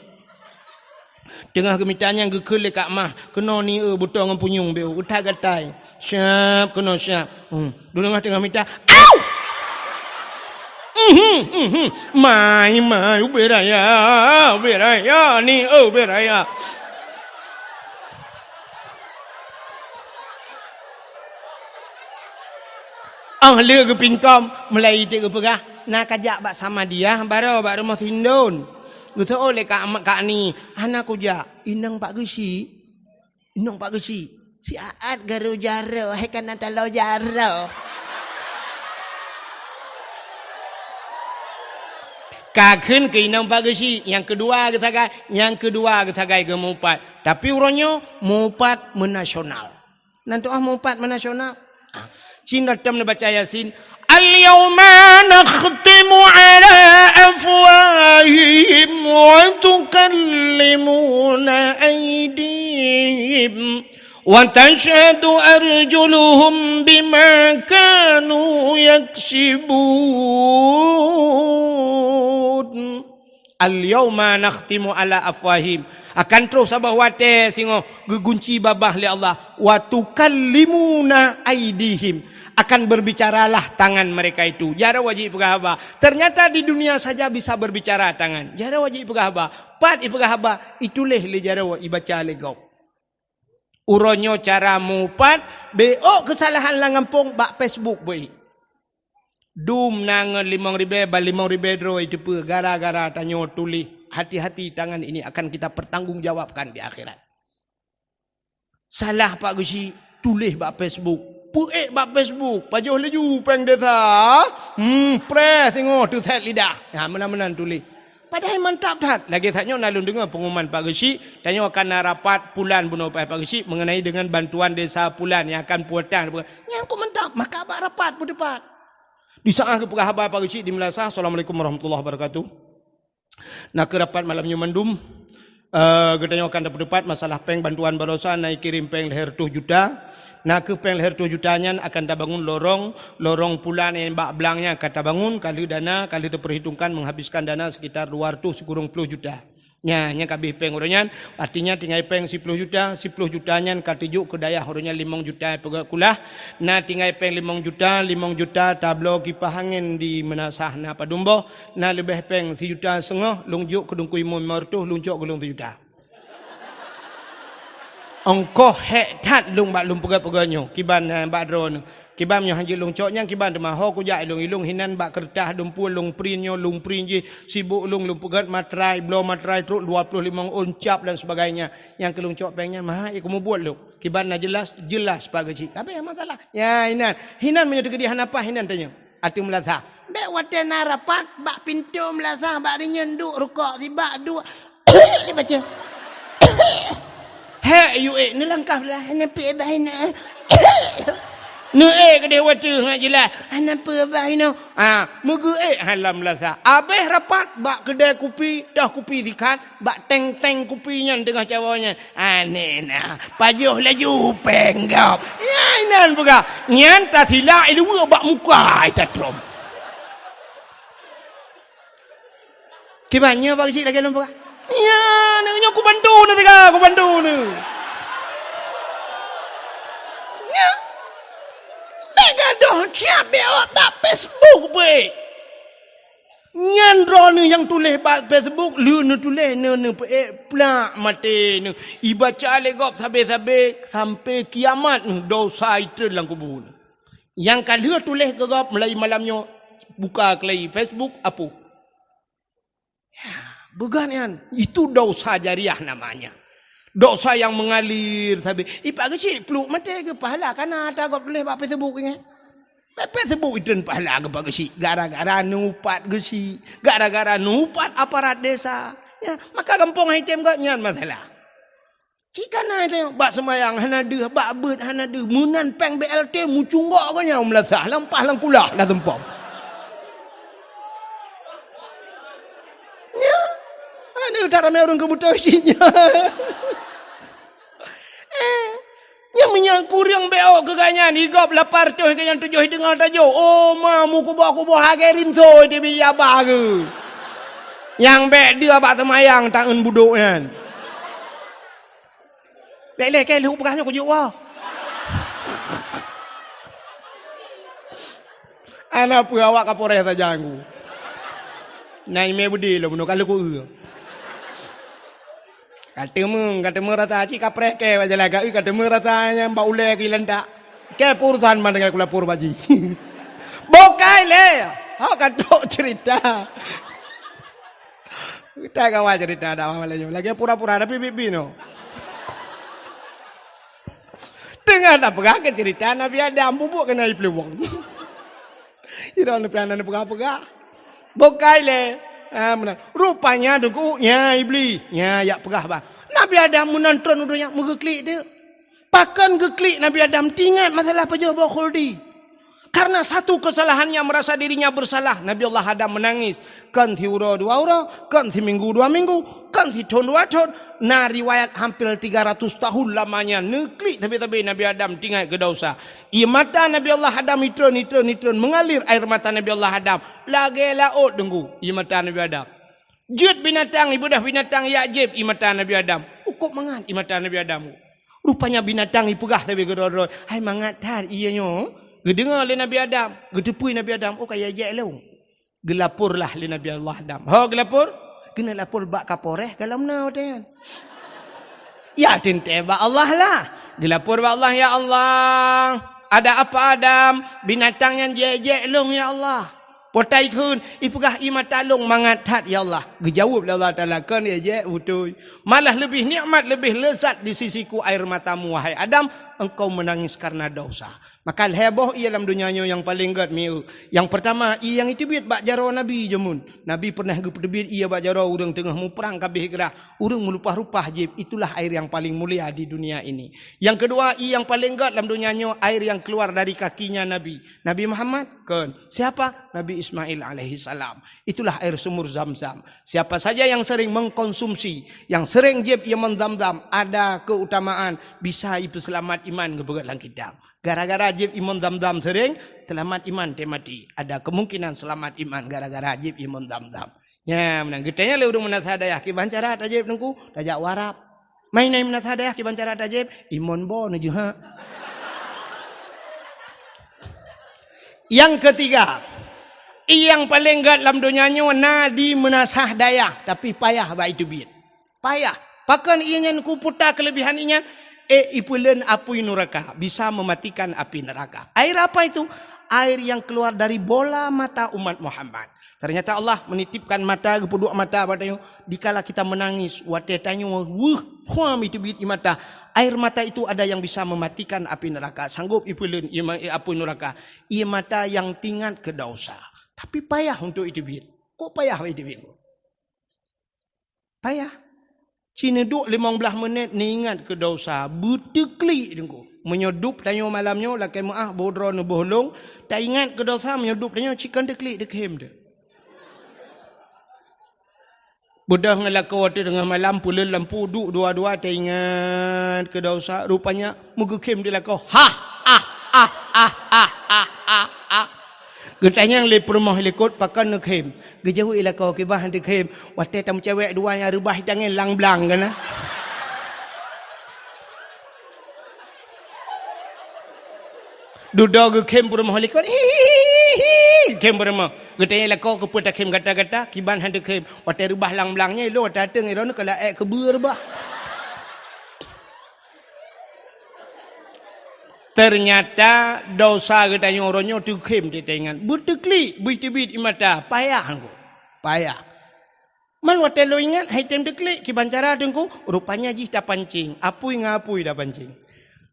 Teungoh geumita nyan geukheun lé Kak Mah, keunoe ni eu butong ngon punyueng beu, utak gatai. Siap, keunoe siap. Hmm. Dulu teungoh mita, au! Mhm, mhm. Mai, mai, ubé raya, ubé raya, ni eu ubé raya. Oh, lé geupingkom, mulai iték geupeugah, na kajak bak Samadiyah, baroe bak rumoh Sindon. Geuseuôt lé Kak, Kak Ni, hana kujak. Inong Pak Geuchik. Inong Pak Geuchik. Si Aat garu jaroe, hai kana talo jaroe. Ka kheun keu inong Pak Geuchik, nyang keudua geusagai, nyang keudua geusagai geumupat. Tapi uroe nyoe mupat meunasional. Nan tu'ah mupat meunasional. Ah, cit na tom neubaca Yasin. Al-yauma nakhtimu ala afwahihim wa tukallimuna aydihim wa tashhadu arjuluhum bima kanu yaksibun. Al-yauma nakhtimu ala afwahim. Akan troh saboh watèe singoh geugunci babah lé Allah. Wa tukallimuna aidihim. Akan berbicaralah tangan mereka itu. Jaroe jih peugah haba. Ternyata di dunia saja bisa berbicara tangan. Jaroe jih peugah haba. Pat ipeugah haba, ituléh lé jaroe, ibaca lé gob. Uroe nyoe cara mupat, beuôt keusalahan lam gampông bak Facebook beuôt. Dum na ngon limong ribèe, ban limong ribèe droe iteupeue gara-gara tanyoe tuléh. Hati-hati, tangan ini akan kita pertanggungjawabkan di akhirat. Salah Pak Geuchik, tuléh bak Facebook. Peuék bak Facebook, pajoh laju péng desa. Hmm, preh singoh teusét lidah. Ha, meunan-meunan tuléh. Padahai mantap that. Lagèe that nyoe na lôn deungö pengumuman Pak Geuchik, tanyoe akan na rapat pulan bunoe Pak Geuchik mengenai dengan bantuan desa pulan nyang akan pulang. Nyan kok mantap, maka bak rapat peuteupat. Di saat geupeugah haba Pak Geuchik di Meulasah, Assalamualaikum warahmatullahi wabarakatuh. Na keuh rapat malam nyoe mandum. Eh, geutanyoe akan tapeuteupat masalah péng bantuan baroesa na ikirém péng lhèe reutôh juta. Na keuh péng lhèe reutôh juta nyan akan tabangun lorong, lorong pulan nyang bak blang nyan akan tabangun, ka lheueh dana, ka lheueh teupeurhitungkan menghabiskan dana sekitar dua reutôh sikureueng plôh juta. Nya, nyan ka abéh péng uroe nyan, artinya tinggai péng siploh juta, siploh juta nyan ka teujok keu dayah uroe nyan limong juta peugöt kulah, na tinggai péng limong juta, limong juta tabloe kipah angén di Meunasah na padum boh, na leubeh péng sijuta seungoh, lôn jok keu Teungku Imum limong reutôh, lôn cok keu lôn sijuta. Ongkoh hék that lôn bak lôn peugöt-peugöt nyoe, kiban, eh, bak droeneuh. Kiban nyoe hanjeuet lôn cok nyan kiban teuma ho kujak ilông-ilông hinan bak keureutah lôn pue lôn print nyoe lôn print jih sibuk lôn lôn peugöt matrai bloe matrai trok dua ploh limong ôn cap dan sebagainya. Nyang keu lôn cok péng nyan maha ikeu mubuet lôn. Kiban na jeulaih, jeulaih Pak Geuchik. Ka abéh masalah. Ya hinan. Hinan meunyoe teukeudi hana paih hinan tanyoe. Ateueh Meulasah. Bèk watèe na rapat bak pintoe Meulasah bak rinyeun duek rukok sibak duek. Dibaca. Hék, yue ék, neulangkah lah, hana peue bah inoe. Neuék keudéh watèe ngat jeulaih, hana peue bah inoe. Ah, meugeuék halam Meulasah. Abéh rapat bak keudè kupi, toh kupi sikat, bak teng-teng kupi nyan teungoh cawoe nyan. Aneh na, pajoh laju péng gob. Ya, inan peugah. Nyan tasilak iluweue bak muka ita trom. Kiban nyoe Pak Geuchik lagèe lôn peugah. Nyan, nyoe kubantu neuh teuga, kubantu neuh. Nyan. Bèk gadoh siap bèk awak bak Facebook peuék. Nyan droeneuh nyang tuléh bak Facebook, lheueh neutuléh neuh, neuh peuék plak maté neuh. Ibaca lé gob sabé-sabé sampai kiamat neuh dosa itreun lam kubu neuh. Nyang ka lheueh tuléh keu gob mulai malam nyoe, buka keulai Facebook, hapus. Ya, beugat nyan. Itu dosa jariah namanya. Dosa yang mengalir sabe. Ipak geuchik pluek maté geupahala kana ata gob tuléh bak Facebook nyan. Bak Facebook itreun pahala geupak geuchik gara-gara neuupat geuchik, gara-gara neuupat aparat desa. Ya, maka gampông hai tem geuh nyan masalah. Cit kana teuh, bak seumayang hana deuh, bak beuet hana deuh, meunan péng B L T mucunggok geuh nyan meulasah, lampah lam kulah dah tumpom. Nyan, aneuk that ramé ureueng keu beutôi cit nyan. Eh, nyan meunyo kureueng B O keu gobnyan, i gob lapan reutôh keu nyang tujoh i teungoh tajok. Oh, ma, meukuboh-kuboh hagée rinso di bijaba geuh. Nyang bék deuh bak seumayang taeun budok nyan. Lé-lé kée lheueh peugah nyoe kujok woe. Hana peue awak Kapolres sajan ku. Na imé beudé lom nyoe ka lheueh ku eu. Ka teumé, ka teumé rasa cit kapreh kée bak jalan ka eu, ka teumé rasa nyang bak ulée keu ilantak. Kée peurusan mandai ku lapor bak jih. Bukai lé. Ha ka trok cerita. Kita kawan cerita dakwah malam nyoe. Lagée pura-pura tapi bibi no. Teungoh tapeugah keu cerita Nabi Adam, bubuk keunan iplueng. Ira neupian neupeugah-peugah. Bukai lé. Ha, meunan. Rupanya deungon nya Iblis. Nya yak peugah bah. Nabi Adam meunan tron u donya meugeuklik deuk. Pakon geuklik Nabi Adam teuingat masalah pajoh boh khuldi. Karena satu kesalahannya merasa dirinya bersalah, Nabi Allah Adam menangis. Kon siuroe dua uroe, kon siminggu dua minggu, kon sithon dua thon. Na riwayat hampir tiga ratus tahun lamanya neuklik sabe-sabe Nabi Adam teuingat keu dosa. Ie mata Nabi Allah Adam itreun, itreun, itreun mengalir air mata Nabi Allah Adam lagée laôt deungon ie mata Nabi Adam. Jeuet binatang, ibeudôh binatang yak jieb ie mata Nabi Adam. Ukôb mangat ie mata Nabi Adam. Rupanya binatang ipeugah sabe keudroe-droe, "Hai mangat that ie nyoe." Geudeungoe lé Nabi Adam, geuteupeue Nabi Adam, "Oh ka yak jieb lôn." Geulaporlah lé Nabi Allah Adam. Ho geulapor? Keuneuk lapor bak Kapolres ka lom na watée nyan. Ya teuntée bak Allah lah. Geulapor bak Allah, "Ya Allah, ada apa Adam? Binatang nyan jieb-jieb lôn ya Allah." Potai kheun, ipeugah ie mata lôn mangat that ya Allah. Geujaweueb lé Allah Taala, "Kon jieb-jieb beutôi. Malah leubeh nikmat, leubeh lezat di sisiku air matamu, wahai Adam, engkau menangis karena dosa." Maka lhée boh ie lam donya nyoe nyang paleng gét mieu. Nyang peurtama, ie nyang iteubiet bak jaroe Nabi jameun. Nabi pernah geupeuteubiet ie bak jaroe ureuëng teungoh muprang ka abéh grah. Ureuëng meulupah-lupah jieb, itulah air yang paling mulia di dunia ini. Nyang keudua, ie nyang paleng gét lam donya nyoe, air yang keluar dari kakinya Nabi. Nabi Muhammad? Kon. Siapa? Nabi Ismail alaihi salam. Itulah air sumur Zam-Zam. Siapa saja yang sering mengkonsumsi, yang sering jieb ie mon Zam-Zam, ada keutamaan bisa ipeuseulamat iman geupeugah lam kitab. Gara-gara jieb ie mon Zam-Zam sering, seulamat iman teumaté. Ada kemungkinan seulamat iman gara-gara jieb ie mon Zam-Zam. Nya, meunan geutanya lé ureuëng meunasah dayah, "Kiban cara tajieb Teungku?" "Tajak u Arab." "Mai nai meunasah dayah, kiban cara tajieb?" "Ie mon bo neujeuha." Nyang keutiga, ie nyang paleng gét lam donya nyoe na di meunasah dayah, tapi payah bak iteubiet. Payah. Pakon ie nyan kuputa keulebihan ie nyan? Eh, ipeuleuen apui nuraka, bisa mematikan api neraka. Air apa itu? Air yang keluar dari bola mata umat Muhammad. Ternyata Allah menitipkan mata, geupeuduek mata bak tanyoe. Dikala kita menangis, watée tanyoe weueh, huam iteubiet ie mata. Air mata itu ada yang bisa mematikan api neraka. Sanggup ipeuleuen ie ma-, apui nuraka. Ie mata yang teuingat keu dosa. Tapi payah untuk iteubiet. Kok payah iteubiet? Payah. Ci neuduek limong blaih menit neuingat keu dosa, beuteuklik Teungku. Meunyoe dub tanyoe malam nyoe lakée meuáh boh droe neuboh lông, taingat keu dosa meunyoe dub tanyoe ci kon teuklik teukhem teuh. Beudôh ngon lakoe teuh teungoh malam peuleuen lampu duek dua-dua taingat keu dosa, rupanya meugeukhem di lakoe. Hah! Ah! Ah! Ah! Ah! Ah! Ah! Ah! Geutanyong lé peurumoh likot pakon neukhem. Geujaweueb lakoe kiban han teukhem. Watée tameucewek dua nyang reubah itangen lang-blang keunan. Dudoe geukhem peurumoh likot. Hihihi. Khem peurumoh. Geutanyong lakoe keupeue takhem gata-gata, kiban han teukhem. Watée reubah lang-blang nyan ilôn watée ateueng iron keu laék keubeue reubah. Teunyata dosa geutanyoe uroe nyoe teukhém teuingat. Beuteuklik, beuteubiet ie mata, payah ngon. Payah. Man watée lôn ingat, hai tem teuklik, kiban cara Teungku, rupanya jih tapancing. Apui ngon apui tapancing.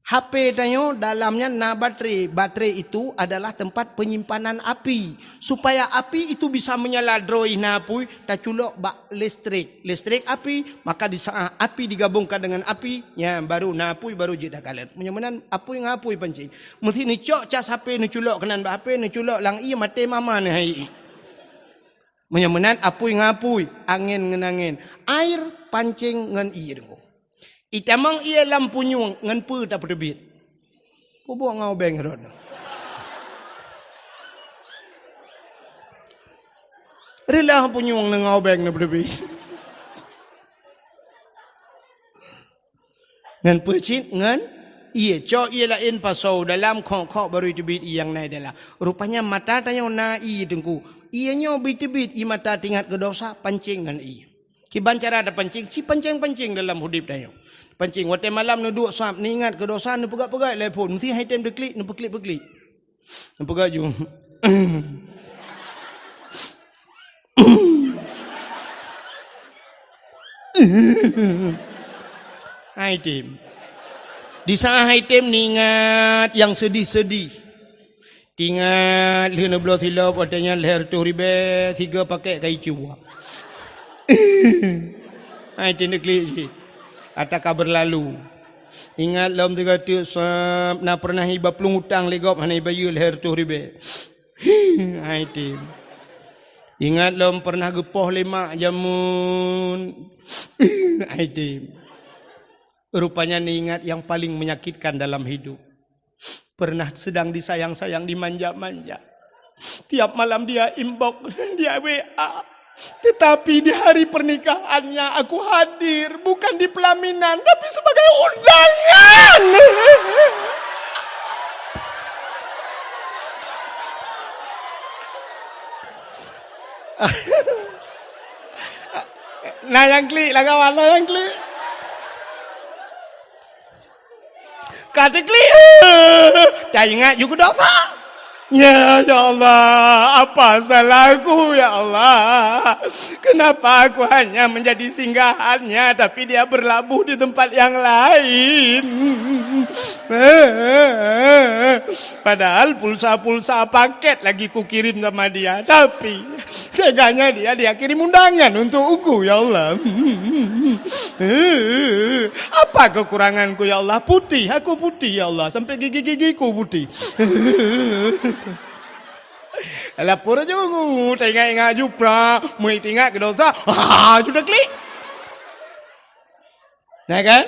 H P tanyoe dalam nyan na baterai. Baterai itu adalah tempat penyimpanan api. Supaya api itu bisa menyala droe na apui, taculok bak listrik. Listrik api, maka di saat api digabungkan dengan api, nyan baru na apui, baru jeuet takalon. Meunyoe meunan apui ngon apui pancing. Meusti neucok cas H P, neuculok keunan bak H P, neuculok lam ie, maté mama neuh hai ie. Meunyoe meunan apui ngon apui, angén ngon angén. Air pancing ngon ie Teungku. Itamong ie lam punyueng ngon peue tapeuteubiet. Peubuet ngon ubeng rot. Reulah punyueng ngon ubeng neupeuteubiet. Ngon peue cit? Ngon ie. Cok ie laén pasoe dalam, khok-khok baru teubiet ie nyang na dalam. Rupanya mata tanyoe na ie Teungku. Ie nyoe beuteubiet ie mata teuingat keu dosa, pancing ngon ie. Kiban cara tapancing, ci pancing-pancing dalam udeb tanyoe. Pancing watée malam neuduek sab, neuingat keu dosa, neupeugah-peugah lé phon, meusti hai tem teuklik, neupeuklik-peuklik. Neupeugah ju. Hai tem. Di saat hai tem neuingat nyang seudeh-seudeh. Teuingat lheueh neubloe silop watée nyan lhée reutôh ribée sigoe pakét kayée cue. Hai tem neuklik jih. Ata ka beurlalu. Ingat lom sigoe teuk sab na peureunah iba plueng utang lé gob hana ibayeue lhée reutôh ribée. Hai tem. Ingat lom peureunah geupoh lé mak jameun. Hai tem. Rupanya neuingat nyang paleng menyakitkan dalam hidup. Pernah sedang disayang-sayang, dimanja-manja. Tiap malam dia inbox, dia W A. Tetapi di hari pernikahannya aku hadir, bukan di pelaminan, tapi sebagai undangan. Nah, nyang klik lah kawan, nah, nyang klik. Ka teuklik, taingat ju keu dosa. Ya, ya Allah, apa salahku, ya Allah? Kenapa aku hanya menjadi singgahannya, tapi dia berlabuh di tempat yang lain? Padahal pulsa-pulsa paket lagi kukirim sama dia, tapi teganya dia, dia kirim undangan untuk aku, ya Allah. Apa kekuranganku, ya Allah? Putih, aku putih, ya Allah. Sampai gigi-gigiku putih. Lapor ju, teuingat-ingat ju pra, meuingat keu dosa, ha, ju teuklik. Nah kan?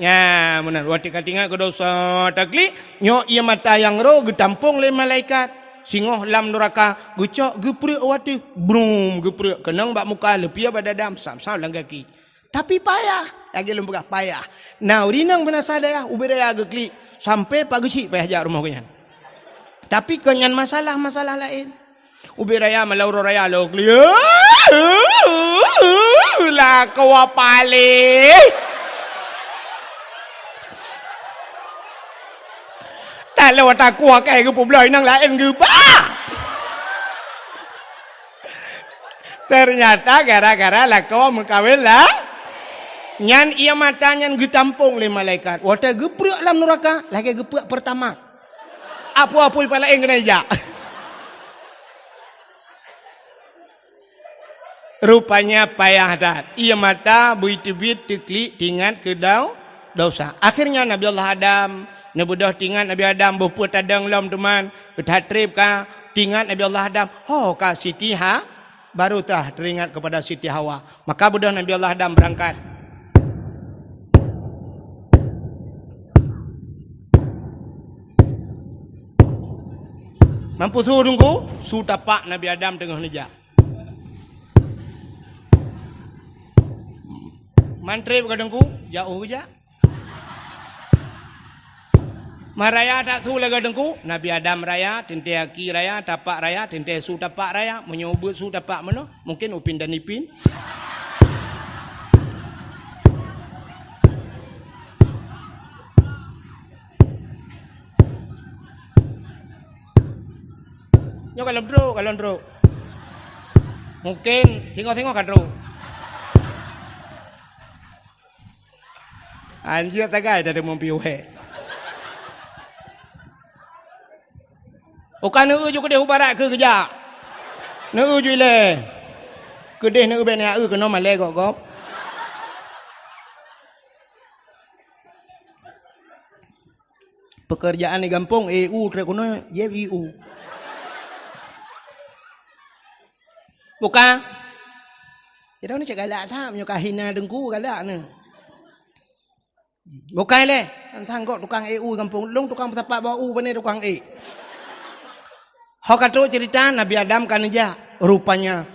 Nya, meunan. Watée ka teuingat keu dosa, teuklik, nyoe ie mata nyang roh geutampong lé malaikat. Singoh lam nuraka, geucok geuprek watée. Brum, geuprek keunong bak muka, leupie bak dada, sam-sam lam gaki. Tapi payah, lagée lôn peugah payah. Nah, ureueng inong beunasa dayah, ubé raya geuklik, sampai pak geuchik payah jak rumoh geuhnyan. Tapi kon nyan masalah-masalah laén. Ubé raya malam uroe raya lôn klik. Lakoe paléh. Talo takue keu geupeubloe inong laén geuba. Teunyata gara-gara lakoe meukawen la, nyan ie mata nyan geutampong lé malaikat. Watée geuprek lam nuraka, lagée geuprek Pertamax. Apui-apui pih laén keuneuk jak. Rupanya payah that. Ie mata beuteubiet teuklik teuingat keu dau-, dosa. Akhirnya Nabi Allah Adam, neubeudôh teuingat Nabi Adam boh peue tadong lom teuma, that treb ka teuingat Nabi Allah Adam, ho ka Siti Ha-, baru teuingat kepada Siti Hawa. Maka beudôh Nabi Allah Adam beurangkat. Mampu su Teungku, su tapak Nabi Adam teungoh neujak. Man treb ka Teungku, jak u jak. Meuraya that su lagée Teungku, Nabi Adam raya, teuntée aki raya, tapak raya, teuntée su tapak raya, meunyoe ubeuet su tapak meunoe, mungken Upin dan Ipin. Nyoe ka lom trok, ka lom trok. Mungkin singoh-singoh ka trok. Anjir tagai dari mumpi uhé. Uka neu ju keudeh u barat keu geujak. Neu ju ilée. Keudeh neu bèk neu keunoe malée gop-gop. Pekerjaan di gampông, E U trek keunoe, J F I U. Bukan? Jadi ni cek galak tak, meunyoe ka hina teungku galak ni. Bukan leh, tantang gok tukang E U gampông, lông tukang peusapat bak u, pane tukang E. Ho ka trok cerita Nabi Adam ka neujak, rupanya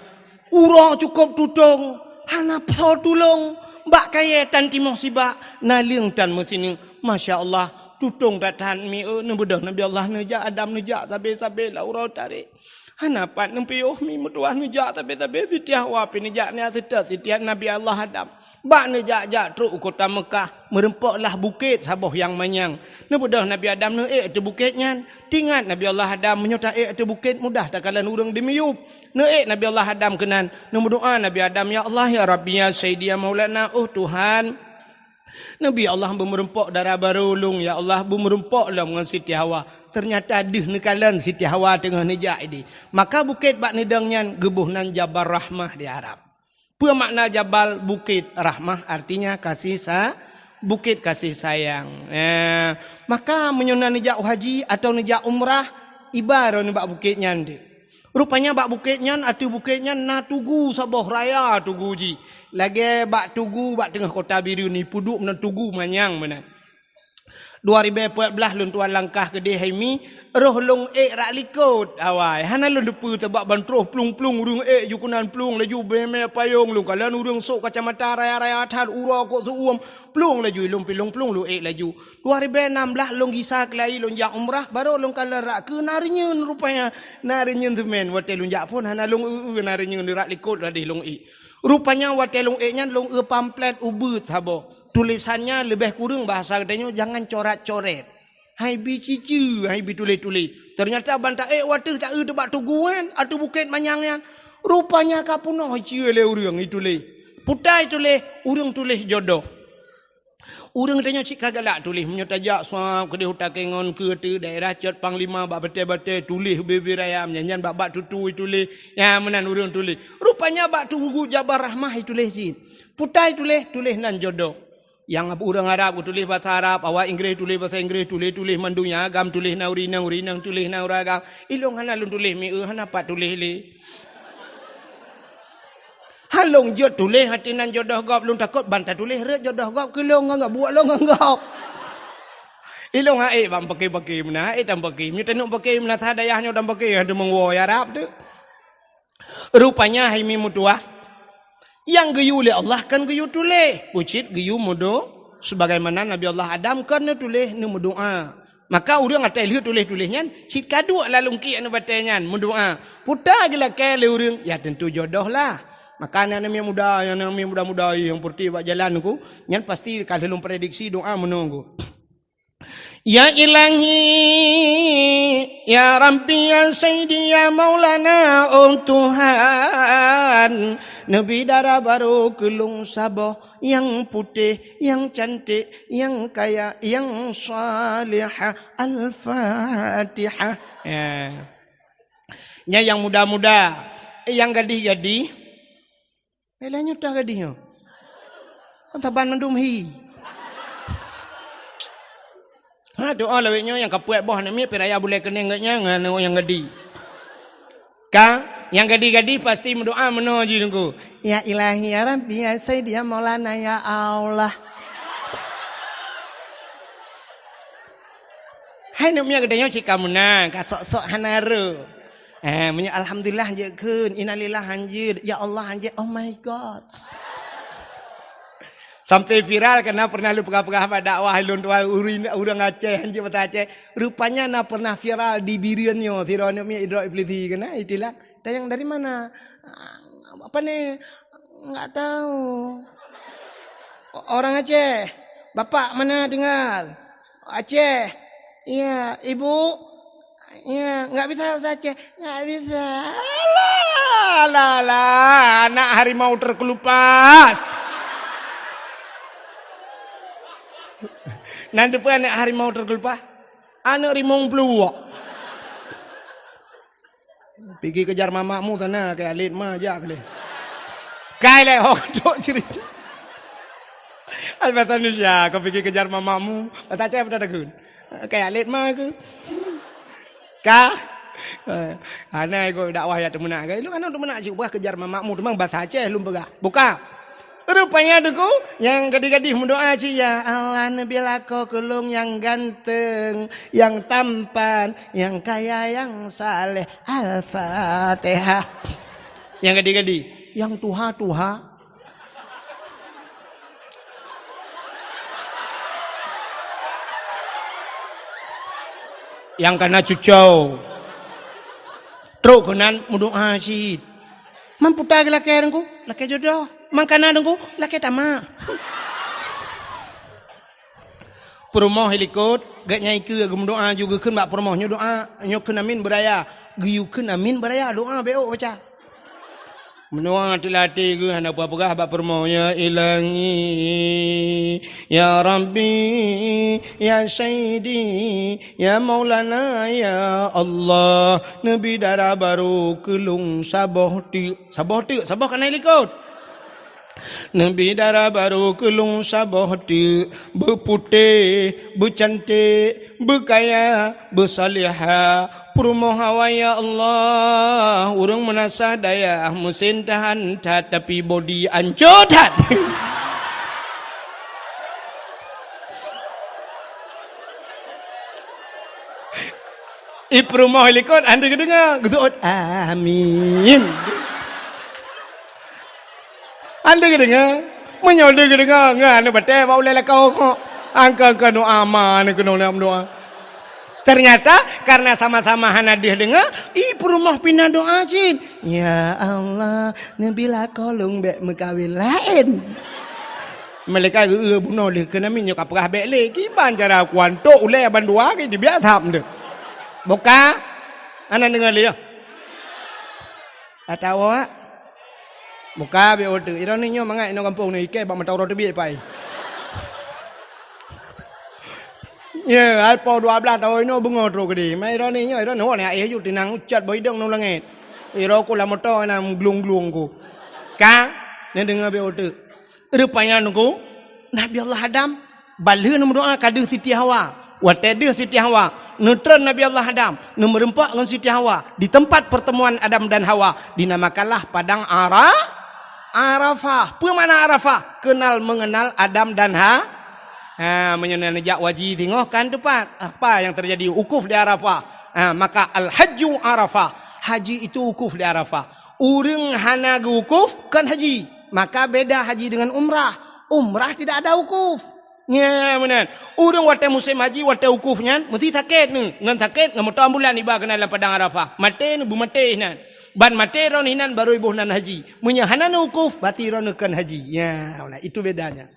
uroe cukôp tutong, hana soe tulông, bak kayée tan timoh sibak, naleueng tan meusineuk. Masya Allah, tutong that-that mi, eh, neubeudôh Nabi Allah neujak, Adam neujak, sabe-sabe lam uroe tarek. Hana pat neupiôh mi meutuwah neujak sabe-sabe, Siti Hawa pih neujak nyan seutôt Siti Nabi Allah Adam. Bak neujak-jak trok u kota Meukah, meurumpok lah bukét saboh nyang manyang. Neubeudôh Nabi Adam neuék ateueh bukét nyan. Teuingat Nabi Allah Adam, meunyoe taék ateueh bukét mudah takalon ureuëng dimiyueb. Neuék Nabi Allah Adam keunan, neumeudoá Nabi Adam, "Ya Allah, ya Rabbi, ya Sayyidi, ya Maulana, oh Tuhan. Nabi Allah beumeurumpok dara barô lôn, ya Allah, beumeurumpok lom ngon Siti Hawa." Teunyata deuh neukalon Siti Hawa teungoh neujak idéh. Maka bukét bak neudong nyan geuboh nan Jabal Rahmah di Arab. Peue makna jabal? Bukét. Rahmah artinya kasih sa-, bukét kasih sayang. Eh, maka meunyoe na neujak haji atawa neujak umrah, iba droeneuh bak bukét nyan deuh. Rupanya bak bukét nyan, ateueh bukét nyan na tugu saboh raya tugu jih. Lagée bak tugu bak teungoh kota Bireuen ni, peuduek meunan tugu manyang meunan. Dua ribée peuet blaih lôn tuan langkah keudeh hai mi, roh lôn ék rak likot awai. Hana lôn teupeue sabab ban troh plueng-plueng ureuëng ék ju keunan plueng laju beumé payong lôn kalon ureuëng sôk kacamata raya-raya that uroe kok seuuem plueng laju ilôn pilong plueng lôn ék laju. Dua ribée nam blaih lôn gisa keulayi lôn jak umrah, barô lôn kalon rak keu na reunyeun rupanya. Na reunyeun seumén watée lôn jak phon hana lôn eu-eu na reunyeun rak likot ladeh lôn ék. Rupanya watée lôn ék nyan lôn eu pamflet ubeuet saboh. Tulésan nyan leubeh kureueng bahasa geutanyoe jangan corat-coret. Hai bi ciceue, hai bi tuléh-tuléh. Teunyata ban taék wateuh taeu teubak tugu nyan, ateueh bukét manyang nyan. Rupanya ka peunoh iceue lé ureuëng ituléh. Putai tuléh, ureuëng tuléh jodoh. Ureuëng tanyoe cit ka galak tuléh, meunyoe tajak swab keudeh u Takengon keu teu daerah Cot Panglima bak batée-batée tuléh bibir ayam, nyan-nyan bak-bak tutui tuléh. Ya, meunan ureuëng tuléh. Rupanya bak tugu Jabal Rahmah ituléh cit. Putai tuléh, tuléh nan jodoh. Nyang ureuëng Arab geutuléh basa Arab, awak Inggréh tuléh basa Inggréh, tuléh-tuléh mandum nyang agam tuléh na ureuëng inong, ureuëng inong tuléh na ureuëng agam. Ilong hana lôn tuléh mi, eh, hana pat tuléh lé. Han lôn jeuet tuléh hati nan jodoh gob, lôn takot ban tatuléh rhot jodoh gob keu lôn ngon gob, buet lôn ngon gob. Ilong hai ban paké-paké meunan, hai tan paké. Meunyoe taneuk paké meunan sa dayah nyoe tan paké, hana meuwoe Arab tu. Rupanya hai mi meutuwah, nyang geuyue lé Allah kon geuyue tuléh, bucit geuyue meudo, sebagaimana Nabi Allah Adam kon neutuléh neumeudoá. Maka ureuëng atai lheueh tuléh-tuléh nyan, cit ka duek lam lungkiek neubatée nyan meudoá. Puta geulakée lé ureuëng, ya tentu jodoh lah. Maka aneuk-aneuk muda, aneuk muda-muda nyang peureutih bak jalan ku, nyan pasti ka lheueh lôn prediksi doá meunoe ku. Ya Ilahi, ya Rabbi, ya Sayyidi, ya Maulana, oh Tuhan, neubi dara barô keu lôn saboh nyang putéh, nyang cantik, nyang kaya, nyang salihah. Al-Fatihah. Ya. Nyan nyang muda-muda, nyang gadih-gadih. Lé nyoe toh gadih nyoe. Kon saban mandum hi. Ha, doa lawét nyoe nyang ka peuet boh aneuk miet, pih raya bulée keuneng geuh nyan ngon nyang gadih. Ka, nyang gadih-gadih pasti meudoa meunoe jih Teungku. Ya Ilahi, ya Rabbi, ya Sayyidi, ya Maulana, ya Allah. Hai aneuk miet geutanyoe cit ka meunan, ka sok-sok hana rhot. Eh, meunyoe alhamdulillah hanjeuet kheun, innalillah hanjeuet, ya Allah hanjeuet, oh my God. Sampai viral karena pernah lôn peugah-peugah bak dakwah lôn tuan ureuëng, ureuëng Aceh hanjeuet bata Aceh. Rupanya na pernah viral di Bireuen nyoe, sidroe aneuk miet idrop iblisi keunan, itilah. Tanyong dari mana? Apa ni? Enggak tahu. O-, orang Aceh. Bapak mana tinggal? Aceh. Iya, ibu? Ya, nggak bisa bahasa Aceh. Nggak bisa. Alah, alah, alah, anak harimau terkelupas. Nan teupeu anak harimau terkelupas? Anak rimong peuluwok. Pigi kejar mamakmu sana, kaya alit ma jak leh. Kai leh, ho, tok cerita. Ai bahasa Indonesia, kau pigi kejar mamakmu. Bahasa Aceh apa dah takun? Kaya alit ma ke? Ka? Eh, hana ikut dakwah ya teumeunak ke? Lu kan teumeunak cit ubah kejar mamakmu, teuma bahasa Aceh lom peugah. Buka. Rupanya Teungku, nyang gadih-gadih meudoa cit, "Ya Allah, neubi lakoe keu lôn nyang ganteng, nyang tampan, nyang kaya, nyang saleh." Al-Fatihah. Nyang gadih-gadih, nyang tuha-tuha. Nyang kana cucau. Trok keunan meudoa cit. Mamputa lakée Teungku, lakée jodoh. Mangkana Teungku, lakée tamak. Peurumoh i likot, gét nyang ikeue geumeudoa ju geukheun bak peurumoh nyoe doa, nyoe kheun amin beuraya. Geuyue kheun amin beuraya, doa bék baca. Meunoe teulatih geuh hana peugah bak peurumoh, "Ya Ilahi, ya Rabbi, ya Sayyidi, ya Maulana, ya Allah, neubi dara barô keu lôn saboh teuk." Saboh teuk, saboh kana i likot. Neubi dara barô keu lôn saboh teuk, beuputéh, beucanték, beukaya, beusalihah, peurumoh awai, ya Allah, ureuëng meunasah dayah, meusén tahan that, tapi bodi ancô that. I peurumoh i likot, hana geudeungoe, geuseuôt, "Amin." Hana geudeungoe. Meunyoe lé geudeungoe, ngon aneuk batée bak ulée lakoe kok. Angka-angka doa ma aneuk keunoe lam doa. Ternyata, karena sama-sama hana deuh deungoe, i peurumoh pih na doa cit. "Ya Allah, neubi lakoe lôn bék meukawen laén." Malaikat geu-, bunoe lé keunan, nyoe ka peugah bék lé. Kiban cara kuantok ulée bandua ke dibiak tham deuh. Buka. Hana deungoe lé, ya. Atawa Buka bék uteuk. Ironi nyoe mangat inoe gampông nyoe ikée bak mata uroe teubiet pai. Ye, ai po dua blaih taun inoe beungoh trok keudeh. Ma ironi nyoe, ironi nyoe, aéh ju tinang ucat bak idong ngon langét. Iroe ku lam moto na glung-glung ku. Ka, neudeungoe bék uteuk. Rupanya Teungku, Nabi Allah Adam Ban lheueh neumeudoa ka deuh Siti Hawa. Watée deuh Siti Hawa, neutreun Nabi Allah Adam, neumeureumpok ngon Siti Hawa di teumpat pertemuan Adam dan Hawa, dinamakanlah Padang Ara-, Arafah. Peue makna Arafah? Kenal mengenal Adam dan Ha-, ha, meunyoe neujak haji singoh kan teumpat. Apa yang terjadi? Wukuf di Arafah. Ha, maka al-hajju Arafah. Haji itu wukuf di Arafah. Ureuëng hana geuwukuf kon haji. Maka beda haji dengan umrah. Umrah tidak ada wukuf. Nya, meunan. Ureuëng watée musém haji, watée wukuf nyan, meusti sakét nyoe. Ngon sakét, ngon moto ambulan iba keunan lam Padang Arafah. Maté nyoe, beumaté inan. Ban maté droeneuh inan, barô iboh nan haji. Meunyoe hana neuwukuf, berarti droeneuh kon haji. Ya, nah, itu bedanya.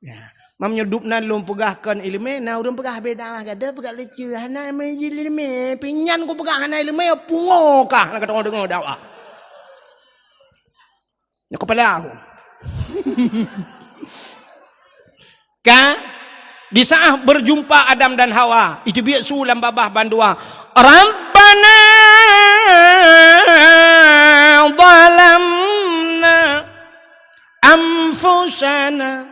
Ya. Mam nyoe dub nan lôn peugah kon iéleumé, na ureuëng peugah beda, gata peugah leucue, hana iéleumé, pinyan ku peugah hana iéleumé, pungo kah, na ka deungoe dakwah. Nyoe kepala aku. Ka, di saat berjumpa Adam dan Hawa, itu biasa lam babah bandua. Rabbana zalamna anfusana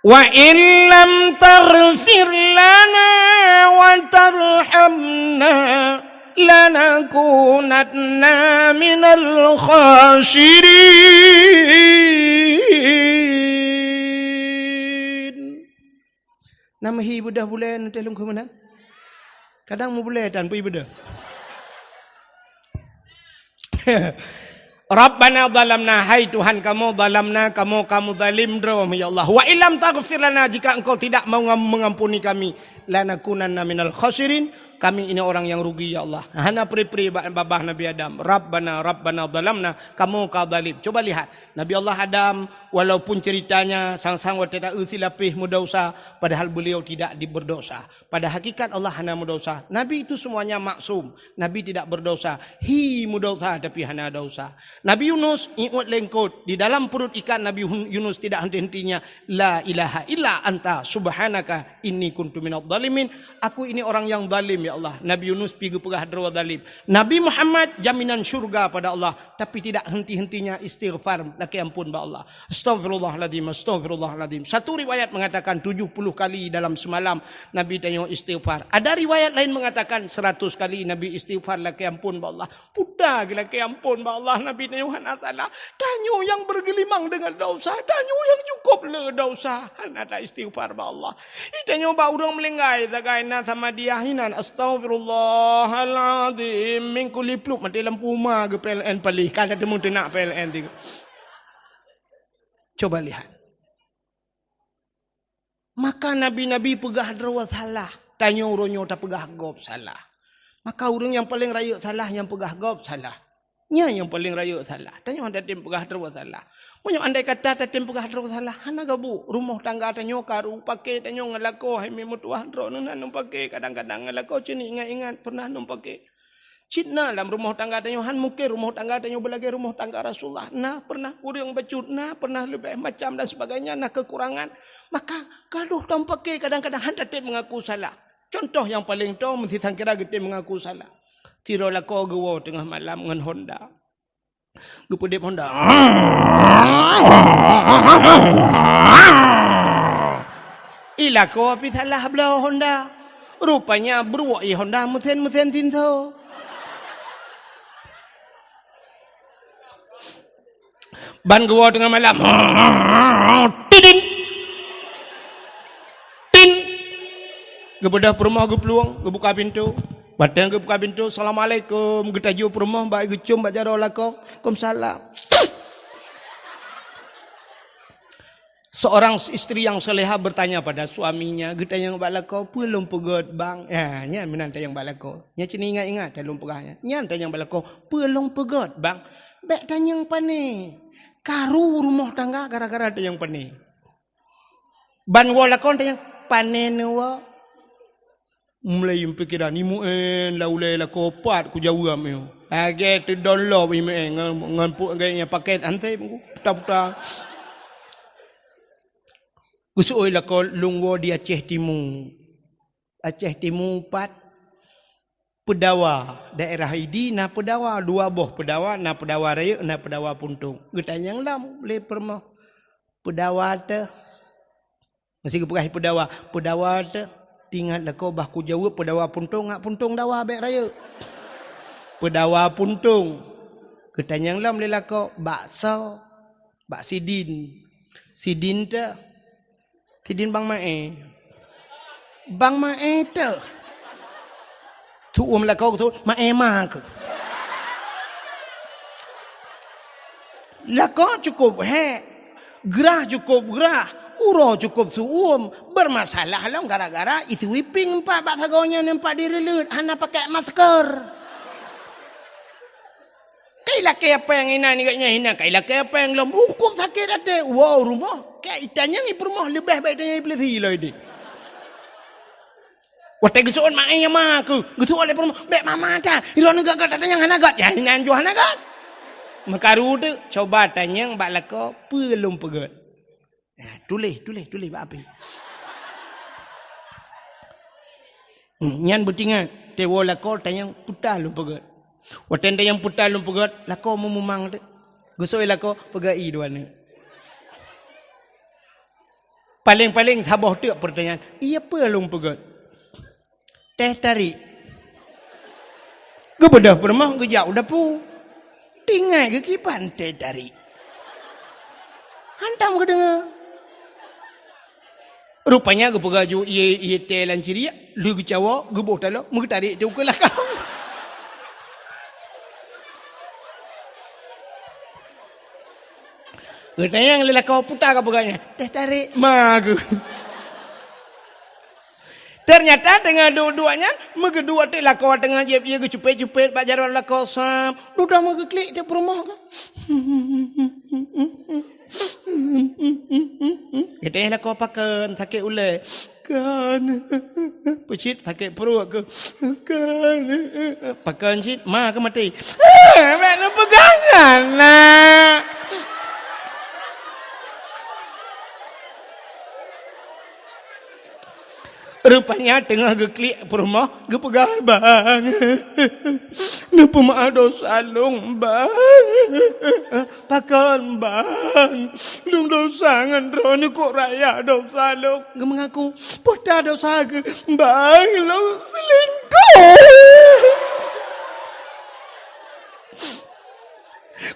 wa illam taghfir lana wa tarhamna lanakunanna minal khasirin. Nama hi beudôh bulée nanti lungkhu meunan? Kadang mubulée tan pui beudôh. Rabbana zalamna, hai Tuhan kamoe, zalamna, kamoe kamoe zalim droe, ya Allah. Wa illam taghfir lana, jika Engkau tidak mau ngam-, mengampuni kami, "Lanakunanna minal khasirin," kami ini orang yang rugi, ya Allah. Hana pri-pri ba-, babah Nabi Adam. "Rabbana, Rabbana zalamna," kamu ka zalim. Coba lihat, Nabi Allah Adam, walaupun ceritanya sang-sang watée ta-eu silapéh meudesya, padahal beliau tidak di-, berdosa. Pada hakikat Allah hana meudesya. Nabi itu semuanya maksum. Nabi tidak berdosa. Hi meudesya tapi hana desya. Nabi Yunus iut lengkot. Di dalam perut ikan Nabi Hun-, Yunus tidak henti-hentinya, "La ilaha illa anta subhanaka inni kuntu minadh dhalimin." Aku ini orang yang zalim, ya Allah. Nabi Yunus pi geupeugah droe zalim. Nabi Muhammad jaminan syurga pada Allah, tapi tidak henti-hentinya istighfar, lakée ampôn bak Allah. "Astaghfirullahaladzim, astaghfirullahaladzim." Satu riwayat mengatakan tujuh puluh kali dalam semalam Nabi tanyoe istighfar. Ada riwayat lain mengatakan seratus kali Nabi istighfar, lakée ampôn bak Allah. Puta geulakée ampôn bak Allah, Nabi tanyoe hana salah. Tanyoe nyang bergelimang dengan desya, tanyoe nyang cukup le desya, hana ta-istighfar bak Allah. Itanyoe bak ureuëng meulinggai sagai na sama dia hinan, "Astaghfirullahaladzim," minggu liplup maté lampu uma geu P L N paléh, ka teumeung teunak P L N tiga. Coba lihat. Maka nabi-nabi peugah droe salah, tanyoe uroe nyoe tapeugah gob salah. Maka ureuëng nyang paleng rayeuk salah nyang peugah gob salah. Nyan nyang paleng rayeuk salah. Tanyoe hana tatem peugah droe salah. Meunyoe andai kata tatem peugah droe salah, hana gabuk. Rumoh tangga tanyoe karu, paké tanyoe ngon lakoe, hai mi meutuah droeneuh na num paké, kadang-kadang ngon lakoe cit ingat-ingat pernah num paké. Cit na lam rumoh tangga tanyoe, han mungken rumoh tangga tanyoe beulagée rumoh tangga Rasulullah. Na pernah ureuëng bacut, na pernah leubeh macam dan sebagainya, na kekurangan. Maka gadoh tam paké kadang-kadang han tatem mengaku salah. Contoh nyang paleng toe, meusisangkira geutem mengaku salah. Sidroe lakoe geuwoe teungoh malam ngon Honda. Geupeudeb Honda. I lakoe pih salah bloe Honda. Rupanya bruek i Honda meusen-meusen sinso. Ban geuwoe teungoh malam. Tidin. Tin. Geubeudôh peurumoh geuplueng, geubuka pintoe. Watée geubuka pintoe, "Assalamualaikum." Geutaju peurumoh bak geucom bak jaroe lakoe. "Waalaikumsalam." Seorang istri yang salehah bertanya pada suaminya, geutanyong bak lakoe, "Peue lôn peugét, bang?" Ya, nyan meunan tanyong bak lakoe. Nyan cit ingat-ingat, lôn peugah nyan. Nyan tanyong bak lakoe, "Peue lôn peugét, bang?" Bék tanyong pane. Karu rumoh tangga gara-gara tanyong pane. Ban woe lakoe tanyong, "Pane neuwoe?" Mulai pikiran, "Imeuen lam ulée lakoe pat kujaweueb nyoe." Lagée teudong lom imeuen ngon, ngon pu-, lagée nyang pakét hansém, puta-puta. Geuseuôt lakoe, "Lôn woe di Aceh Timu." Aceh Timu pat Peudawa, daerah Idi na Peudawa, dua boh Peudawa, na Peudawa Rayeuk, na Peudawa Puntông. Geutanyong lom lé peurumoh, "Peudawa teuh?" Meusti geupeugah Peudawa, "Peudawa teuh?" Teuingat lakoe bah kujaweueb Peudawa Puntông, ngat Puntông dawa bék rayeuk. Peudawa Puntông. Geutanyong lom lé lakoe, "Bak soe?" "Bak Sidin." "Sidin teuh?" "Sidin Bang Mae." "Bang Mae teuh?" Tuom lakoe tu, "Mae ma keuh." Lakoe cukup hék, grah cukup grah, uroe cukup suom, bermasalah lom gara-gara i sweeping empat bak sagoe nyan empat direuleut hana pakai masker. Kai lakée péng inan, ingat nyan inan, kai lakée péng lom, cukup sakét até. Wow, rumoh, kai itanyong i peurumoh leubeh baik itanyong i peulisi lom ideh. Watée geuseuôt mak ayah ma keuh, geuseuôt lé peurumoh, "Bék mama ta, droeneuh gét-gét tatanyong hana gét." Ya, inan jua hana gét. Meukaru teuk, coba tanyong bak lakoe, "Peue lôn peugét?" Nah, tuléh, tuléh, tuléh bak api. Hmm, nyan beutingat, teuwoe lakoe tanyong peue ta lôn peugét. Watée tanyong peue ta lôn peugét, lakoe meumumang teuk. Geusoi lakoe, peugét i dua neuk. Paleng-paleng saboh teuk peurtanyaan, "Iya peue lôn peugét?" "Teh tarik." Geubeudôh peurumoh geujak u dapu. Tinggai geukiban teh tarik. Hantom geudeungoe. Rupanya geupeugah ju ié-ié teh lam ciriek, lheueh geucawoe, geuboh taloe, meugeutarék teuh u keue lakau. Geutanyong lé lakoe, "Peue ta kapeugah nyan?" "Teh tarék." "Ma keuh." Ternyata teungoh duek-duek nyan, meugeuduek teuk lakoe teungoh jieb ié geucupet-cupet bak jaroe lakoe sam. Dudoe meugeuklik teuk peurumoh ka. Geutanyoe lakoe pakon, sakét ulée. Kan. Peucit, sakét pruet keuh. Kan. Pakon cit, ma keuh maté. Bèk neupeugah nyan, nak. Rupanya teungoh geuklik peurumoh, geupeugah, "Bang, neupeumeu'ah dosa lôn, Bang." "Pakon, Bang? Lôn dosa ngon droeneuh, kok raya dosa lôn?" Geumeungaku, "Peue ta dosa keuh?" "Bang, lôn seulingkoh."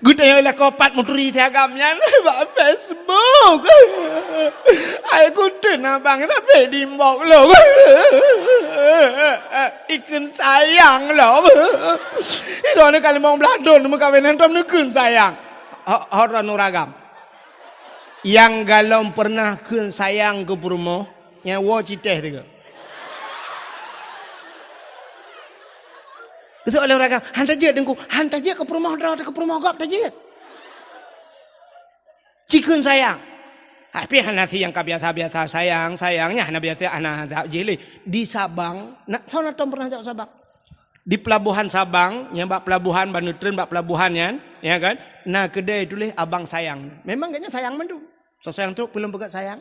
Geutanyoe lakoe pat meuturi si agam nyan bak Facebook. Hai kuteun abang, tapi di inbox lôn. Ikheun sayang lom. Droeneuh ka limong blaih thon meukawen, hantom neukheun sayang. Ho, ho droeneuh ureueng agam. Nyang galom peureunah kheun sayang keu peurumoh, nyan woe citéh teuh. Geusok lé ureueng agam, "Han tajeuet, Teungku, han tajeuet keu peurumoh droe, keu peurumoh gob tajeuet." Cikheun sayang. Tapi hana si nyang ka biasa-biasa sayang, sayang nyan hana biasa, hana zat jih lé. Di Sabang, na, soe na tom peureunah jak Sabang? Di pelabuhan Sabang, nyang bak pelabuhan, ban neutreun bak pelabuhan nyan, ya kan? Na keudè tuléh Abang Sayang. Memang gobnyan sayang mandum. Soe sayang trok, peue lôn peugah sayang?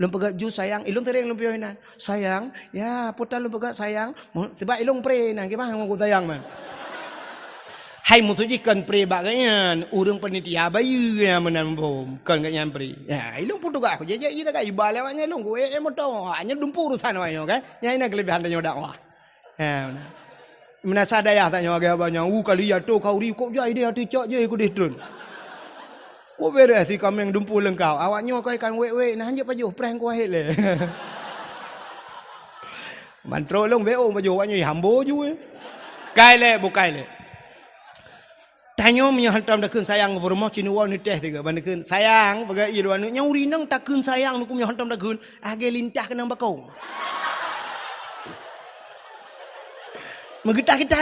Lôn peugah ju sayang, ilôn sering lôn piôh inan. "Sayang, ya, peue ta lôn peugah sayang?" Mu-, sebab ilôn pre inan, kiban ngon sayang man. Hai musoh jih kon pre bak gobnyan, ureueng panitia bayeue nyang meunan bom, kon gobnyan pre. Ya, ilôn peue tugaih ku, jijak ita ka iba lewat nyan lôn, ku, eh, eh, moto, hanya dumpu urusan awak nyoe kan. Nyan inan keulebihan tanyoe dakwah. Ha, meunan. Meunasah dayah tanyoe lagèe abang nyan, "Uh, kali ya tu khauri kok jai deh, ati cok je kudeh treun." Kok beres si kaméng dumpu leungkap. Awak nyoe koi kan wek-wek, nah hanjeuet pajoh, prank ku wahid lé. Ban trok lôn B O pajoh, awak nyoe hambo ju, eh. Kai lé, bukai lé. Tanyoe meunyoe hantom takheun sayang keu peurumoh, ci neuwoe neutéh sigoe ban takheun sayang, peugah ie dua aneuk, nyan ureueng inong takheun sayang, neukheun meunyoe hantom takheun, lagèe lintah keunong bakong. Meugeutah-geutah.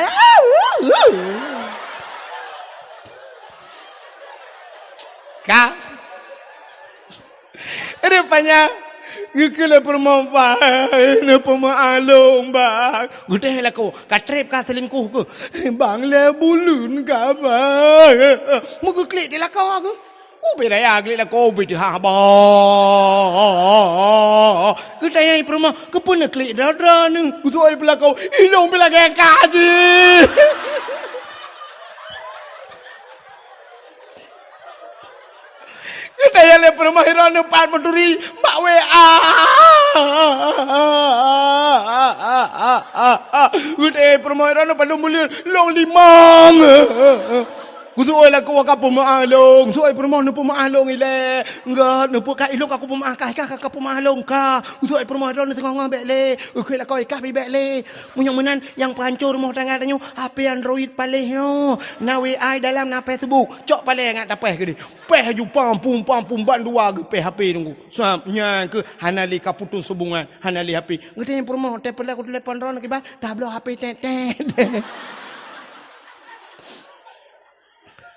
Ka. Rupanya, geukheun lé peurumoh, "Bang, neupeumeu'ah lôn, Bang." Geutéh lakoe, ka trép ka seulingkoh keuh. "Bang, lé buleuen ka, Bang." Meugeuklik di lakoe keuh. Ubé raya geulik lakoe, ubé teuhah, Bang. Geutanyong peurumoh, "Keupeue neuklik droe-droe neuh?" Geutu'oh peulakoe, "Ilôn pih lagèe ka jih." Geutanyong lé peurumoh, "Droeneuh pat meuturi?" "Bak W A." Geutanyong peurumoh, "Droeneuh padum buleuen?" "Lôn limong." Geutu'oh lakoe, "Ka peumeu'ah lôn." Geutu'oh peurumoh, "Neupeumeu'ah lôn ilèe." "Enggak, neupeue ka ilôn ka kupeumeu'ah, ka, ka, ka, ka peumeu'ah lôn ka." Geutu'oh peurumoh, "Droeneuh teungoh ngon bèk lé." Geukheun lakoe, "Ka pih bèk lé." Meunyoe meunan, nyang peuhanco rumoh tangga tanyoe, H P Android paléh nyoe. Na W A dalam, na Facebook. Cok paléh ngat tapéh keudéh. Péh ju pam pum, pam pum, bandua geupéh H P nunggu. Sab, nyan keuh hana lé ka putus hubungan, hana lé H P. Geutanyong peurumoh, "Teupeula kutelepon droeneuh kiban?" "Tabloe H P tét-tét."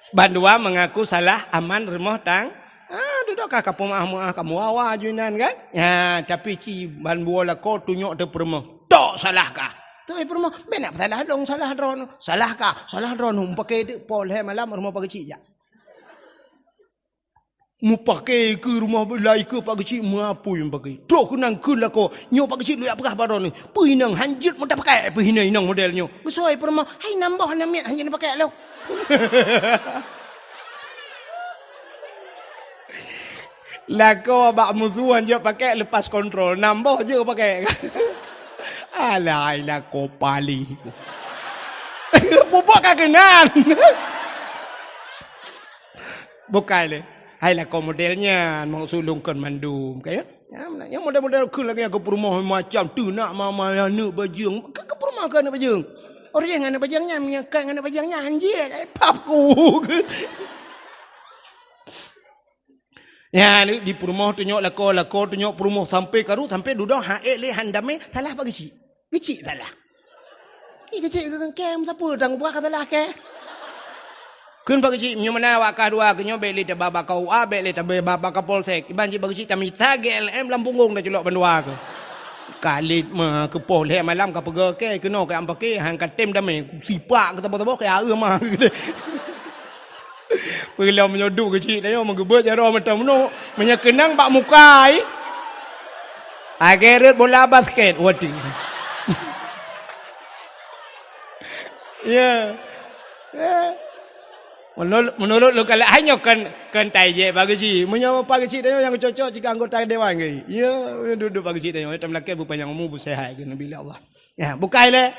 Bandua mengaku salah aman rumoh tang-, ah, dudoe ka kapeumeu'ah-meu'ah, kamoe wawa ju inan kan? Ya, tapi ci bandua lakoe tunyok teuh peurumoh. "Tok salah kah?" "Teuh peurumoh, bèk na salah lôn, salah droeneuh." "Salah kah?" "Salah droeneuh, meupaké teuk poh lhèe malam rumoh Pak Geuchik jak." Meupaké keu rumoh bela ikeue Pak Geuchik, meuapui meupaké. Trok keunan kheun lakoe, "Nyoe Pak Geuchik lôn jak peugah bak droeneuh. Peuinong hanjeuet meutapakék peuhina inong model nyoe." Geusoe peurumoh, "Hai nam boh nam miet hanjeuet neupakék lôn." Lakoe bak musoh hanjeuet pakék lepas kontrol, nam boh jeuet pakék. Alai lakoe paléh. Pupuk ka keunan. Bukai lé. Hai lakoe model nyan, maksud lôn kon mandum, ka ya? Ya, nyang model-model kheun lagèe nyang keu peurumoh macam teunak mama aneuk bajeueng. Keu, keu peurumoh keu aneuk bajeueng. Orang ngon aneuk bajeueng nyan, meunyoe kon ngon aneuk bajeueng nyan, hanjeuet, eh, pap ku. Nyan di peurumoh tunyok lakoe, lakoe tunyok peurumoh sampai karu, sampai dudoe han ék lé han damé, salah Pak Geuchik. Geuchik salah. Ih, Geuchik keu kem sapeue dang buah ka salah keu. Kheun Pak Geuchik, meunyoe meunan awak kah dua keu nyoe, bék lé taba bak K U A, bék lé taba bak Kapolsek. Iban cit Pak Geuchik tamita G L M lam punggong taculok bandua keu. Kalit mah keu poh lhée malam ka peugah keu keunoe keu am paké, han ka tem damé, sipak keu saboh-saboh keu aeu mah. Peulom meunyoe duek Geuchik tanyoe meugeubeuet jaroe meuteumeunoe, meunyoe keunong bak muka ai. Agée rot bola basket, waduh. Ya. Ya. Menurut, menurut lôn kalon, hai nyoe kon, kon tajak Pak Geuchik. Meunyoe Pak Geuchik tanyoe nyang cocok cit keu anggota dewan keu. Ya, duek-duek Pak Geuchik tanyoe, tam lakée beupanyang umu, beuseuhat keu Nabi Allah. Ya, bukai lé.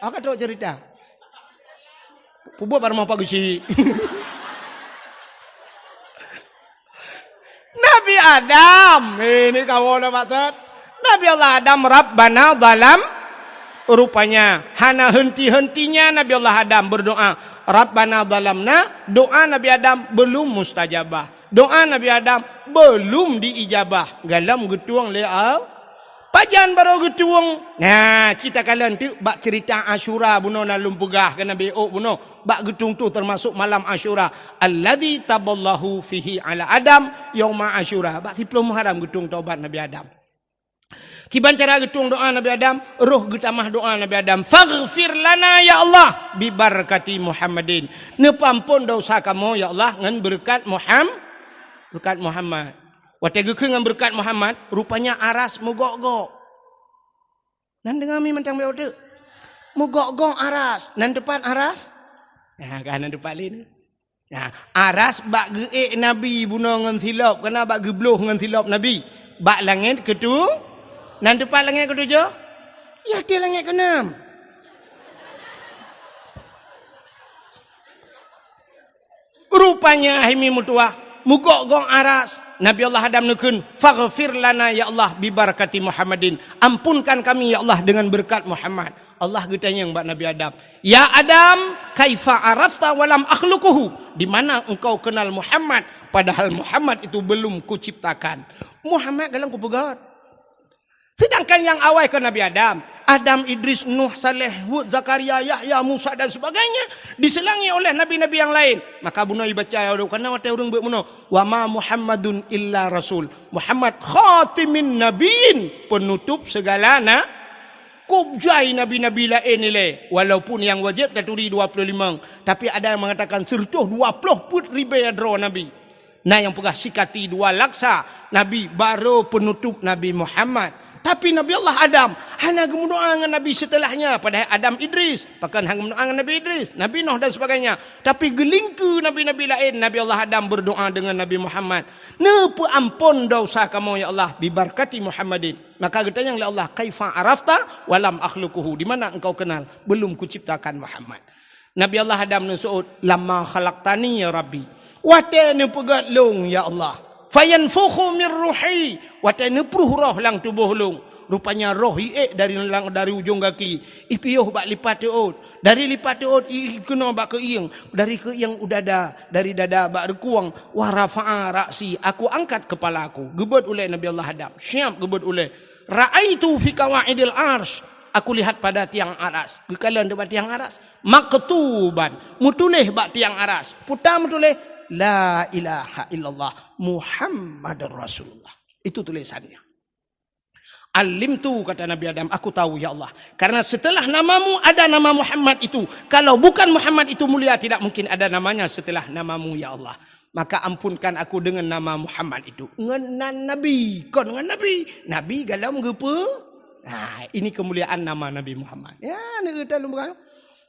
Aku trok cerita. Peubuet bak rumoh Pak Geuchik. Nabi Adam, eh, ini kawan dah maksud. Nabi Allah Adam, Rabbana zalam, rupanya hana henti-hentinya Nabi Allah Adam berdoa. Rabbana zalamna, doa Nabi Adam belum mustajabah. Doa Nabi Adam belum diijabah. Galam geutueng lé Allah. Pajan barô geutueng? Nah, cit takalon teuk bak cerita Asyura bunoe na lôn peugah keu Nabi ôk bunoe. Bak geutueng tu teumasok malam Asyura. Alladzi taballahu fihi ala Adam yauma Asyura. Bak siplôh Muharram geutueng taubat Nabi Adam. Kiban cara geutueng doa Nabi Adam, roh geutamah doa Nabi Adam. Faghfir lana ya Allah bibarakati Muhammadin. Neupeuampon dosa kamoe ya Allah ngon beureukat Muham-, beureukat Muhammad. Watée geukheun ngon beureukat Muhammad, rupanya aras meugok-gok. Nan deungoe mi mantong beu teuk. Meugok-gok aras, nan teupat aras. Nah, ka nan teupat lé ni. Nah, aras bak geuék Nabi bunoe ngon silop, kana bak geubloh ngon silop Nabi. Bak langét keutu-, nan teupat langét keutujoh. Ya, di langét keunam. Rupanya hai mi meutuwah, meugok-gok aras. Nabi Allah Adam neukheun, "Faghfir lana ya Allah bibarakati Muhammadin." Ampunkan kami ya Allah dengan berkat Muhammad. Allah geutanyong bak Nabi Adam, "Ya Adam, kaifa arafta walam akhluquhu? Di mana engkau kenal Muhammad padahal Muhammad itu belum kuciptakan?" Muhammad galang kupeugah. Sedangkan nyang awai kon Nabi Adam, Adam, Idris, Nuh, Saleh, Hud, Zakaria, Yahya, Musa dan sebagainya diselangi oleh nabi-nabi yang lain. Maka bunoe ibaca, karena watée ureuëng beuet bunoe, "Wa ma Muhammadun illa rasul." Muhammad khatimin nabiyyin, penutup segala na-, kôb jai nabi-nabi laén ilée. Walaupun nyang wajéb taturi dua puluh lima, tapi ada yang mengatakan seratus dua puluh peuet ribée droe nabi. Na nyang peugah sikati dua laksa nabi, barô penutup Nabi Muhammad. Tapi Nabi Allah Adam hana geumeudoa ngon nabi setelahnya, padahai Adam, Idris, pakon hana geumeudoa ngon Nabi Idris, Nabi Nuh dan sebagainya. Tapi geulingkeue nabi-nabi laén, Nabi Allah Adam berdoa dengan Nabi Muhammad, "Neupeuampon dosa kamoe ya Allah bibarakati Muhammadin." Maka geutanyong lé Allah, "Kaifa arafta walam akhluquhu? Di mana engkau kenal belum kuciptakan Muhammad?" Nabi Allah Adam neuseuôt, "Lamma khalaqtani ya Rabbi." Watée neupeugét lôn ya Allah. "Fayanfukhu mir ruhi." Watée neupruh roh lam tuboh lôn. Rupanya roh iék dari lang-, dari ujong gaki, ipiôh bak lipat teuôt. Dari lipat teuôt ikeunoe bak keuieng, dari keuieng u dada, dari dada bak reukueng. "Wa rafa'a ra'si," aku angkat kepala aku. Geubeuet ulée Nabi Allah Adam. Siap geubeuet ulée. "Ra'aitu fi qawaidil arsy." Aku lihat pada tiang aras. Geukalon di bak tiang aras. "Maktuban." Meutuléh bak tiang aras. Peue ta meutuléh, "La ilaha illallah Muhammadur Rasulullah." Itu tulisannya. "Alimtu," kata Nabi Adam, "aku tahu ya Allah. Karena setelah namamu ada nama Muhammad itu. Kalau bukan Muhammad itu mulia, tidak mungkin ada namanya setelah namamu ya Allah. Maka ampunkan aku dengan nama Muhammad itu." Ngon nan Nabi, kon ngon Nabi. Nabi galam geupeu. Nah, ini kemuliaan nama Nabi Muhammad. Ya, ni kita lumbukan.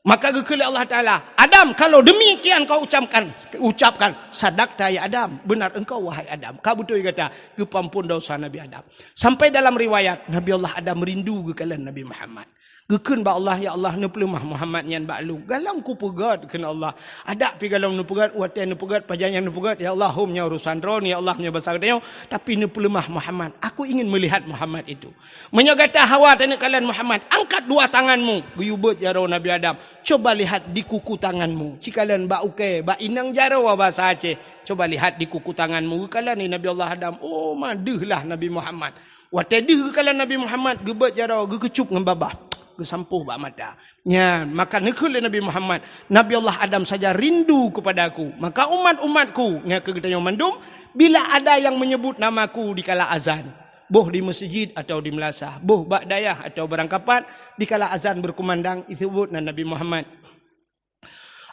Maka geukheun lé Allah Taala, "Adam, kalau demikian kau ucapkan, ucapkan, sadakta ya Adam, benar engkau wahai Adam." Ka beutôi gata, geupeuampon dosa Nabi Adam. Sampai dalam riwayat, Nabi Allah Adam rindu geukalon Nabi Muhammad. Geukheun bak Allah, "Ya Allah, neupeuleumah Muhammad nyan bak lôn. Galom kupeugét," kheun Allah. Adak pih galom neupeugét, watée neupeugét, pajan nyang neupeugét, "Ya Allah, hom nyoe urusan droeneuh, ya Allah, nyoe basa geutanyoe," tapi neupeuleumah Muhammad. "Aku ingin melihat Muhammad itu." "Meunyoe gata hawa taneuk kalon Muhammad, angkat dua tanganmu." Geuyue beuet jaroe Nabi Adam. "Coba lihat di kuku tanganmu." Cikalon bak ukée, bak inong jaroe basa Aceh. "Coba lihat di kuku tanganmu." Geukalon lé Nabi Allah Adam. Oh, ma deuh lah Nabi Muhammad. Watée deuh geukalon Nabi Muhammad, geubeuet jaroe, geukeucup ngon babah. Geusampôh bak mata. Nyan, maka neukheun lé Nabi Muhammad, "Nabi Allah Adam saja rindu kepada aku. Maka umat-umatku," nyan keu geutanyoe mandum, "bila ada yang menyebut namaku dikala azan, boh di meuseujid atau di meulasah, boh bak dayah atau barangkapat, dikala azan beukumandang, iseubut nan Nabi Muhammad,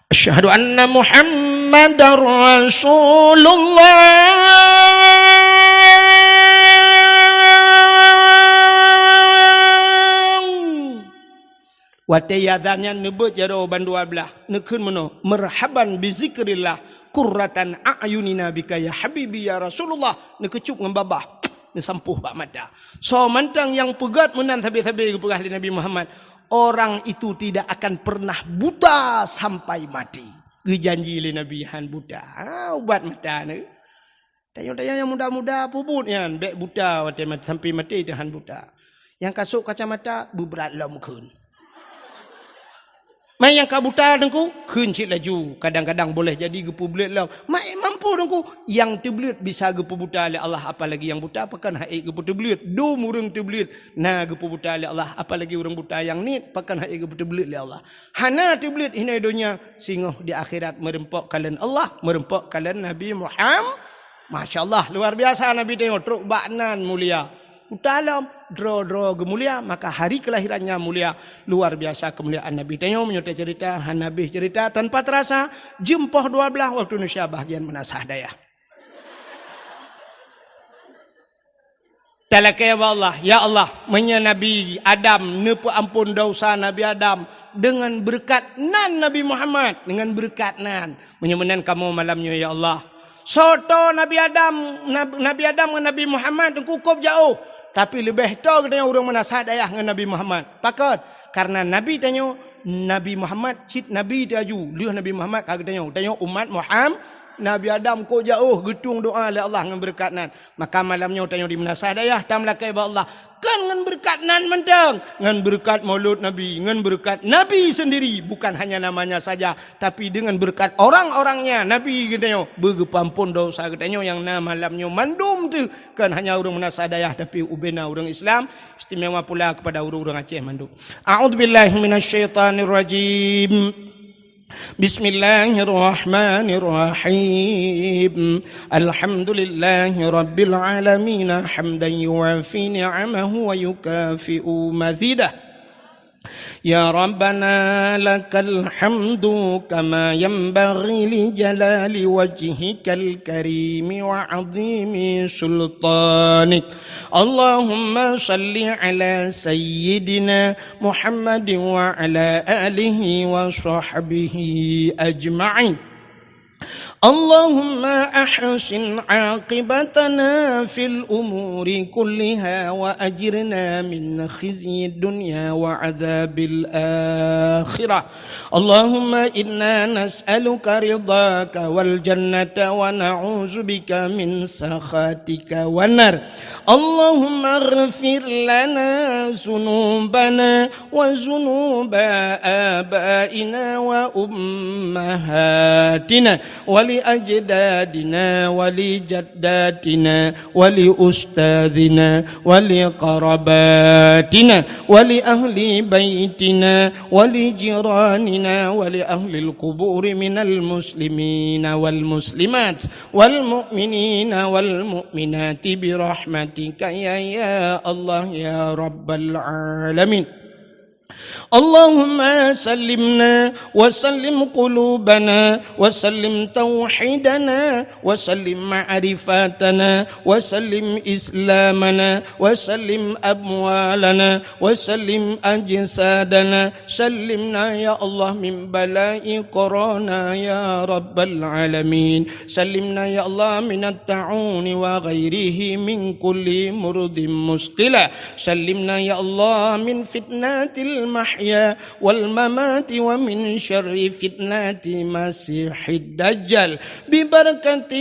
'Asyhadu anna Muhammadar Rasulullah.'" Watée azan nyan neubeuet jaroe bandua blaih, neukheun meunoe, "Marhaban bi zikrillah, qurratan a'yunina bika ya habibi ya Rasulullah." Neukeucup ngon babah, neusampôh bak mata. Soe mantong nyang peugét meunan sabe-sabe geupeugah lé Nabi Muhammad, "Orang itu tidak akan pernah buta sampai mati." Geujanji lé Nabi han buta. Ha, ubat mata ni. Tanyoe-tanyoe nyang muda-muda peubuet nyan, bék buta watée mat-, sampai maté teuh han buta. Nyang ka sôk kacamata, beubrat lom kheun. Mai nyang ka buta teungku, kheun cit laju. Kadang-kadang boleh jadi geupeubleuet lom. Mai mampu teungku, nyang teubleuet bisa geupeubuta lé Allah, apalagi nyang buta, pakon han ék geupeuteubleuet. Dum ureuëng teubleuet na geupeubuta lé Allah, apalagi ureuëng buta nyang niet, pakon han ék geupeuteubleuet lé Allah. Hana teubleuet inoe donya, singoh di akhirat meureumpok kalon Allah, meureumpok kalon Nabi Muhammad. Masya Allah, luar biasa Nabi tanyoe trok bak nan mulia. Uta lom, droe-droe geumulia, maka hari kelahirannya mulia. Luar biasa kemuliaan Nabi tanyoe, meunyoe tacerita, hana habéh cerita tanpa terasa, jeuem poh dua blaih waktu Indonesia bahagian meunasah dayah. Talakée bak Allah, "Ya Allah, meunyoe Nabi Adam neupeuamphon desya Nabi Adam deungon beureukat nan Nabi Muhammad, deungon beureukat nan." Meunyoe meunan kamoe malam nyoe, ya Allah. Soe toe Nabi Adam, Nab-, Nabi Adam ngon Nabi Muhammad teungku kôb jiôh, tapi leubeh toe geutanyoe ureuëng meunasah dayah ngon Nabi Muhammad. Pakon? Karena Nabi tanyoe, Nabi Muhammad cit Nabi teuh aju, lheueh Nabi Muhammad ka geutanyoe. Tanyoe umat Muhammad, Nabi Adam kôb jiôh geutueng doa lé Allah ngon beureukat nan. Maka malam nyoe tanyoe di meunasah dayah tameulakée bak Allah. Kon ngon beureukat nan mantong, ngon beureukat Maulud Nabi, ngon beureukat Nabi sendiri, bukan hanya namanya saja, tapi dengan beureukat orang-orangnya, Nabi geutanyoe, beugeupeuamphon desya geutanyoe nyang na malam nyoe mandum teuh, kon hanya ureuëng meunasah dayah, tapi ubena ureuëng Islam, istimewa pula kepada ureuëng-ureuëng Aceh mandum. A'udzubillahi minasyaitonirrajim. Bismillahirrahmanirrahim. Alhamdulillahi rabbil alamin, hamdan yuwafi ni'amahu wa yukafi'u mazidah. Ya Rabbana, lakal hamdu kama yanbaghi li jalali wajhikal karimi wa azimi sultanik. Allahumma salli ala sayyidina Muhammadin wa ala alihi wa sahbihi ajma'in. Allahumma ahsin aqibatana fil umuri kulliha wa ajirna min khizyid dunya wa adzabil akhirah. Allahumma inna nas'aluka ridhaka wal jannata wa na'udzubika min sakhatika wan nar. Allahumma ighfir lana dzunubana wa dzunuba abaina wa ummahatina wa li ajdadina wa li jaddatina wa li ustadzina wa li qarabatina wa li ahli baitina wa li jiranina wa li ahlil quburi minal muslimina wal muslimat wal mu'minina wal mu'minati bi rahmatika ya, ya Allah ya Rabbal alamin. Allahumma sallimna wa sallim qulubana wa sallim tauhidana wa sallim ma'rifatana wa sallim islamana wa sallim amwalana wa sallim ajsadana. Sallimna ya Allah min bala'i corona ya Rabbal alamin. Sallimna ya Allah minat ta'uni wa ghairihi min kulli murdin musqila. Sallimna ya Allah min fitnatil المحيا والممات ومن شر فتنة المسيح الدجال، ببركة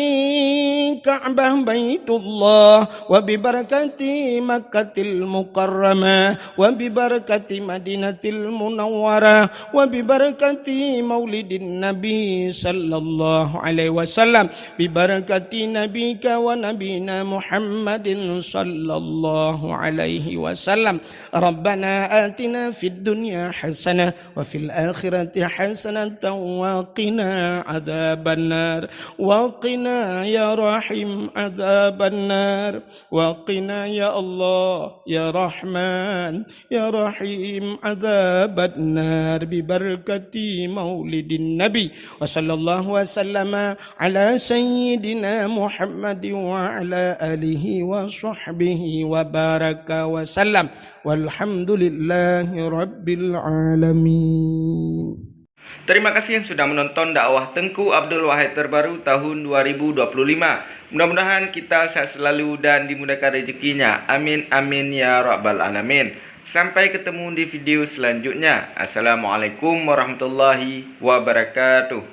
كعبة بيت الله، وببركة مكة المكرمة، وببركة مدينة المنورة، وببركة مولد النبي صلى الله عليه وسلم، ببركة نبيك ونبينا محمد صلى الله عليه وسلم. ربنا آتنا في الدنيا حسنة وفي الآخرة حسنة وقنا عذاب النار. وقنا يا رحيم عذاب النار. وقنا يا الله يا رحمن يا رحيم عذاب النار، ببركة مولد النبي. وصلى الله وسلم على سيدنا محمد وعلى آله وصحبه وبارك وسلم. والحمد لله رب العالمين. Terima kasih yang sudah menonton dakwah Tengku Abdul Wahid terbaru tahun dua ribu dua puluh lima. Mudah-mudahan kita sehat selalu dan dimudahkan rezekinya. Amin, amin, ya rabbal alamin. Sampai ketemu di video selanjutnya. Assalamualaikum warahmatullahi wabarakatuh.